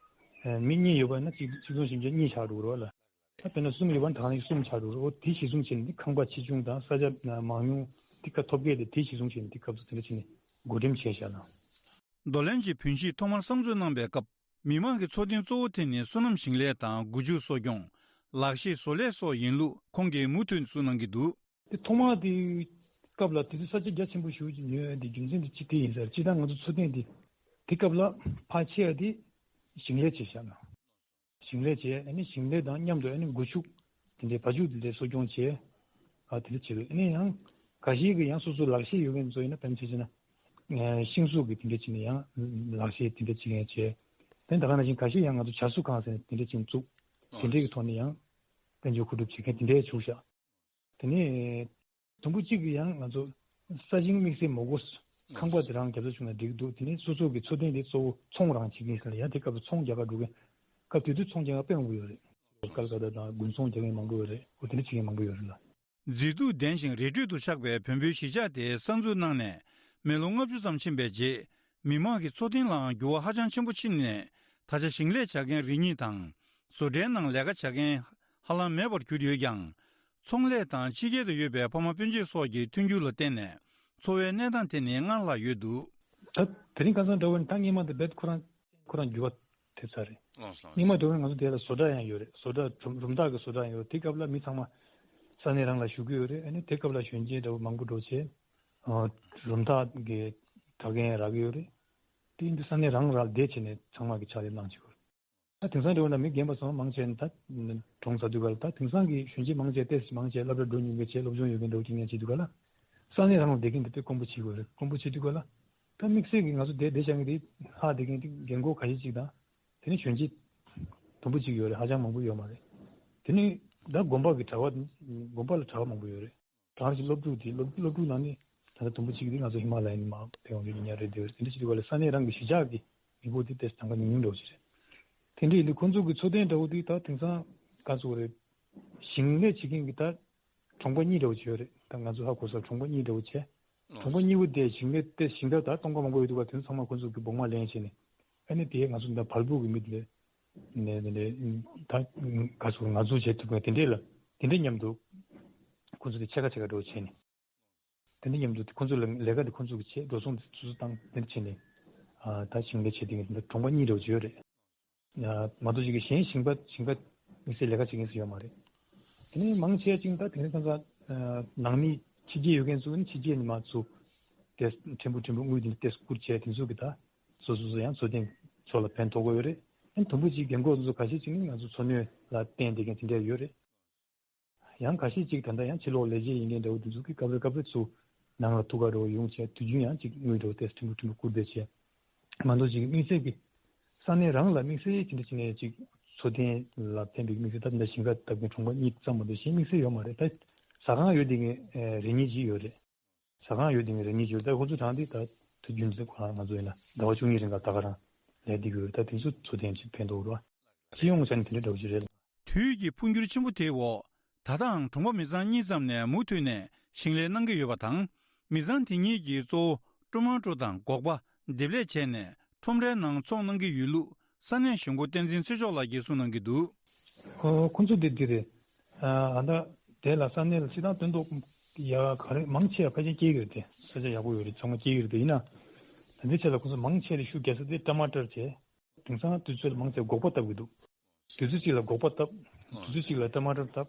མི་གཉིས་ཡོད་པ་ན་གཅིག་གཅིག་སྟོང་བཞི་བརྒྱ་གཉིས་ཆགས་འགྲོ་གི་རེད་བ་ལ། ད་དཔེར་ན་གསུམ་ཡོད་པ་ན་ད་ག་ནང་བཞིན་གསུམ་ཆགས་འགྲོ་གི་རེད། འོ་དེ་གཞི་བཟུང་བྱས་ནས་འདི་ཁང་པ་ཆེ་ཆུང་དང་ས་ཆ་མང་ཉུང་འདི་ཁ་ཐོབ་སྐལ་དེ་དེ་གཞི་བཟུང་བྱས་ནས་འདི་སྐབས་སུ་དེ་འདྲ་བྱས་ནས་བགོ་འགྲེམས་བྱས་བཞག་ན། རྡོར་གླིང་གི་བོན་གཞིས་ཐོག་མར་གསར་འཛུགས་གནང་པའི་སྐབས། མི་མང་གི་འཚོ་རྟེན་གཙོ་བོ་དེ་ནི་སོ་ནམ་ཞིང་ལས་དང་སྒོ་ཕྱུགས་གསོ་སྐྱོང་། ལག་ཤེས་བཟོ་ལས་སོགས་ཡིན་ལུགས་ཁོང་གིས་མུ་མཐུད་གསུངས་གནང་གི་འདུག་དེ་ཐོག་མ་དེ་སྐབས་ལ་དེ་དུས་ས་ཆ་རྒྱ་ཆེན་པོ་ཞེ་པོ་ཅིག་ཉོས་ཡོད་དེ་རྒྱུ་མཚན་དེ་ཅི་དེ་ཡིན་ཟེར། སྤྱིར་བཏང་ང་ཚོ་འཚོ་རྟེན་དེ་དེ་སྐབས་ལ་ཕལ་ཆེ་བ་དེ་ཞིང་ལས་བྱས་བཞག་ན། ཞིང་ལས་བྱས་ཨ་ནི་ཞིང་ལས་དང་མཉམ་དུ་ཨ་ནི་སྒོ་ཕྱུགས་དེ་འདྲའི་བ་ཕྱུགས་དེ་འདྲའི་གསོ་སྐྱོང་བྱས། ཨ་དེ་འདྲ་བྱས་ཨ་ནི་ཡང་ཁ་ཤས་ཀྱི་ཡང་སོ་སོ་ལག་ཤེས་ཡོད་མཁན་ཚོ་ཡིན་ན་དཔེར་ན་ཆ་བཞག་ན་ཤིང་བཟོ་གི་དེ་འདྲ་བྱས་ནས་ཡང་ལག་ཤེས་དེ་འདྲ་བྱེད་མཁན་བྱས། དེ་ད་ག་ནང་བཞིན་ཁ་ཤས་ཡང་ང་ཚོ་བྱ་གསོ་ཁང་ཟེར་ནས་དེ་འདྲ་བྱས་བཙུགས། དེ་འདྲའི་གི་ཐོག་ནས་ཡང་དཔལ་འབྱོར་མཁོ་སྒྲུབ་བྱེད་མཁན་དེ་འདྲའི་བྱུང་ཤག་དེ་ནས་དུམ་བུ་གཅིག་གི་ཡང་ང་ཚོ་ས་ཞིང་དམིགས་བསལ་མ་དགོས། ཁང་པ་དེ་རང་རྒྱབ་ས་བྱུང་ན་འགྲིག་གི་འདུག་དེ་ནས་སོ་སོ་གི་འཚོ་རྟེན་དེ་གཙོ་བོ་ཚོང་རང་བྱེད་མཁན་ཟེར་ལ་ཡང་དེ་སྐབས་སུ་ཚོང་རྒྱག་ག་འགྲོ་མཁན་སྐབས་དེ་དུས་ཚོང་རྒྱག་མཁན་དཔེ་མང་པོ་ཡོད་རེད། ཀལ་ཀ་ཏ་དང་དགུན་ཚོང་རྒྱག་མཁན་མང་པོ་ཡོད་རེད། འོ་དེ་འདྲ་བྱེད་མཁན་མང་པོ་ཡོད་རེད་ལ། མཛེས་སྡུག་ལྡན་ཞིང་རི་ཁྲོད་དུ་ཆགས་པའི་བོན་པོའི་གཞིས་ཆགས་དེ་གསར་འཛུགས་གནང་ནས་མི་ལོ་ལྔ་བཅུ་ཙམ་ཕྱིན་པའི་རྗེས། མི་མང་གི་འཚོ་རྟེན་ལའང་འགྱུར་བ་ཧ་ཅང་ཆེན་པོ་ཕྱིན་ནས། ད་ཆ་ཞིང་ལས་བྱ་མཁན་རེ་གཉིས་དང་། བཟོ་གྲྭའི་ནང་ལས་ཀ་བྱ་མཁན་ཧ་ལམ་མེད་པར་གྱུར་ཡོད་ཀྱང་། ཚོང་ལས་དང་ཕྱི་རྒྱལ་དུ་ཡོད་པའི་ཕ་མ་སྤུན་མཆེད་སོགས་ཀྱི་མཐུན་འགྱུར་ལ་བརྟེན་ནས་འཚོ་བའི་གནས་སྟངས་དེ་ནི་སྔར་ལྷག་ཡོད་འདུག་ད་དེ་རིང་ཁ་སང་འདྲ་བོ་ནི་ད་སྔོན་མ་དང་རྦད་ཁོ་རང་ཁོ་རང་འགྱུར་བ་ཐེབས་ཚར་རེད། ལགས་སོ། ལགས་སོ། སྔོན་མ་འདྲ་བོ་ནི་ང་ཚོ་དེ་ལ་བཟོ་གྲྭ་ཡང་ཡོད་རེད། བཟོ་གྲྭ་གྲུབ་རུམ་བདག་གི་བཟོ་གྲྭ་ཡང་ཡོད་རེད། དེ་སྐབས་ལ་མི་ཚང་མ་ས་གནས་རང་ལ་བཞུགས་ཀྱི་ཡོད་རེད། ཨ་ནི་དེ་སྐབས་ལ་གཞོན་སྐྱེས་འདྲ་བོ་མང་པོ་འགྲོ་བྱས་རུམ་བདག་གི་གྲྭ་རྒན་རག་གི་ཡོད་རེད། དེ་ཡིན་དུས་ས་གནས་རང་རང་བསྡད་བྱས་ནས་ཚང་མ་གི་ཕྱག་ལས་གནང་བྱེད་དགོས་རེད། ད་དེང་སང་འདྲ་བོ་ན་མི་རྒན་པ་ཚོ་མང་ཆེ་ད་གྲོངས་ཚར་དུས་ག་ལ། ད་དེང་སང་གི་གཞོན་སྐྱེས་མང་ཆེ་ཏོག་ཙམ་མང་ཆེ་སློབ་གྲྭ་འགྲོ་མྱོང་མཁན་བྱས་སློབ་སྦྱོང་ཡོད་མཁན་འདྲ་བོ་ཅིག་ངས་བྱེད་དུས་ག་ལ། ས་གནས་རང་ལ་བསྡད་མཁན་དེ་དཔེ་དཀོན་པོ་བྱེད་དགོས་རེད། དཀོན་པོ་བྱེད་དུས་ག་ལ། ད་དམིགས་བསལ་གྱི་ང་ཚོ་བསྡད་བསྡད་བཞག་མཁན་དེ་ལྷག་བསྡད་མཁན་དེ་རྒན་འཁོགས་ཁ་ཤས་ཅིག་དང་། དེ་ནས་གཞོན་སྐྱེས་དུམ་བུ་གཅིག་ཡོད་རེད། ཧ་ཅང་མང་པོ་ཡོད་མ་རེད། དེ་ནས་ད་དགོན་པ་གི་གྲྭ་པ་དགོན་པ་ལ་གྲྭ་པ་མང་པོ་ཡོད་རེད། གང་ཞིག་སློབ་ཕྲུག་དེ་སློབ་སློབ་ཕྲུག་ནང་ནས་ད་ལྟ་དུམ་བུ་གཅིག་དེ་ང་ཚོ་ཧི་མ་ལ་ཡ་ནས་མར་ཕེབས་ཡོང་དུས་ཉིན་ཉག་རེད་འདུག་དེ་འདྲ་བྱེད་དུས་ག་ལ་ས་གནས་རང་གི་གཞིས་ཆགས་ཀྱི་མི་འབོར་དེ་ཏོག་ཙམ་གྲངས་ཀ་ཉུང་ཉུང་འདྲ་བོ་ཞིག་རེད། དེ་འདྲ་ཡིན་དུས་ཁོང་ཚོ་གི་འཚོ་རྟེན་འདྲ་བོ་དེ་ད་དེང་སང་ག་ཚོད་རེད། ཞིང་ལས་བྱེད་མཁན་གྱི་ད་གྲོང་པ་གཉིས་འདྲ་བོ་ཅིག་ཡོད་རེད། ད་ང་ཚོ་ཧ་གོ་སར་གྲོང་པ་གཉིས་འདྲ་བོ་བྱས། གྲོང་པ་གཉིས་པོ་དེ་ཞིང་ལས་དེ་ཞིང་ཁ་ད་སྟོང་ཁ་མང་པོ་ཡོད་འདུག་ག་དེ་ཚོ་ཚང་མ་ཁོ་ཚོ་གི་སྦུག་མ་ལེན་བྱས་ནས། ཨ་ནི་དེ་ང་ཚོ་འདི་བལ་པོ་གི་མི་དེ་ནས་དེ་འདྲའི་ད་ག་ཚོད་ང་ཚོ་བྱས་ཐུབ་མཁན་དེ་འདྲས་ལ་དེ་འདྲས་མཉམ་དུ་ཁོ་ཚོ་དེ་ཕྱེད་ཀ་ཕྱེད་ཀ་འདྲ་བོ་བྱས་ནས། དེ་འདྲས་མཉམ་དུ་ཁོ་ཚོ་ལ་ལས་ཀ་དེ་ཁོ་ཚོ་གི་བྱས་འགྲོ་སོང་དེ་སོ་སོ་བཏང་དེ་འདྲ་བྱས་ནས། ད་ཞིང་ལས་བྱས་དེ་ངས་དེ་འདྲ་གྲོང་པ་གཉིས་འདྲ་བོ་བྱས་ཡོད་རེད། མ་གཏོགས་ཅིག་གི་གཞན་ཞིང་པ་ཞིང་པ་དམིགས་བསལ་ལས་ཀ་བྱེད་མཁན་སུ་ཡོད་མ་རེད། དེ་ནས་མང་ཆེ་ཅིག་ད་དེང་སང་ནང་མི་ཕྱི་རྒྱལ་ཡོད་མཁན་ཚོ་ནི་ཕྱི་རྒྱལ་ནས་མར་ཚུར་དེ་ཕྲན་བུ་ཕྲན་བུ་དངུལ་དེ་ཏོག་ཙམ་བསྐུར་བྱས་དེ་ཚོ་གི་ད་སོ་སོ་སོ་ཡང་འཚོ་རྟེན་ཚོ་ལ་ཕན་ཐོགས་ཀྱི་ཡོད་རེད། ཨ་ནི་དུམ་བུ་ཅིག་རྒན་འཁོགས་ཚོ་ཁ་ཤས་ཅིག་ནི་ང་ཚོ་འཚོ་སྣོད་ལ་བརྟེན་བསྡད་མཁན་དེ་འདྲ་ཡོད་རེད། ཡང་ཁ་ཤས་ཅིག་ད་ལྟ་ཡང་ཕྱི་ལོགས་ལས་བྱེད་ཡིན་མཁན་འདྲ་བོ་དེ་ཚོ་གིས་སྐབས་རེ་སྐབས་རེ་ཚུར་ནང་ལ་ཐུག་ག་འགྲོ་ཡོང་བྱས་དུས་རྒྱུན་ཡང་ཅིག་དངུལ་འགྲོ་ཏོག་ཙམ་ཕྲན་བུ་ཕྲན་བུ་བསྐུར་བསྡད་བྱས། མ་གཏོགས་ཅིག་དམིགས་བསལ་གྱི་ས་གནས་རང་ལ་དམིགས་བསལ་དེ་འདྲ་བྱས་ནས་ཅིག་འཚོ་རྟེན་ལ་ཕན་པའི་དམིགས་བསལ་ད་ལྟ་ཞིང་ཁ་བཏབ་མཁན་གྲོང་པ་གཉིས་ཙམ་མ་གཏོགས་གཞན་དམིགས་བསལ་ཡོད་མ་རེད། ད་ཟ་ཁང་ཡོད་བསྡད་མཁན་རེ་གཉིས་ཅིག་ཡོད་རེད། ཟ་ཁང་ཡོད་དེ་མི་རེ་གཉིས་ཡོད། ད་ཁོ་ཚོ་གྲངས་དེ་ད་དུས་རྒྱུན་དུ་ཁོ་རང་ང་ཚོ་ཡིན་ན་ཟླ་བ་བཅུ་གཉིས་རིང་ལ་ད་ག་རང་ལས་འདི་གི་ཡོད། ད་དེ་ཚོ་ཚོ་དེ་ཅིག་ཕན་ཐོགས་རོགས། སྤྱི་ཡོངས་ཆ་ནས་དེ་འདྲ་འདྲ་བོ་ཞིག་རེད། དུས་ཀྱི་འཕོ་འགྱུར་ཆེན་པོ་དེའི་འོག་ད་ལྟའང་གྲོང་པ་མི་ཚང་གཉིས་ཙམ་ནས་མུ་མཐུད་ནས་ཞིང་ལས་གནང་གི་ཡོད་པ་དང་། མི་ཚང་དེ་གཉིས་ཀྱིས་གཙོ་བོ་ཊོ་མ་ཊོ་དང་སྒོག་པ་འདེབས་ལས་བྱས་ནས་ཁྲོམ་རའི་ནང་ཚོང་གནང་གི་ཡོད་ལུགས་ས་གནས་གཞུང་སྒོ་བསྟན་འཛིན་ཚེ་མཆོག་ལགས་ཀྱིས་གསུངས་གནང་གི་འདུག་ཁོ་ཁོ་ཚོ་དེ་དེ་རེད། ཨ་ད་དེ་ལ་ས་གནས་ལ་སྤྱི་བཏང་སྟོན་ཐོག་ཡ་ག་རེ་མང་ཆེ་བ་ཕལ་ཆེར་སྐྱེ་གི་རེད་དེ། ས་ཆ་ཡག་པོ་ཡོད་རེད། ཚང་མ་སྐྱེ་གི་རེད་དེ། ཡིན་ན་ད་ལྟའི་ཆ་ལ་ཁོ་ཚོ་མང་ཆེ་རེ་ཤུགས་རྒྱག་ས་དེ་ཊ་མ་ཊར་བྱས། དེང་སང་དུས་ཚོད་ལ་མང་ཆེ་སྒོག་པ་བཏབ་གི་འདུག་དུས་ཚོད་གཅིག་ལ་སྒོག་པ་བཏབ། དུས་ཚོད་གཅིག་ལ་ཊ་མ་ཊར་བཏབ།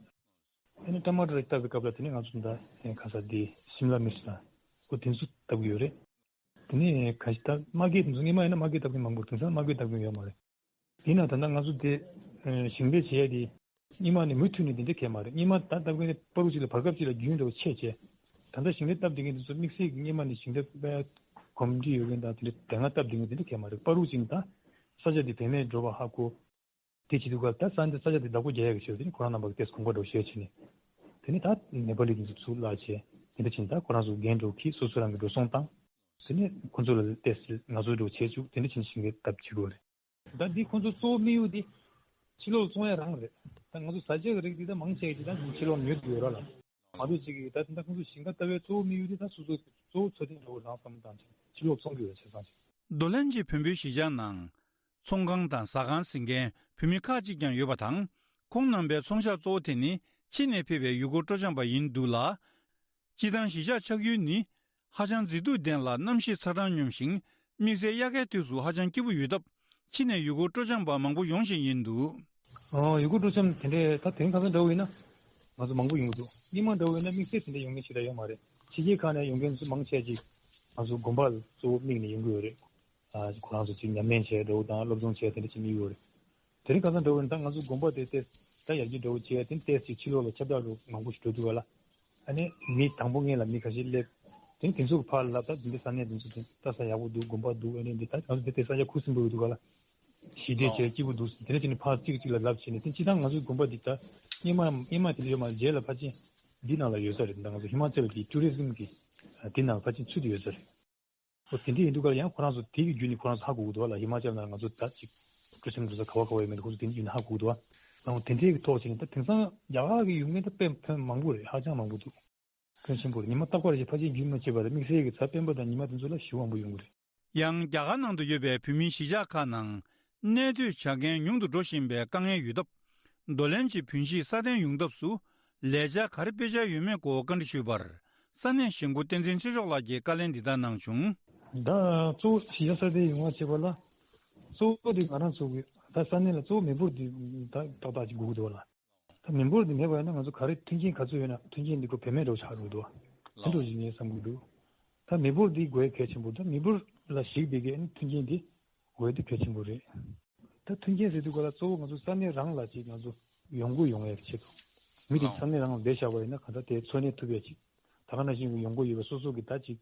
ཨ་ནི་ཊ་མ་ཊར་བཏབ་པའི་སྐབས་ལ་དེ་ནས་ང་ཚོ་ད་ཁ་ས་དེ་ཤིམ་ལ་མིར་ཆི་དང་ཁོ་དེ་ཚོ་བཏབ་གི་ཡོད་རེད། དེ་ནས་ཁ་ཤས་ད་མ་གི་དེ་ཚོ་སྔོན་མ་ཡིན་ན་མ་གི་བཏབ་མཁན་མང་པོ། དེང་སང་མ་གི་བཏབ་མཁན་ཡོད་མ་རེད། ཡིན་ན་ད་ལྟ་ང་ཚོ་དེ་ཞིང་ལས་བྱེད་ཡ་དེ་སྔོན་མ་ནས་མུ་མཐུད་ནས་དེ་འདྲ་གས་མ་རེད། སྔོན་མ་ད་བཏབ་མཁན་དེ་བར་དུ་གཅིག་ལ་བར་སྐབས་གཅིག་ལ་རྒྱུན་འདྲ་བོ་ཆད་བྱས། ད་ལྟ་ཞིང་ལས་བཏབ་བསྡད་མཁན་དེ་ཚོ་དམིགས་བསལ་གྱི་སྔོན་མ་ནས་ཞིང་ལས་པའི་གོམས་འདྲིས་ཡོད་མཁན་དང་དེ་འདྲ་དེ་སྔ་བཏབ་བསྡད་མཁན་དེ་འདྲ་གས་མ་རེད། བར་དུ་གཅིག་ད་ས་ཆ་དེ་བེད་མེད་འགྲོ་བ་ཧ་གོ། དེ་བྱེད་དུས་ག་ད་ས་འདི་ས་ཆ་དེ་བདག་པོ་རྒྱག་ཡག་གི་ཆེད་དུ་ནི་ཁོ་རང་རྣམ་པ་གི་ཏེས་གོང་པ་འགྲོ་བཤད་བྱས་ནས། དེ་ནི་ད་ནེ་པ་ལི་གི་ཚུར་བརླག་བྱས། དེ་འདྲ་ཕྱིན་ད་ཁོ་རང་ཚོ་འགན་འགྲོ་གི་སོ་སོ་རང་གི་འགྲོ་སོང་བཏང་། དེ་ནི་ཁོ་ཚོ་ལ་ཏེས་ང་ཚོ་འགྲོ་བྱས་བཅུག་དེ་འདྲ་ཕྱིན་ཞིང་གི་སྟབས་བྱེད་དགོས་རེད། ད་འདི་ཁོ་ཚོ་གཙོ་བོ་དམིགས་ཡུལ་འདི་ཕྱི་ལོགས་བཙོང་ཡ་རང་རེད། ད་ང་ཚོ་ས་ཆ་གི་རིགས་འདི་ད་མང་ཆེ་གི་ད་ཕྱི་ལོགས་ཉོ་དགོས་ར་ལ། མ་གཏོགས་ཅིག་གི་ད་དེ་འདྲ་ཁོ་ཚོ་ཞིང་ཁ་ལྟ་བའི་གཙོ་བོ་དམིགས་ཡུལ་འདི་ད་སོ་སོ་གཙོ་བོ་འཚོ་རྟེན་འགྲོ་བ་རང་བསམ་བློ་བཏང་ཕྱིན་ཕྱི་ལོགས་བཙོང་དགོས་ར་བྱས་ཙང་ཅིག་རྡོ་ལན་གྱི་བོན་པོའི་གཞིས་ཆགས་ནང་ཚོང་ཁང་དང་ཟ་ཁང་ཟིན་མཁན་བོད་མི་ཁག་ཅིག་ཀྱང་ཡོད་པ་དང་། ཁོང་རྣམ་པའི་ཚོང་ཤག་གཙོ་བོ་དེ་ནི་ཕྱི་ནས་ཕེབས་པའི་ཡུལ་སྐོར་སྤྲོ་འཆམ་པ་ཡིན་འདུག་ལ། སྤྱིར་བཏང་གཞིས་ཆགས་ཆགས་ཡུལ་ནི་ཧ་ཅང་མཛེས་སྡུག་ལྡན་ལ་གནམ་གཤིས་ཚ་གྲང་སྙོམས་ཤིང་དམིགས་བསལ་དབྱར་ཁའི་དུས་སུ་ཧ་ཅང་སྐྱིད་པོ་ཡོད་སྟབས་ཕྱི་ནས་ཡུལ་སྐོར་སྤྲོ་འཆམ་པ་མང་པོ་ཡོང་བཞིན་ཡིན་འདུག་ཨོ། ཡུལ་སྐོར་སྤྲོ་འཆམ་དེ་འདྲའི་ད་དེང་ཁ་སང་འདྲ་བོ་ཡིན་ན་ང་ཚོ་མང་པོ་ཡོང་གི་འདུག་སྔོན་མ་འདྲ་བོ་ཡིན་ན་དམིགས་བསལ་དེ་འདྲ་ཡོང་མཁན་ཞེ་དྲག་ཡོད་མ་རེད། ཕྱི་རྒྱལ་ཁག་ནས་ཡོང་མཁན་ཚོ་མང་ཆེ་ཅིག་ང་ཚོ་དགོན་པ་ལ་གཙོ་བོ་དམིགས་ནས་ཡོང་གི་ཡོད་རེད། ཨ་ཁོ་རང་ཚོ་ཅིག་ཉམས་ལེན་བྱས་འདྲ་བོ་དང་སློབ་སྦྱོང་བྱས་དེ་འདྲ་ཅིག་དམིགས་ཡོད་རེད། དེ་རིང་ཁ་སང་འདྲ་བོ་ཡིན་ན་ད་ང་ཚོ་དགོན་པ་དེ་ཏེས་ད་ཡར་རྒྱས་འདྲ་བོ་བྱས་དེ་ཏེས་ཅིག་ཕྱི་ལོགས་ལ་ཁྱབ་བསྒྲགས་འགྲོ་མང་པོ་ཞིག་འགྲོ་འདུག་ག་ལ། ཨ་ནི་མི་དང་པོ་སྔོན་ལ་མི་ཁ་ཤས་སླེབས། དེ་དེ་ཚོ་གི་ཕར་ལ་ད་འདི་འདྲ་ས་གནས་འདི་ཚོ་དེ་ལྟ་ས་ཡག་པོ་འདུག་དགོན་པ་འདུག་ཨ་ནི་འདི་ད་ང་ཚོ་དེ་ལྟའི་ས་ཆ་ཁུ་སིམ་པོ་ཡོད་འདུག་ག་ལ། ཞི་བདེ་བྱས་སྐྱིད་པོ་འདུག་དེ་འདྲ་བྱས་ནས་ཕར་གཅིག་གཅིག་ལ་ལབ་བྱས་ནས་དེ་སྤྱིར་བཏང་ང་ཚོའི་དགོན་པ་འདི་ད་སྔོན་མ་སྔོན་མ་དེ་འདྲ་ཡོད་མ་རེད། རྗེས་ལ་ཕལ་ཆེར་འདི་ནང་ལ་ཡོད་ས་རེད། ད་ང་ཚོ་ཧི་མ་ཅལ་གི་ཊུ་རི་ཟིམ་གི་འདི་ནང་ཕལ་ཆེར་ཚུད་དེ་ཡོད་ས་རེད། ཨོ་དེ་འདྲ་ཡིན་དུས་ཀ་ལ་ཡང་ཁོ་རང་ཚོ་དེ་གི་བརྒྱུད་ནས་ཁོ་རང་ཚོ་ཧ་གོ་གི་འདུག་བ་ལ། ཧི་མ་ཅལ་ནང་ང་ཚོ་ད་ཅིག་ཊུ་རི་ཟིམ་འགྲོ་ས་ག་བ་ག་བ་ཡོད་མེད་ཁོ་ཚོ་དེ་འདྲ་ཡིན་ཧ་གོ་གི་འདུག་བ། ཨོ་དེ་འདྲའི་གི་ཐོག་བྱས་ནས་ད་དེང་སང་རྒྱ་གར་གི་ཡོང་མཁན་ད་དཔེ་ཕོན་མང་པོ་རེད། ཧ་ཅང་མང་པོ་འདུག་ཕོན་ཆེན་པོ་རེད། ཉི་མ་རྟག་པར་ཞིག་ཕལ་ཆེར་རྒྱུན་མ་ཆད་པ་རེད། དམིགས་བསལ་གྱི་ད་སྤེན་པ་དང་ཉི་མ་དེ་ཚོ་ལ་ཞེ་པོ་མང་པོ་ཡོང་གི་རེད། ཡང་རྒྱ་གར་ནང་དུ་ཡོད་པའི་བོད་མིའི་གཞིས་ཆགས་ཁག་ནང་གནས་སྡོད་བྱ་མཁན་ཉུང་དུ་འགྲོ་བཞིན་པའི་དཀའ་ངལ་ཡོད་སྟབས། རྡོ་ལན་གྱི་བོན་གཞིས་སྲ་བརྟན་ཡོང་ཐབས་སུ་ལས་འཆར་ག་རེ་སྤེལ་འཆར་ཡོད་མེད་སྐོར་བཀའ་འདྲི་ཞུས་པར། ས་གནས་གཞིས་འགོ་བསྟན་འཛིན་ཆོས་མཆོག་ལགས་ཀྱིས་བཀའ་ལན་འདི་ལྟར་གནང་བྱུང་། ད་གཙོ་བོ་གཞིས་ཆགས་སྲ་བརྟན་ཡོང་བ་བྱེད་པ་ལ་གཙོ་བོ་དེ་ང་རང་ཚོ་གི་ད་ས་གནས་ལ་གཙོ་བོ་མི་འབོར་དེ་ད་ཏག་ཏག་ཅིག་དགོས་ཀྱི་འདུག་བ་ལ། ད་མི་འབོར་འདི་མེད་པ་ཡིན་ན་ང་ཚོ་ག་རེ་མཐུན་རྐྱེན་ག་ཚོད་ཡོད་ན་མཐུན་རྐྱེན་འདི་ཁོ་བེད་མེད་འགྲོ་ཆགས་འགྲོ་འདུག་བ། དེ་འདྲ་ཞིག་ངས་བསམ་གྱི་འདུག་ད་མི་འབོར་འདི་དགོས་གལ་ཆེན་པོ། ད་མི་འབོར་ལ་གཞིགས་པའི་གི་མཐུན་རྐྱེན་འདི་དགོས་འདི་གལ་ཆེན་པོ་རེད། ད་མཐུན་རྐྱེན་ཟེར་དུས་ག་ལ་གཙོ་བོ་ང་ཚོ་ས་གནས་རང་ལ་ཅིག་ང་ཚོ་ཡོང་སྒོ་ཡོང་ཡག་ཆེད་དུ། མི་དེ་ས་གནས་རང་ལ་བསྡད་བཞག་པ་ཡིན་ན་གང་ལྟར་དེ་འཚོ་གནས་ཐུབ་ཡག་ཅིག་ད་ག་ནང་བཞིན་གྱི་ཡོང་སྒོ་ཡོད་པའི་སོ་སོ་གི་ད་ཅིག་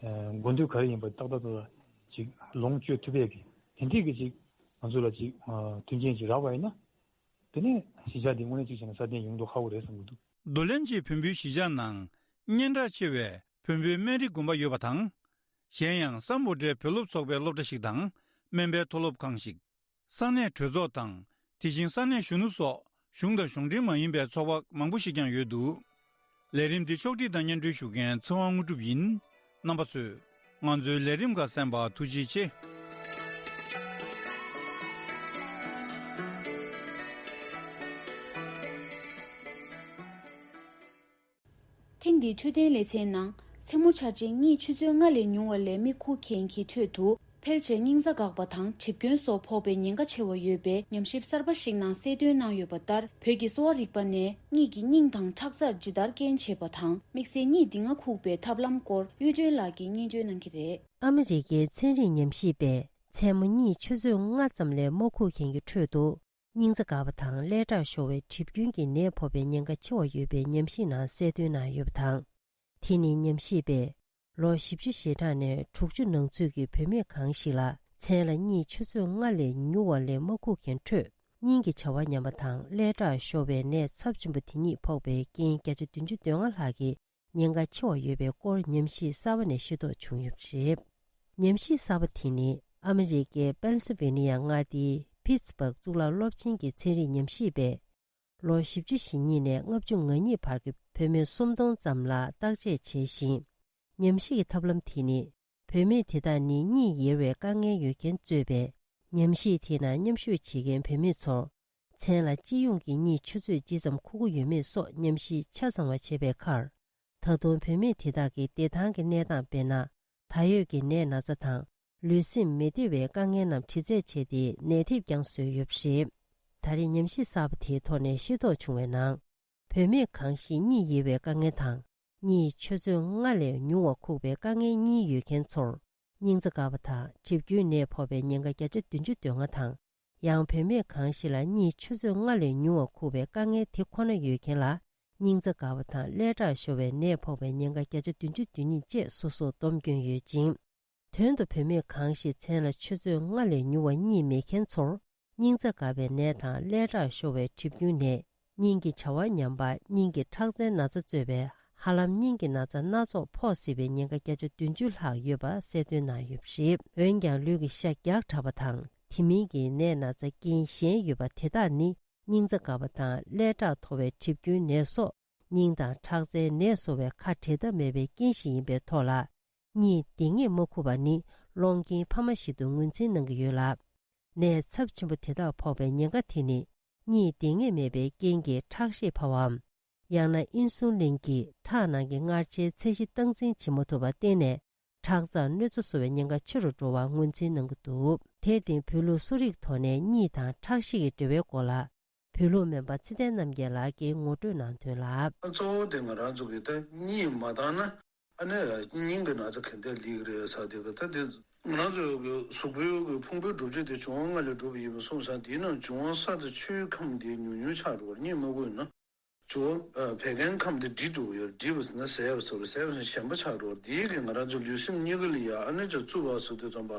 དགོས་འདོད་ག་རེ་ཡིན་པ་ཏག་ཏག་ཏག་ཏག་ཅིག་ལོངས་སྤྱོད་ཐུབ་ཡག་གི་དེ་འདྲས་ཀྱི་ཅིག་ང་ཚོ་ལ་ཅིག་མཐུན་རྐྱེན་ཅིག་རག་པ་ཡིན་ན། དེ་ནས་གཞིས་ཆགས་འདི་དངོས་གནས་གཅིག་བྱས་ན་སྲ་བརྟན་ཡོང་མདོག་ཁ་པོ་རེད་བསམ་གྱི་འདུག་རྡོ་ལན་གྱི་བོན་པོའི་གཞིས་ཆགས་ནང་སྙན་གྲགས་ཆེ་བའི་བོན་པོའི་སྨན་རི་དགོན་པ་ཡོད་པ་དང་། གཞན་ཡང་སམ་བྷོ་ཊའི་བོད་སློབ་ཚོགས་པའི་སློབ་གྲྭ་ཞིག་དང་སྨན་པའི་མཐོ་སློབ་ཁང་ཞིག་ས་གནས་གྲོས་ཚོགས་དང་དེ་བཞིན་ས་གནས་གཞོན་ནུ་སོགས་གཞུང་དང་གཞུང་འབྲེལ་མ་ཡིན་པའི་ཚོགས་པ་མང་པོ་ཞིག་ཀྱང་ཡོད་འདུག་ལས་རིམ་འདི་ཕྱོགས་སྒྲིག་དང་སྙན་སྒྲོན་ཞུ་མཁན་ཚེ་དབང་དངོས་གྲུབ་ཡིན། རྣམ་པ་ཚོས་ང་ཚོའི་ལས་རིམ་ཁག་གསན་པར་ཐུགས་རྗེ་ཆེ། ཐེངས་འདིའི་འཕྲོད་བསྟེན་ལེ་ཚན་ནང་མཚན་མོ་ཆར་ཆེན་གཉིད་ཆུ་ཚོད་ལྔ་ལས་ཉུང་བ་ལས་མིག་ཁུག་མཁན་གྱི་ཁྲོད་དུ། ཕལ་ཆེར་སྙིང་རྩ་འགག་པ་དང་གྲིབ་སྐྱོན་སོགས་ཕོག་པའི་ཉེན་ཁ་ཆེ་བ་ཡོད་པའི་ཉམས་ཞིབ་གསར་པ་ཞིག་ནང་གསལ་སྟོན་གནང་ཡོད་པ་ལྟར། བོད་ཀྱི་གསོ་བ་རིག་པ་ནས་གཉིད་ཀྱིས་སྙིང་དང་ཁྲག་རྩར་ཇི་ལྟར་རྐྱེན་བྱེད་པ་དང་། དམིགས་བསལ་གཉིད་འདི་ང་ཁུག་པའི་ཐབས་ལམ་སྐོར་གཡུ་སྒྲོན་ལགས་ཀྱིས་སྙན་སྒྲོན་གནང་གི་རེད། ཨ་མི་རི་ཀའི་ཚན་རིག་ཉམས་ཞིབ་པས་མཚན་མོ་གཉིད་ཆུ་ཚོད་ལྔ་ཙམ་ལས་མ་ཁུག་མཁན་གྱི་ཁྲོད་དུ། སྙིང་རྩ་འགག་པ་དང་ཀླད་ཁྲག་ཤོར་བའི་གྲིབ་སྐྱོན་གྱི་ནད་ཕོག་པའི་ཉེན་ཁ་ཆེ་བ་ཡོད་པའི་ཉམས་ཞིབ་ནང་གསལ་སྟོན་གནང་ཡོད་པ་དང་། དེ་ནི་ཉམས་ཞིབ་པས། ལོ་བཞི་བཅུ་ཞེ་གྲངས་ནས་དྲུག་ཅུ་ནང་ཚུད་ཀྱི་བུད་མེད་གང་ཞིག་ལ་མཚན་ལ་གཉིད་ཆུ་ཚོད་ལྔ་ལས་ཉུང་བ་ལས་མ་ཁུག་མཁན་ཁྲོད་སྙིང་གི་བྱ་བ་ཉམས་པ་དང་ཀླད་ཁྲག་ཤོར་བའི་ནད་ཚབས་ཆེན་པོ་དེ་ཉིད་ཕོག་པའི་རྐྱེན་བརྒྱ་ཆ་བདུན་ཅུ་དོན་ལྔ་ལྷག་གིས་ ཉེན་ཁ་ཆེ་བ་ཡོད་པའི་སྐོར་ཉམས་ཞིབ་གསར་པ་ནས་ཤེས་རྟོགས་བྱུང་ཡོད་པ་རེད། ཉམས་ཞིབ་གསར་པ་དེ་ནི་ཨ་མི་རི་ཀའི་པེན་སི་ཝེ་ནི་ཡ་མངའ་སྡེའི་ཕིཊ་སྦརག་གཙུག་ལག་སློབ་ཆེན་གྱི་ཚན་རིག་ཉམས་ཞིབ་པས། ལོ་བཞི་བཅུ་ཞེ་གཉིས་ནས་ལྔ་བཅུ་ང་གཉིས་བར་གྱི་བུད་མེད་སུམ་སྟོང་ཙམ་ལ་བརྟག་དཔྱད་བྱས་ཤིང་། ཉམས་ཞིབ་ཀྱི་ཐབས་ལམ་དེ་ནི། བུད་མེད་དེ་དག་ནི་གཉིད་ཡེར་བའི་དཀའ་ངལ་ཡོད་མཁན་གཙོས་པའི་ཉམས་ཞིབ་དེའི་ནང་མཉམ་ཞུགས་བྱེད་མཁན་བུད་མེད་ཚོར། མཚན་ལ་སྤྱི་ཡོངས་ཀྱི་གཉིད་ཆུ་ཚོད་ཇི་ཙམ་ཁུག་གི་ཡོད་མེད་སོགས་ཉམས་ཞིབ་ཆ་ཚང་བ་བྱས་པའི་ཁར། ད་དུང་བུད་མེད་དེ་དག་གི་བདེ་ཐང་གི་གནས་སྟངས་དཔེར་ན། ད་ཡོད་ཀྱི་ནད་ན་ཚ་དང་། ལུས་སེམས་མི་བདེ་བའི་དཀའ་ངལ་རྣམས་དྲི་རྩད་བྱས་ཏེ་ནད་ཐེབས་ཀྱང་བཟོས་ཡོད་པ་རེད། ད་རེས་ཉམས་ཞིབ་གསར་པ་དེའི་ཐོག་ནས་ཤེས་རྟོགས་བྱུང་བའི་ནང་། བུད་མེད་གང་ཞིག་གཉིད་ཡེར་བའི་དཀའ་ངལ་དང་། གཉིད་ཆུ་ཚོད་ལྔ་ལས་ཉུང་བ་ཁུག་པའི་དཀའ་ངལ་གཉིས་ཡོད་མཁན་ཚོར། སྙིང་རྩ་འགག་པ་དང་གྲིབ་སྐྱོན་ནད་ཕོག་པའི་ཉེན་ཁ་བརྒྱ་ཆ་བདུན་ཅུ་དོན་ལྔ་དང་། ཡང་བུད་མེད་གང་ཞིག་ལ་གཉིད་ཆུ་ཚོད་ལྔ་ལས་ཉུང་བ་ཁུག་པའི་དཀའ་ངལ་དེ་ཁོ་ན་ཡོད་མཁན་ལ། སྙིང་རྩ་འགག་པ་དང་ཀླད་ཁྲག་ཤོར་བའི་ནད་ཕོག་པའི་ཉེན་ཁ་བརྒྱ་ཆ་བདུན་ཅུ་དོན་གཉིས་བཅས་སོ་སོར་སྡོམ་བསྐྱོན་ཡོད་ཅིང་། དོན་དུ་བུད་མེད་གང་ཞིག་མཚན་ལ་ཆུ་ཚོད་ལྔ་ལས་ཉུང་བ་གཉིད་མེད་མཁན་ཚོར། སྙིང་རྩ་འགག་པའི་ནད་དང་ཀླད་ཁྲག་ཤོར་བའི་གྲིབ་སྐྱོན་ནད། སྙིང་གི་བྱ་བ་ཉམས་པ། སྙིང་གི་ཁྲག་རྩའི་ན་ཚ་གཙོས་པའི་ཧ་ལམ་སྙིང་གི་ན་ཚ་སྣ་ཚོགས་ཕོག་སྲིད་པའི་ཉེན་ཁ་བརྒྱ་ཆ་བདུན་ཅུ་ལྷག་ཡོད་པ་གསལ་སྟོན་གནང་ཡོད་པ་རེད། འོན་ཀྱང་ལུས་ཀྱི་ཤ་རྒྱགས་དྲགས་པ་དང་དེ་མིན་གྱི་ནད་ན་ཚ་རྐྱེན་གཞན་ཡོད་པ་དེ་དག་ནི། སྙིང་རྩ་འགག་པ་དང་ཀླད་ཁྲག་མཐོ་བའི་གྲིབ་སྐྱོན་ནད་སོགས། སྙིང་དང་ཁྲག་རྩའི་ནད་གསོ་བའི་ཁ་བྲལ་ཐབས་མེད་པའི་རྐྱེན་ཞིག་ཡིན་པའི་ཐོག་ལ། གཉིད་བདེ་ངེས་མ་ཁུག་པ་ནི་སློང་རྐྱེན་འཕར་མ་ཞིག་ཏུ་ངོས་འཛིན་གནང་གི་ཡོད་ལ། ནད་ཚབས་ཆེན་པོ་དེ་དག་ཕོག་པའི་ཉེན་ཁ་དེ་ནི། གཉིད་བདེ་ངེས་མེད་པའི་རྐྱེན་གྱིས་ཁྲག་ཤེད་འཕར་བའམ། ཡང་ན་ཨིན་སུ་ལིན་གྱིས་ཁྲག་ནང་གི་མངར་ཆའི་ཚད་གཞི་སྟངས་འཛིན་བྱེད་མ་ཐུབ་པར་བརྟེན་ནས། ཁྲག་རྩར་གནོད་འཚེ་བཟོ་བའི་ཉེན་ཁ་ཆེ་རུ་འགྲོ་བར་ངོས་འཛིན་གནང་གི་འདུག་དེར་བརྟེན་བོད་ལུགས་གསོ་རིག་ཐོག་ནས་གཉིད་དང་ཁྲག་ཤེད་ཀྱི་འབྲེལ་བའི་སྐོར་ལ། བོད་ལུགས་སྨན་པ་ཚེ་བརྟན་རྣམ་རྒྱལ་ལགས་ཀྱིས་ངོ་སྤྲོད་གནང་དོན་ལ། གཙོ་བོ་དེ་ང་རང་ཚོ་གི་ད་གཉིད་མ་བཏང་ན་ཨ་ནི་སྙིང་གི་ན་ཚ་ག་འདྲ་ལེགས་རེད་ཟེར་དེ་གི་ད་དེ་ང་རང་ཚོ་གི་གཟུགས་པོའི་གི་ཕུང་པོའི་གྲུབ་ཆ་དེ་འབྱུང་བ་ལྔ་ལས་གྲུབ་པ་ཡིན་པ་གསུངས་ཙང་དེའི་ནང་འབྱུང་བ་ས་དང་ཆུའི་ཁམས་དེ་ཉུང་ཉུང་ཆགས་འགྲོ་བར་གཉིད་མ་ཁུག་ཡིན་ན། ཇོ། བད་ཀན་ཁམས་དེ་འདྲིལ་འགྲོ་གི་ཡོད། འདྲིལ་བ་ཟེར་ན་ཟད་པ་ཟེར་བ། ཟད་པ་ཟེར་ན་ཞན་པ་ཆགས་འགྲོ་བ་དེའི་གི་ང་རང་ཚོ་ལུས་སེམས་གཉིས་ཀ་ལ་ཡ་ཨ་ནི་ཅིག་རྩུབ་པ་ཟེར་དུས་ཙམ་པ་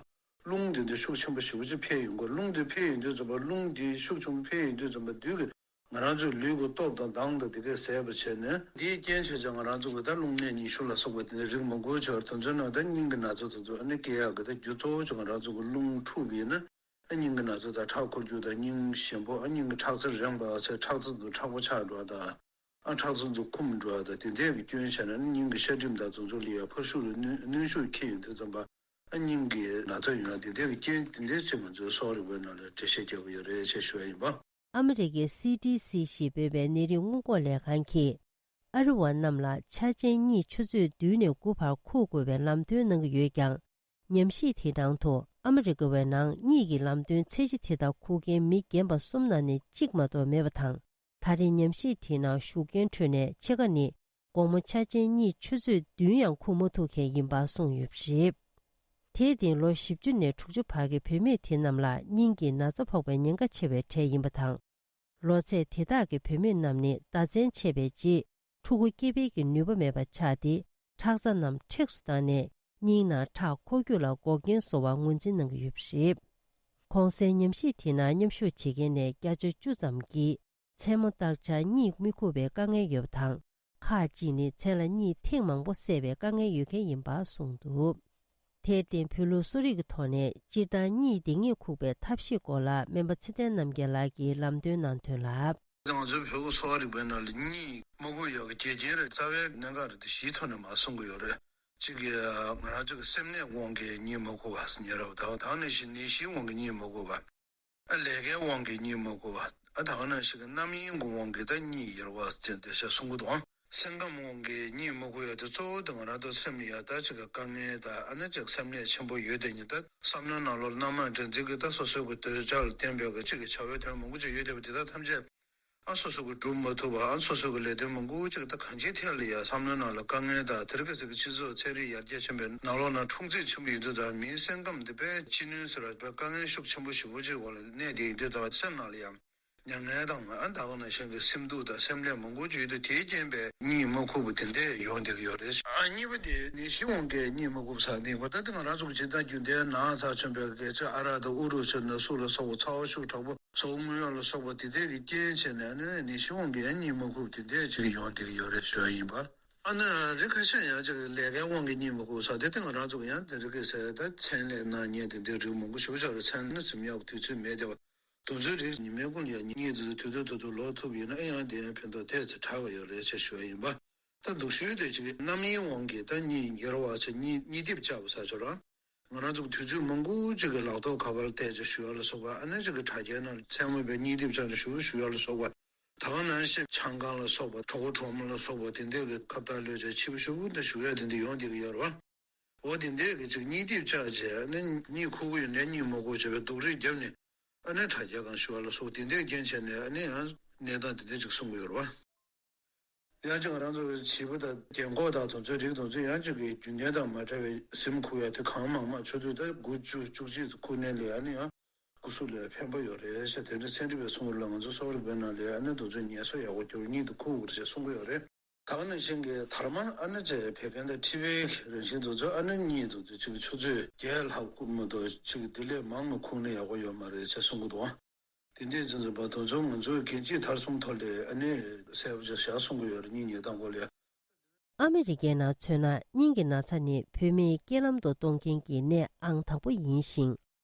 རླུང་དེ་འདྲ་ཤུགས་ཆེན་པོ་ཞེ་པོ་ཅིག་འཕེལ་ཡོང་གི། རླུང་དེ་འཕེལ་ཡོང་དུས་ཙམ་པ་རླུང་དེ་ཤུགས་ཆེན་པོ་འཕེལ་ཡོང་དུས་ཙམ་པ་དུས་ཀྱི་ང་རང་ཚོའི་ལུས་ཀྱི་སྟོབས་དང་མདངས་དང་དེ་གས་ཟད་པ་བྱས་ནས་དེའི་རྐྱེན་བྱས་ཙང་ང་རང་ཚོ་གི་ད་རླུང་ནད་ཉི་ཤུ་ལ་སོགས་པ་དེ་འདྲ་རིགས་མང་པོ་ཆགས། དེ་ཚོའི་ནང་ད་སྙིང་གི་ན་ཚ་དེ་ཚོ་ཨ་ནི་སྐྱེ་ཡག་གི་ད་རྒྱུ་གཙོ་བོ་ཅིག་ང་རང་ཚོ་གི་རླུང་འཁྲུགས་པ་ཡིན་ན། ཨ་སྙིང་གི་ན་ཚ་དང་ཁྲག་འཁོར་རྒྱུག་དང་སྙིང་ཞན་པོ། ཨ་སྙིང་གི་ཁྲག་རྩ་རན་པ་ཚེ་ཁྲག་རྩ་ཚོ་མཁྲེགས་པོ་ཆགས་འགྲོ་བ་དང་། ཨ་ཁྲག་རྩ་ཚོ་འཁུམས་འགྲོ་བ་དང་དེ་འདྲས་ཀྱི་སྐྱོན་བྱས་ན་ཨ་སྙིང་གི་ཤ་གྲིམ་དང་དེ་ཚོ་ལ་ཡ་ཕར་ཤུགས་ལ་གནོན་གནོན་ཤུགས་འཁྱེར་ཡོང་དུས་ཙམ་པ་ཨ་སྙིང་གི་ན་ཚ་ཡོང་ཡ་དེ་འདྲས་ཀྱི་རྐྱེན་དེ་འདྲས་ཅིག་ང་ཚོའི་གསོ་བ་རིག་པའི་ནང་ལ་འགྲེལ་བཤད་རྒྱག་གི་ཡོད་རེད་ཅེས་ཞུ་བ་ཡིན་པ། ཨ་མི་རི་ཀའི་སི་ཌི་སི་ཞེས་འབོད་པའི་ནད་རིགས་སྔོན་འགོག་ལས་ཁང་གིས། ཨ་རི་བ་རྣམས་ལ་འཆར་ཅན་གཉིད་ཆུ་ཚོད་བདུན་ནས་དགུ་བར་ཁུག་དགོས་པའི་ལམ་སྟོན་གནང་གི་ཡོད་ཀྱང་། ཉམས་ཞིབ་དེའི་ནང་དུ་ཨ་མི་རི་ཀ་བའི་ནང་གཉིད་ཀྱི་ལམ་སྟོན་ཚད་གཞི་དེ་དག་ཁུག་མཁན་མི་རྒན་པ་གསུམ་ནང་ནས་གཅིག་མ་གཏོགས་མེད་པ་དང་། ད་རེས་ཉམས་ཞིབ་དེའི་ནང་ཞུགས་མཁན་ཁྲོད་ནས་ཕྱེད་ཀ་ནི་དགོང་མོ་འཆར་ཅན་གཉིད་ཆུ་ཚོད་བདུན་ཡང་ཁུག་མ་ཐུབ་མཁན་ཡིན་པ་གསུངས་ཡོད་པ་རེད། དེའི་སྟེང་ལོ་བཞི་བཅུ་ནས་དྲུག་ཅུ་བར་གྱི་བུད་མེད་དེ་རྣམས་ལ་སྙིང་གི་ན་ཚ་ཕོག་པའི་ཉེན་ཁ་ཆེ་བའི་གྲས་ཡིན་པ་དང་། ལོ་ཚད་དེ་དག་གི་བུད་མེད་རྣམས་ནི་ཟླ་མཚན་ཆད་པའི་རྗེས་ཕྲུ་གུ་སྐྱེ་འཕེལ་གྱི་ནུས་པ་མེད་པ་ཆགས་ཏེ་ཁྲག་རྩ་རྣམས་མཁྲེགས་སུ་བཏང་ནས་སྙིང་ནང་ཁྲག་འཁོར་རྒྱུག་ལ་འགོག་རྐྱེན་བཟོ་བར་ངོས་འཛིན་གནང་གི་ཡོད་པ་རེད། གོང་གསལ་ཉམས་ཞིབ་དེའི་ནང་མཉམ་ཞུགས་བྱེད་མཁན་ནས་བརྒྱ་ཆ་བཅུ་ཙམ་གྱིས་མཚན་མོ་རྟག་ཆར་གཉིད་མི་ཁུག་པའི་དཀའ་ངལ་ཡོད་པ་དང་། ཁག་ཅིག་ནི་མཚན་ལ་གཉིད་ཐེངས་མང་པོ་སད་པའི་དཀའ་ངལ་ཡོད་མཁན་ཡིན་པ་གསུངས་འདུག་དེར་བརྟེན་བོད་ལུགས་གསོ་རིག་གི་ཐོག་ནས་སྤྱིར་བཏང་གཉིད་བདེ་ངེས་ཁུག་པའི་ཐབས་ཤེས་སྐོར་ལ་སྨན་པ་ཚེ་བརྟན་རྣམ་རྒྱལ་ལགས་ཀྱིས་ལམ་སྟོན་གནང་དོན་ལ། ང་ཚོའི་བོད་ཀྱི་གསོ་བ་རིག་པའི་ནང་ལ་གཉིད་མ་ཁུག་ཡག་གི་རྒྱུ་རྐྱེན་རེད། རྩ་བའི་གནད་འགག་རེད་དེ་བཞིའི་ཐོག་ནས་མར་གསུང་གི་ཡོད་རེད། གཅིག་གིས་ང་རང་ཚོ་གི་སེམས་ནད་དབང་གིས་གཉིད་མ་ཁུག་པ་ཟེར་མཁན་རེད་པ། ད་ད་ནད་གཞི་ནད་གཞིའི་དབང་གིས་གཉིད་མ་ཁུག་པ། ཨ་ལས་ཀའི་དབང་གིས་གཉིད་མ་ཁུག་པ། ཨ་ད་ག་ནང་བཞིན་གྱི་རྣམ་གཡེང་གི་དབང་གིས་ད་གཉིད་ཡེར་བ་དེ་འདྲ་ཞིག་གསུང་གི་འདུག་སེམས་ཁམས་དབང་གིས་གཉིད་མ་ཁུག་ཡ་དེ་གཙོ་བོ་དེ་ང་རང་ཚོ་སེམས་ལ་ཡ་ད་ཅིག་གི་དཀའ་ངལ་དང་ཨ་ནི་ཅིག་སེམས་ནད་ཆེན་པོ་ཡོད་དེ་ཉིད་ད་བསམ་བློའི་ནང་ལོགས་ལ་སྣང་མེད་འདྲེན་འཛིན་གྱི་ད་སོ་སོའི་གི་འདོད་ཆགས་ལ་བརྟེན་པའི་གི་ཅིག་གི་བྱ་བའི་དོན་མང་པོ་ཅིག་ཡོད་བསྡད་པ་དེ་དག་ཐམས་ཅད་ཨ་སོ་སོ་གི་སྒྲུབ་མ་ཐུབ་པ། ཨ་སོ་སོ་གི་ལས་དོན་མང་པོ་ཅིག་ད་གང་ཅིའི་ཐད་ལ་ཡ་བསམ་བློའི་ནང་ལ་དཀའ་ངལ་དང་དེ་རིང་ཁ་སང་གི་སྤྱི་ཚོགས་ཚན་རིག་ཡར་རྒྱས་ཕྱིན་པའི་ནང་ལོགས་ན་འཁྲུག་འཛིང་ཆེན་པོ་ཡོད་དུས་ད་མིའི་སེམས་ཁམས་འདི་དཔེ་ཅི་ནུས་ཟེར་བ་དཔེ་དཀའ་ངལ་ཤུགས་ཆེན་པོ་ཞེ་པོ་ཅིག་འོག་ལ་གནས་བསྡད་ཡོད་དུས་ད་སེམས་ནང་ལ་ཡང་མྱ་ངན་དང་། ཨ་ད་ག་ནང་བཞིན་གྱི་སེམས་སྡུག་དང་སེམས་ལས་མང་པོ་ཅིག་ཡོད་དུས་དེའི་རྐྱེན་པས་གཉིད་མ་ཁུག་པ་དེ་འདྲས་ཡོང་བསྡད་ཀྱི་ཡོད་རེད། ཨ་གཉིས་པ་དེ་ནད་གཞི་དབང་གིས་གཉིད་མ་ཁུག་པ་ཟེར་ནི་གོ་ད་དེ་ང་རང་ཚོ་གི་སྤྱིར་བཏང་རྒྱུན་ལྡན་ན་ཚ་ཆེན་པོའི་སྐད་ཆ་ཨ་རག་དང་ཨུ་རུ་ཆུ་ནང་སུག་ལ་སོགས་པ་ཚ་བ་ཤུགས་དྲག་པོ་ཟོག་རྔུལ་ཡག་ལ་སོགས་པ་དེ་འདྲས་ཀྱི་རྐྱེན་བྱས་ནས་ཨ་ནི་ནད་གཞི་དབང་གིས་ཡང་གཉིད་མ་ཁུག་པ་དེ་འདྲས་ཅིག་ཡོང་བསྡད་ཀྱི་ཡོད་རེད་ཞུ་ཡ་ཡིན་པ། ཨ་ནི་རིགས་ཁ་ཤས་ཡང་ཅིག་ལས་ཀའི་དབང་གིས་གཉིད་མ་ཁུག་ས་དེ་དེ་ང་རང་ཚོ་གི་ཡང་དེ་རིགས་ཀྱི་ཟེར་ད་མཚན་ལས་གནང་མཁན་དེ་འདྲའི་རིགས་མང་པོ་ཞེ་པོ་ཅིག་ལ་མཚན་ལ་ནི་གཟིམ་ཡག་དུས་ཚོད་མེད་བསྡད་པ། དེ་ཚོའི་རིགས་ཉི་མའི་ཀུན་ལ་ཡང་གཉིད་དེ་ཚོ་དུས་ཐོག་ཏུ་ལོག་ཐུབ་ཡིན་ན་ཨེ་ཡང་དེ་ཡང་ཕན་ཐོགས་ཏོག་ཙམ་དྲག་པ་ཡོད་རེད་ཅེས་ཞུ་བ་ཡིན་པ། ད་སྡུག་ཤོས་དེ་ཅིག་རྣམ་གཡེང་དབང་གིས་ད་གཉིད་ཉལ་བ་ཚེ་གཉིད་གཉིད་དེབ་བཅག་པ་ཟ་ཆོག་ར། ང་རང་ཚོ་གི་དུས་ཚོད་མང་པོ་ཅིག་གི་ལག་ཐོག་ཁ་པར་བལྟས་ཅིག་ཞུ་ཡ་ལ་སོགས་པ། ཨ་ནི་ཅིག་གི་དྲ་རྒྱའི་ནང་མཚན་མོ་བའི་གཉིད་དེབ་བཅག་ནས་ཞུ་ཞུ་ཡ་ལ་སོགས་པ། ད་ག་ནང་བཞིན་ཆང་ཁང་ལ་སོགས་པ། གྲོགས་པོ་གྲོགས་མོ་ལ་སོགས་པ་དེ་འདྲས་ཀྱི་ཁ་བརྡ་གློད་བྱས་ཕྱི་པོ་ཤོག་བུ་འདི་ཞུ་ཡ་དེ་འདྲ་ཡོང་བསྡད་ཀྱི་ཡོད་རེད་བ། འོ་དེ་འདྲས་ཀྱི་ཅིག་གཉིད་དེབ་བཅག་བྱས་ཨ་ནི་གཉིད་ཁུག་གི་ཡོད་ནའི་གཉིད་མ་ཁུག་བྱས་པའི་སྡུག་རུས་བརྒྱབ་ནས། ཨ་ནི་དྲ་རྒྱ་སྒང་ཞུ་བ་ལ་སོགས་དེ་འདྲའི་རྐྱེན་བྱས་ནས་ཨ་ནི་ཡང་གནས་སྟངས་དེ་འདྲ་ཅིག་གསུང་གི་ཡོད་རེད་བ། ཡང་ཅིག་ང་རང་ཚོ་གི་བྱིས་པ་དང་རྒན་འཁོགས་དང་དེ་ཚོའི་རིགས་དེ་ཚོ་ཡང་ཅིག་གི་རྒྱུན་ལྡན་དང་མ་འདྲ་བའི་གཟིམ་ཁུག་ཡ་དེ་གང་མང་མང་ཆུ་ཚོད་ད་དགུ་བཅུ་བཅུ་གཅིག་ཁུག་ནས་ལས་ཨ་ནི་ཡང་སྐུ་གཟུགས་ལ་ཕན་པ་ཡོད་རེད་ཟེར་དེ་འདྲ་ཚན་རིག་པས་གསུང་གི་ལ། ང་ཚོ་གསོ་བ་རིག་པའི་ནང་ལས་ཨ་ནི་དེ་ཚོའི་ངལ་གསོ་ཡག་པོ་རྒྱུར་གཉིད་དུ་ཁུག་དགོས་རེད་ཅེས་གསུང་གི་ཡོད་རེད། ད་ག་ནང་བཞིན་གྱི་དར་མ་ཨ་ནི་ཅེས་བད་ཀན་དང་མཁྲིས་པའི་རང་བཞིན་དེ་ཚོ་ཨ་ནི་གཉིད་དེ་ཚོ་ཅིག་ཆུ་ཚོད་བརྒྱད་ལྷག་ཁུག་མ་གཏོགས་ཅིག་དེ་ལས་མང་ང་ཁུག་ན་ཡག་པོ་ཡོད་མ་རེད་ཅེས་གསུང་གི་འདུག་དེ་འདྲའི་རྒྱུ་མཚན་པ་དེ་ཚོ་ང་ཚོའི་རྒན་བྱིས་དར་གསུམ་ཐོག་ལས་ཨ་ནི་གསལ་པོ་ཅིག་བཞག་གསུང་གི་ཡོད་རེད། གཉིད་ཉལ་སྟངས་སྐོར་ལ། ཨ་མི་རི་ཀའི་ནང་མཚོན་ན་གཉིད་ཀྱི་ན་ཚ་ནི་བུད་མེད་རྐྱེན་ལམ་དུ་གཏོང་མཁན་གྱི་ནད་ཨང་དང་པོ་ཡིན་ཞིང་།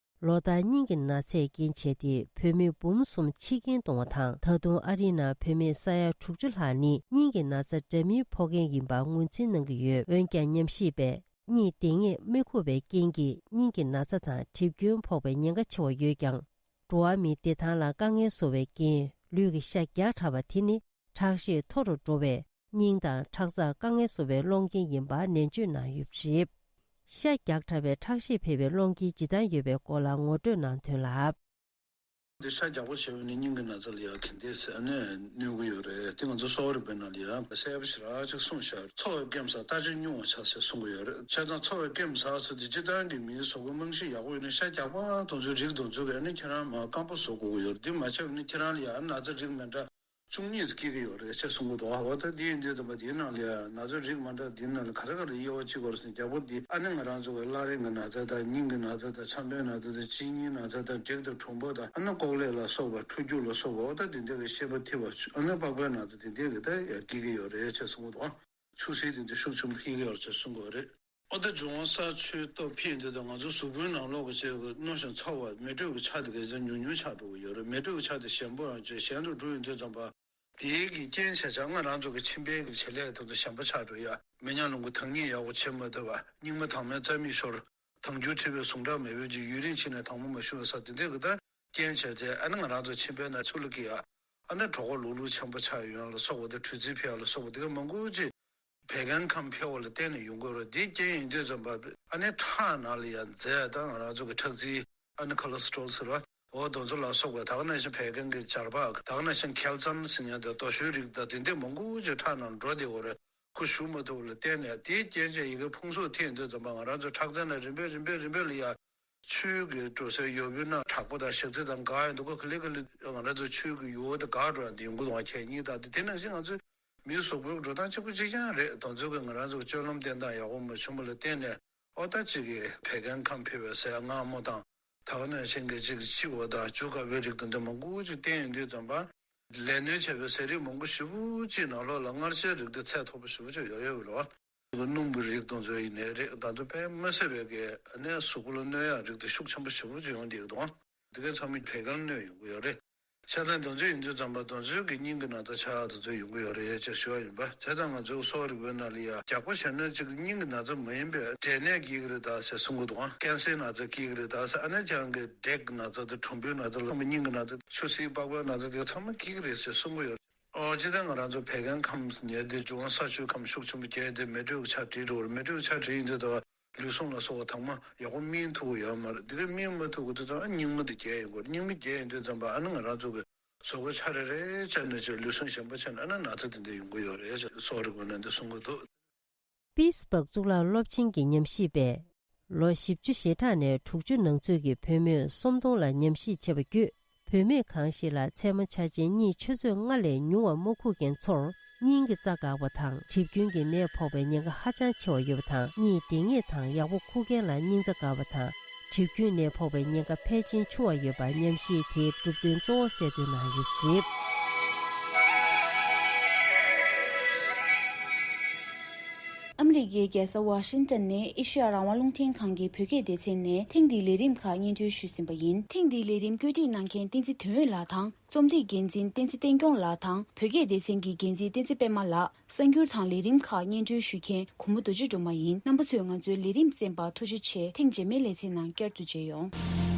ལོ་ལྟར་གཉིད་ཀྱི་ན་ཚས་རྐྱེན་བྱས་ཏེ་བུད་མེད་འབུམ་གསུམ་འཆི་རྐྱེན་གཏོང་བ་དང་། ད་དུང་ཨ་རིའི་ནང་བུད་མེད་ས་ཡ་དྲུག་ཅུ་ལྷག་ནི་གཉིད་ཀྱི་ན་ཚ་འདྲ་མིན་ཕོག་མཁན་ཡིན་པ་ངོས་འཛིན་གནང་གི་ཡོད། འོན་ཀྱང་ཉམས་ཞིབ་པས། གཉིད་བདེ་ངེས་མི་ཁུག་པའི་རྐྱེན་གྱིས་གཉིད་ཀྱི་ན་ཚ་དང་གྲིབ་སྐྱོན་ཕོག་པའི་ཉེན་ཁ་ཆེ་བ་ཡོད་ཀྱང་། འགྲོ་བ་མིའི་བདེ་ཐང་ལ་དཀའ་ངལ་བཟོ་བའི་རྐྱེན། ལུས་ཀྱི་ཤ་རྒྱགས་དྲགས་པ་དེ་ནི་ཁྲག་ཤེད་མཐོ་རུ་འགྲོ་བས་སྙིང་དང་ཁྲག་རྩར་དཀའ་ངལ་བཟོ་བའི་སློང་རྐྱེན་ཡིན་པ་ནན་བརྗོད་གནང་ཡོད་པ་རེད། ཤ་རྒྱགས་དྲགས་པའི་ཁྲག་ཤེད་འཕེལ་བའི་སློང་རྐྱེན་ཇི་ལྟར་ཡོད་པའི་སྐོར་ལ་ངོ་སྤྲོད་གནང་དོན་ལ། འདི་ཤ་རྒྱགས་པོ་བྱས་པ་ནི་སྙིང་གི་ན་ཚ་ལ་ཡང་གལ་ཏེ་ཟེར་ནས་གནོད་ཀྱི་ཡོད་རེད། དེ་ང་ཚོ་གསོ་བ་རིག་པའི་ནང་ལ་ཡང་གསལ་པོ་ཞེ་དྲག་ཅིག་གསུངས་ཤག་འཚོ་བའི་སྐེམ་ཟ་ལྟ་ཅི་སྨྱུང་བ་བྱ་ཟེར་གསུང་གི་ཡོད་རེད། བྱས་ཙང་འཚོ་བའི་སྐེམ་ཟ་ཟེར་དེ་སྤྱིར་བཏང་གི་མིའི་གཟུགས་པོའི་རྨང་གཞི་ཡག་པོ་ཡོད་ན་ཤ་རྒྱགས་པ་དེ་ཚོའི་རིགས་དེ་ཚོ་གིས་ཨ་ནི་ཁྱེད་རང་མར་སྐམ་པོ་བཟོ་དགོས་ཀྱི་ཡོད་རེད། འདི་མ་བྱས་པ་ནི་ཁྱེད་རང་ལ་ཡང་ན་ཚ་རིགས་མི་འདྲ་བཅུ་གཉིས་སྐྱེ་གི་ཡོད་རེད་ཅེས་གསུང་གི་འདུག་འོ་ད་འདི་ཡིན་དུས་ཙམ་པ་འདིའི་ནང་ལ་ཡང་ན་ཚ་རིགས་མ་འདྲ་འདིའི་ནང་ལ་ག་རེ་ག་རེ་དབྱེ་བ་ཕྱེ་དགོས་རེད་ཟེར་ན། རྒྱགས་པོ་འདི་ཨ་ནི་ང་རང་ཚོ་གི་བརླ་རིམས་ཀྱི་ན་ཚ་དང་། སྙིང་གི་ན་ཚ་དང་། ཆམ་པའི་ན་ཚ་དང་། གཅིན་སྙིའི་ན་ཚ་དང་། བྲེག་དང་གྲུམ་བུ་དང་། ཨ་ནི་ལྐོག་ཀླད་ལ་སོགས་པ། འཁྲུ་སྐྱུག་ལ་སོགས་པ། འོ་ད་འདི་འདྲ་གི་ཤེས་པ་ཐིབས་པ། ཨ་ནི་པགས་པའི་ན་ཚ་འདི་འདྲ་གི་ད་ཡང་སྐྱེ་གི་ཡོད་རེད་ཅེས་གསུང་གི་འདུག་ཆུ་སྲིན་དེ་འདྲ་ཤུགས་ཆེན་པོ་འཕེལ་གི་ཡོད་རེད་ཅེས་གསུང་གི་ཡོད་རེད། ཨོ་ད་འབྱུང་བ་ས་ཆུའི་སྟོབས་འཕེལ་འདི་དང་། ང་ཚོ་གཟུགས་པོའི་ནང་ལོགས་ཀྱི་ཆེད་ཀྱི་རྣོ་ཞིང་ཚ་བ་མེ་དྲོད་ཀྱི་ཆ་དེ་ག་ཚོད་ཉུང་ཉུང་ཆགས་འགྲོ་གི་ཡོད་རེད། མེ་དྲོད་ཀྱི་ཆ་དེ་ཞན་པོ་ཡང་བྱས་ཞན་དུ་འགྲོ་ཡོང་དུས་ཙམ་པ། དེའི་གི་རྐྱེན་བྱས་ཙང་ང་རང་ཚོ་གི་མཆིན་པའི་གི་བྱེད་ལས་དེ་ཚོ་ཞན་པོ་ཆགས་འགྲོ་ཡ། མེ་ཉམས་རླུང་གི་དྭངས་སྙིགས་ཡག་པོ་བྱེད་མ་ཐུབ་པ། སྙིགས་མ་དྭངས་མའི་རྩ་མིག་ཤོར། དྭངས་སྐྱུར་མཁྲིས་པའི་ཟུངས་ཁྲག་མེ་དཔྱད་ཀྱི་ཡུན་རིང་ཕྱིན་ནས་དྭངས་མ་མ་ཞུ་བ་ས་དེ་འདྲ་གི་ད་རྐྱེན་བྱས་ཏེ་ཨ་ནི་ང་རང་ཚོ་མཆིན་པའི་ནང་ཚུར་ལ་སྐྱེ་ཡ། ཨ་ནི་གྲོད་ཁོག་ལུག་ལུག་ཆེན་པོ་ཆགས་ཡོང་ཡ་ལ་སོགས་པ་དེ་དྲོད་རྩིས་འཕེལ་ཡ་ལ་སོགས་པ་དེ་ག་མང་པོ་ཅིག་བད་ཀན་ཁམས་འཕེལ་བ་ལ་བརྟེན་ནས་ཡོང་གི་ཡོད་རེད། འདི་རྐྱེན་ཡིན་དུས་ཙམ་པ་ཨ་ནི་ཁྲག་ནང་ལ་ཡང་རྫས་དང་ང་རང་ཚོ་གི་ཁྲག་རྩི། ཨ་ནི་ཁོ་ལེ་སི་ཊོལ་ཟེར་བ། འོ་དེ་ཚོ་ལ་སོགས་པ། ད་ག་ནང་བཞིན་བད་ཀན་གྱི་འབྱར་བག། ད་ག་ནང་བཞིན་མཁལ་རྩམ་ཟེར་མཁན་དང་རྡོ་ཞོའི་རིགས་དང་དེ་འདྲ་མང་པོ་ཅིག་ཁྲག་ནང་འགྲོ་བསྡད་ཡོད་རེད། ཁོ་ཞུ་མ་ཐུབ་པ་ལ་བརྟེན་ནས་དེའི་རྐྱེན་བྱས་ཡི་གེ་ཕུང་གསོག་ཐེབས་ཡོང་དུས་ཙམ་པ་ང་རང་ཚོ་ཁྲག་རྩའི་ནང་རིམ་པས་རིམ་པས་རིམ་པས་ལ་ཡ། ཆུའི་གི་འགྲོ་སའི་ཡུར་བུའི་ནང་དྲག་པོ་དང་ཞག་ཚི་དང་འགག་ཡོང་དུས། ཁོ་ག་ལེ་ག་ལེ་ང་རང་ཚོ་ཆུའི་གི་ཡུར་བུ་དེ་འགག་འགྲོ་ཡ་དེ་ཡོང་གི་འདུག་ག་མཁལ་རྙིང་དང་དེ། དེ་ནང་བཞིན་ང་ཚོའི་མིའི་གཟུགས་པོའི་འགྲོ་སྟངས་གཅིག་པ་གཅིག་རྐྱང་རེད། དེ་ཚོ་གིས་ང་རང་ཚོ་གི་སྤྱོད་ལམ་བསྟེན་སྟངས་ཡག་པོ་མ་བྱུང་བ་ལ་བརྟེན་ནས། ཨོ་ད་གཅིག་གིས་བད་ཀན་ཁམས་འཕེལ་བའི་ཟས་མངར་མོ་དང་། ད་ག་ནང་བཞིན་གྱི་གཅིག་འཆི་བ་དང་བྱུག་དཀའ་བའི་རིགས་དང་འདི་མང་པོ་ཅིག་བསྟེན་ཡོང་དུས་ཙམ་པ། ལས་སྣོན་བྱས་པའི་ཟས་རིགས་མང་པོ་ཞེ་པོ་ཅིག་ནང་ལོགས་ལ་མངར་ཆའི་རིགས་དེ་ཚད་མཐོ་པོ་ཞེ་པོ་ཅིག་ཡོད་ཡོད་རེད་བ། སྣུམ་གྱི་རིགས་དེ་ཚོ་ཡིན་ནའི་རེད། ད་དུང་དཔེ་མི་སྲིད་པའི་གི་ནས་གཟུགས་པོ་ལ་གནོད་ཡག་རིགས་དེ་ཤུགས་ཆེན་པོ་ཞེ་པོ་ཅིག་ཡོང་བསྡད་ཀྱི་འདུག་དེ་གའི་ཚང་མ་བད་ཀན་གནོད་ཡོང་གི་ཡོད་རེད། བྱས་ཙང་དེ་ཚོ་ཡིན་དུས་ཙམ་པ་དེ་ཚོའི་གི་སྙིང་གི་ན་ཚ་ཆགས་ཡག་དེ་ཚོ་ཡོང་གི་ཡོད་རེད་ཅེས་ཞུ་བ་ཡིན་པ། བྱས་ཙང་ང་ཚོའི་གསོ་བ་རིག་པའི་ནང་ལ་ཡ་རྒྱགས་པོ་བྱས་ན་ཅིག་སྙིང་གི་ན་ཚ་མ་ཡིན་པའི་འབྲས་ནད་སྐྱེ་གི་རེད་ད་ཟེར་གསུང་གི་འདུག་ཨང་། ཀན་སའི་ན་ཚ་སྐྱེ་གི་རེད་ད་ཟེར། ཨ་ནི་ཁྱེད་རང་གི་འབྲས་ཀྱི་ན་ཚ་དང་གྲུམ་བུའི་ན་ཚ་ལ་སོགས་པའི་སྙིང་གི་ན་ཚ། ཆུ་སྲིན་པགས་པའི་ན་ཚ་དེ་ཚང་མ་སྐྱེ་གི་རེད་ཟེར་གསུང་གི་ཡོད། ཨོ་སྤྱིར་བཏང་ང་རང་ཚོ་བད་ཀན་ཁམས་ཉལ་ཏེ་འབྱུང་བ་ས་ཆུའི་ཁམས་ཤུགས་ཆེན་པོ་རྒྱས་ཏེ་མེ་དྲོད་ཀྱི་ཆ་འགྲིག་འགྲོ་བར། མེ་དྲོད་ཀྱི་ཆ་འགྲིག་ཡིན་དུས་ད་ལུས་ཟུངས་ལ་སོགས་པ་དྭངས་མ་ཡག་པོ་སྨིན་ཐུབ་ཀྱི་ཡོད་མ་རེད། འདི་ག་སྨིན་མ་ཐུབ་ཀྱི་དུས་ཙམ་ཨ་སྙིགས་མ་འདི་རྒྱས་ཡོང་གི་རེད། སྙིགས་མ་རྒྱས་ཡོང་དུས་ཙམ་པ་ཨ་ནི་ང་རང་ཚོ་གི་གཟུགས་པོ་ཆ་རེ་རེ་བྱས་ནས་ཅིག་ལུས་ཟུངས་ཞན་པོ་བྱས་ནས་ཨ་ནི་ན་ཚ་དེ་འདྲ་ཡོང་གི་ཡོད་རེད་ཅེས་གསོ་བ་རིག་པ་ནང་འདི་གསུང་གི་འདུག་པིས་སྦག་གཙུག་ལག་སློབ་ཆེན་གྱི་ཉམས་ཞིབ་པས། ལོ་བཞི་བཅུ་ཞེ་གྲངས་ནས་དྲུག་ཅུ་ནང་ཚུད་ཀྱི་བུད་མེད་སུམ་སྟོང་ལ་ཉམས་ཞིབ་བྱས་པ་བརྒྱུད། བུད་མེད་གང་ཞིག་ལ་མཚན་མོ་འཆར་ཅན་གཉིད་ཆུ་ཚོད་ལྔ་ལས་ཉུང་བ་མ་ཁུག་མཁན་ཚོར་སྙིང་གི་རྩ་འགག་པ་དང་གྲིབ་སྐྱོན་གྱི་ནད་ཕོག་པའི་ཉེན་ཁ་ཧ་ཅང་ཆེ་བ་ཡོད་པ་དང་། གཉིད་བདེ་ངེས་དང་ཡག་པོ་ཁུག་མཁན་ལ་སྙིང་རྩ་འགག་པ་དང་གྲིབ་སྐྱོན་ནད་ཕོག་པའི་ཉེན་ཁ་ཕལ་ཆེར་ཆུང་བ་ཡོད་པ་ཉམས་ཞིབ་དེའི་གྲུབ་དོན་གཙོ་བོ་གསལ་སྟོན་གནང་ཡོད་པ་རེད། ཨ་མི་རི་ཀའི་རྒྱལ་ས་ཝ་ཤིང་ཏོན་ནས་ཨེ་ཤེ་ཡ་རང་དབང་རླུང་འཕྲིན་ཁང་གི་བོད་སྐད་སྡེ་ཚན་ནས་ཐེངས་འདིའི་ལས་རིམ་ཁག་སྙན་སྒྲོན་ཞུས་ཟིན་པ་ཡིན། ཐེངས་འདིའི་ལས་རིམ་བཀོད་སྒྲིག་གནང་མཁན་བསྟན་འཛིན་དོན་ཡོད་ལགས་དང་། རྩོམ་སྒྲིག་འགན་འཛིན་བསྟན་འཛིན་བསྟན་སྐྱོང་ལགས་དང་། བོད་སྐད་སྡེ་ཚན་གྱི་འགན་འཛིན་བསྟན་འཛིན་པད་མ་ལགས། གསར་འགྱུར་དང་ལས་རིམ་ཁག་སྙན་སྒྲོན་ཞུ་མཁན་གུང་མོ་རྡོ་རྗེ་སྒྲོལ་མ་ཡིན། རྣམ་པ་ཚོས་ང་ཚོའི་ལས་རིམ་གསན་པར་ཐུགས་རྗེ་ཆེ། ཐེངས་རྗེས་མའི་ལེ་ཚན་ནང་བསྐྱར་དུ་མཇལ་ཡོང་།